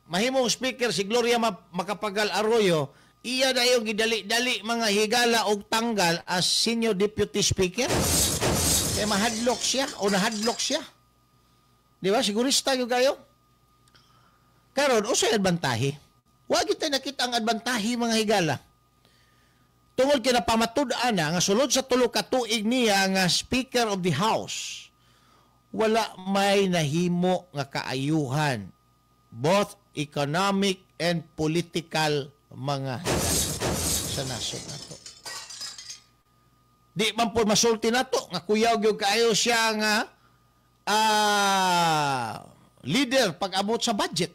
mahimong speaker si Gloria Macapagal Arroyo, iya na yung gidali-dali, mga higala, og tanggal as senior deputy speaker. Kaya mahadlok siya o nahadlok siya. Di ba? Sigurista gyud kayo. Karon, usay advantahe? Wa kita nakita ang advantahe, mga higala. Tungod kay napamatud-an na nga sulod sa 3 ka tuig niya nga Speaker of the House, wala may nahimo nga kaayuhan, both economic and political, mga higala, sa nasod nato. Di man po masulti nato nga kuyaw gyud kaayo siya nga leader pag abot sa budget.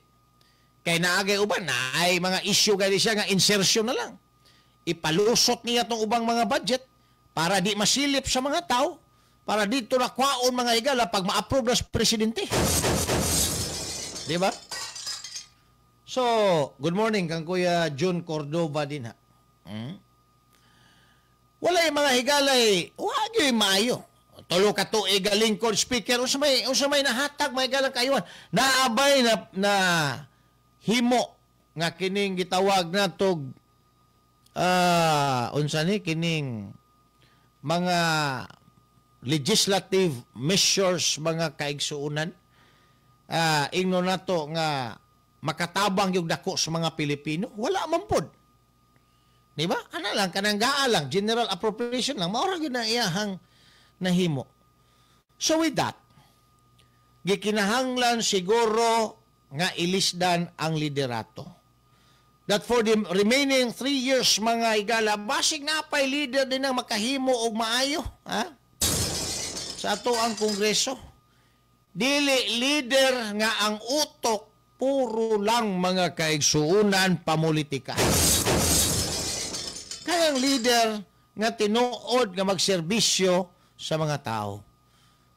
Kay naagay uban, naay mga issue gani siya nga insertion na lang. Ipalusot niya tong ubang mga budget para di masilip sa mga tao, para dito na kwaon, mga higala, pag ma-approve na sa presidente. Di ba? So, good morning kang Kuya June Cordova din ha. Wala yung mga higalay, wag yung maayo. 3 ka tuig lingkod speaker, unsa may nahatag, mga higalang kaayuhan? Naabay na himo nga kining gitawag natog unsa ni kining mga legislative measures, mga kaigsuonan, ingno nato nga makatabang yung dako sa mga Pilipino? Wala man pod. Di ba? Ana lang, kanang GAA lang, general appropriation lang, mao ra gyud na iyahang nahimo. So with that, gikinahanglan siguro nga ilisdan ang liderato. That for the remaining 3 years, mga higala, basig na pay leader din ang makahimo og maayo, ha? Sa ato ang Kongreso. Dili leader nga ang utok puro lang, mga kaigsuunan, pamulitika. Kaya ang leader nga tinuod nga magserbisyo sa mga tao.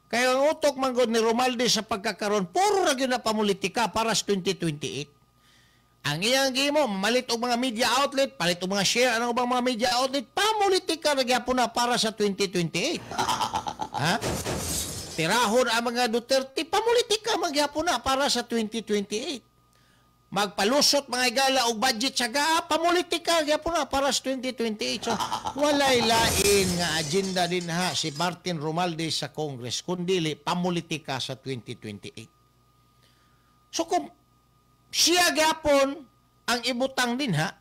Kaya ang utok manggod ni Romualdez sa pagkakaroon, puro ra gyud na pamulitika para sa 2028. Ang iyang gimo, malit og mga media outlet, palit og mga share ang ubang mga media outlet, pamulitika ra gyapon na para sa 2028. Ha? Tirahon ang mga Duterte, pamulitika man gyapon na para sa 2028. Magpalusot, mga higala, og budget sa GAA, pamulitika gyapon na para sa 2028. So, walay lain nga agenda din ha si Martin Romualdez sa Congress, kundili pamulitika sa 2028. So kung siya gyapon ang ibutang din ha,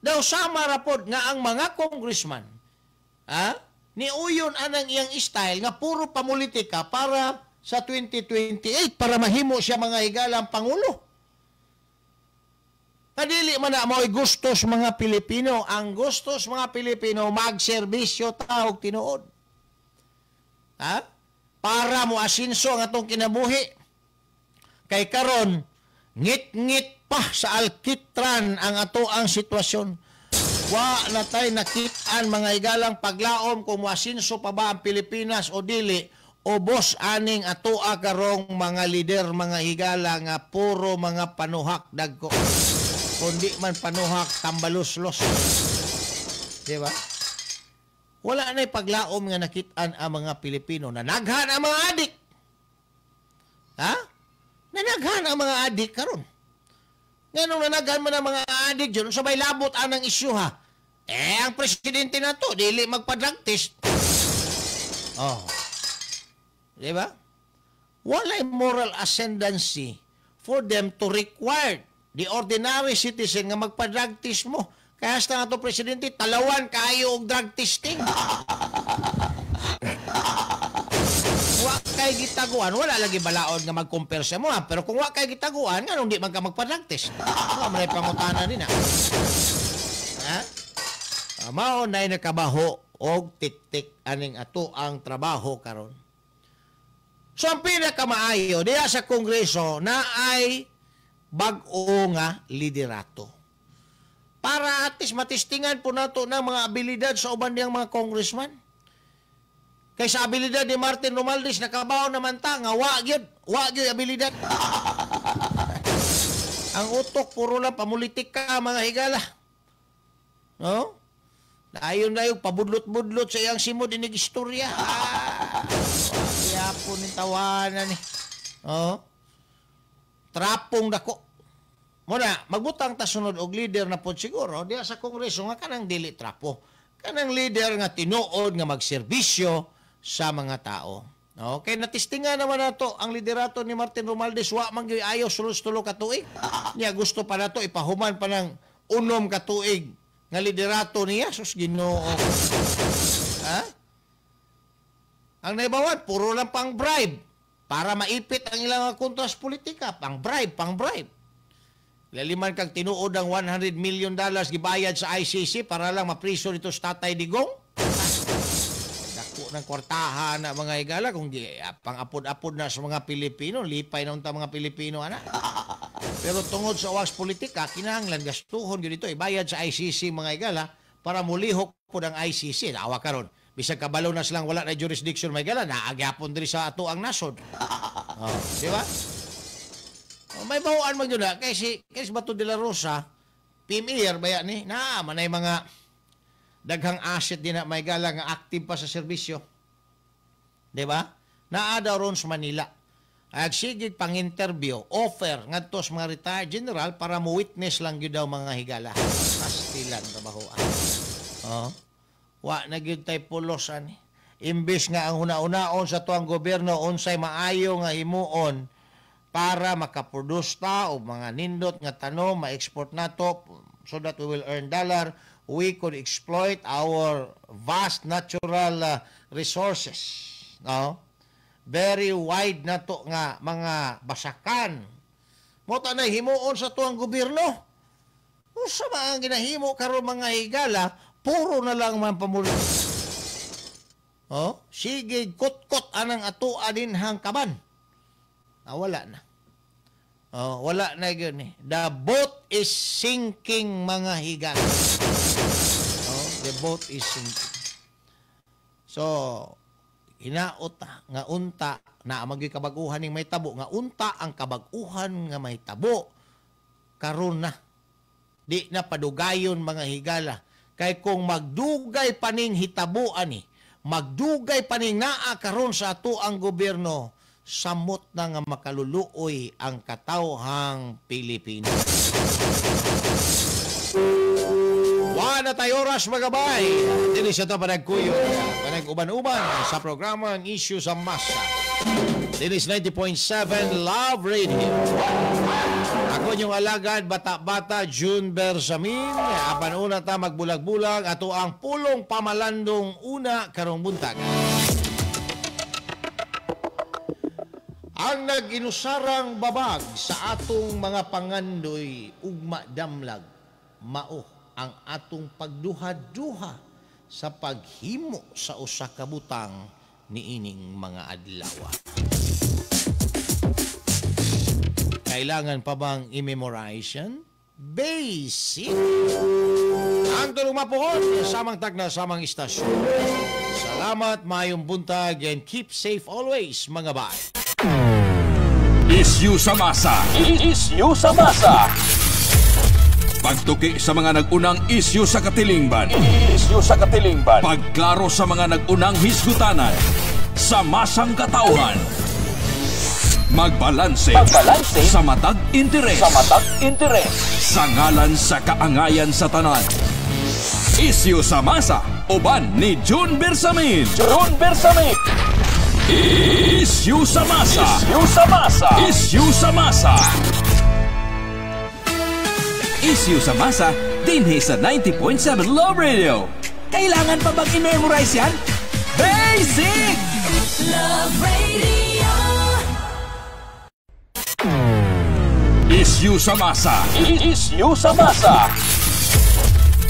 daw sama ra pod nga ang mga congressman, ha, ni uyon anang iyang style nga puro pamulitika para sa 2028 para mahimo siya, mga higala, ang Pangulo. Kadili man na mao'y gusto sa mga Pilipino. Ang gusto sa mga Pilipino, magserbisyo ta og tinuod. Ha? Para mo asinso ang atong kinabuhi. Kay karon, ngit-ngit pa sa alkitran ang ato ang sitwasyon. Wa na tay nakit-an, mga higalang, paglaom kung moasinso pa ba ang Pilipinas o dili, ubos aning atoa karong mga lider, mga higala, nga puro mga panuhak dagko. Kundi man panuhak, tambaluslos. Di ba? Wala na'y paglaom nga nakit-an ang mga Pilipino. Nanaghan ang mga adik. Ha? Nanaghan ang mga adik karon. Nganong nanaghan man ang mga adik dyan, sabay labot anang isyu ha. Eh, ang presidente na to, dili magpa-drug test. Oh. Di ba? Walay moral ascendancy for them to require the ordinary citizen nga magpa-drug test mo. Kaya sa nga to presidente, talawan kayo og drug testing. Wa kay gitaguan, wala lagi balaod nga mag-compare sa mo ha. Pero kung wa kay gitaguan, nganong di man ka magpa-drug test? Wa man ay pangutana din ha. Ha? Mao na'y nakabaho og tik-tik aning ato ang trabaho karon. So ang pinakamaayo diha sa Kongreso na ay bag-o nga liderato. Para at least matistingan po nato ng mga abilidad sa uban niyang mga congressman. Kaysa abilidad ni Martin Romualdez, nakabaw naman ta nga wa gyud, wa gyud abilidad. Ang utok puro lang pamulitika, mga higala. No? Ayon na yung pabudlot-budlot sa iyang simod inig istorya. Ah, po ni tawanan ni. Oh. Trapong dako. Muna, magbutang ta sunod og leader na pod siguro diha sa Kongreso nga kanang dili trapo. Kanang leader nga tinuod nga magserbisyo sa mga tao. Okay, natistingan naman nato ang liderato ni Martin Romualdez, wa man gyud ayo sulod tulo ka tuig. Niya gusto pa nato ipahuman pa ng 6 ka tuig nga liderato niya, sus Ginoo. Ha? Ang naibawan puro lang pang bribe para maipit ang ilang kontra sa politika, pang bribe, pang bribe. Laliman kag tinuod ang $100 million gibayad sa ICC para lang mapriso nito sa Tatay Digong. Dako ng kwartahan na, mga higala, kung pang-apod-apod na sa mga Pilipino, lipay na unta mga Pilipino ana. Pero tungod sa uwas politika, kinahanglan gastuhon gyud ito ibayad sa ICC, mga higala, para mulihok pod ang ICC. Awa karon, bisag kabalo na silang wala na jurisdiction, mga higala, naagyapon diri sa ato ang nasod. Oh, di ba? Oh, may bahuan man gyud na kay si Bato de la Rosa, PMR baya ni, naa manay mga daghang asset din na may gala nga active pa sa serbisyo. Di ba? Naa daw ron sa Manila. Ag sige pang-interview, offer ngadto sa mga retired general para mo witness lang gyud daw, mga higala. Pastilan trabahoan. Oh. Wa na gyud tay pulos ani. Imbes nga ang una-unaon sa tuang gobyerno unsay maayo nga himuon para makaproduce ta og mga nindot nga tanom, ma-export nato so that we will earn dollar, we could exploit our vast natural resources. No? Very wide na to nga mga basakan. Mo ta na himuon sa tuang gobyerno. Usa ba ang ginahimo karon, mga higala, puro na lang man pamuli. Oh, sige kot-kot anang atoa dinhang kaban. Ah, wala na. Oh, wala na yun eh. The boat is sinking, mga higala. Oh, the boat is sinking. So, hinaot nga unta na maging kabaguhan ning may tabo, nga unta ang kabaguhan nga may tabo karon na. Di na padugayon, mga higala. Kay kung magdugay paning hitabo ani, magdugay paning naa karon sa ato ang gobyerno, samot na nga makaluluoy ang katawhang Pilipino. Wa na tayo oras, magabay. Dili sa ito panagkuyo, panag-uban-uban sa programa ang Issue sa Masa. Dinis 90.7 Love Radio. Ako inyong alagad, bata-bata, June Bersamin. Apan una ta magbulag-bulag, ato ang pulong pamalandong una karong buntag. Ang nag-inusarang babag sa atong mga pangandoy ugma damlag mao ang atong pagduha-duha sa paghimo sa usa ka butang niining mga adlaw. Kailangan pa bang i-memorize yan? Basic! Ang tulong mapuhon, samang tagna, samang istasyon. Salamat, mayong buntag, and keep safe always, mga bay. Isyu sa masa. Isyu sa masa. Pagtuki sa mga nag-unang isyu sa katilingban. Isyu sa katilingban. Pagklaro sa mga nag-unang hisgutanan. Sa masang katauhan. Magbalanse. Magbalanse. Sa matag interes. Sa matag interes. Sa ngalan sa kaangayan sa tanan. Isyu sa masa. Uban ni June Bersamin. June Bersamin. Isyu sa masa. Isyu sa masa. Isyu sa masa. Isyu sa masa dinhi sa 90.7 Love Radio. Kailangan pa bang i-memorize yan? Basic! Love Radio. Isyu sa masa. Isyu sa masa.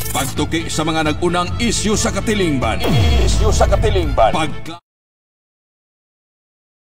Pagtuki sa mga nag-unang isyu sa katilingban. Isyu sa katilingban. Pagka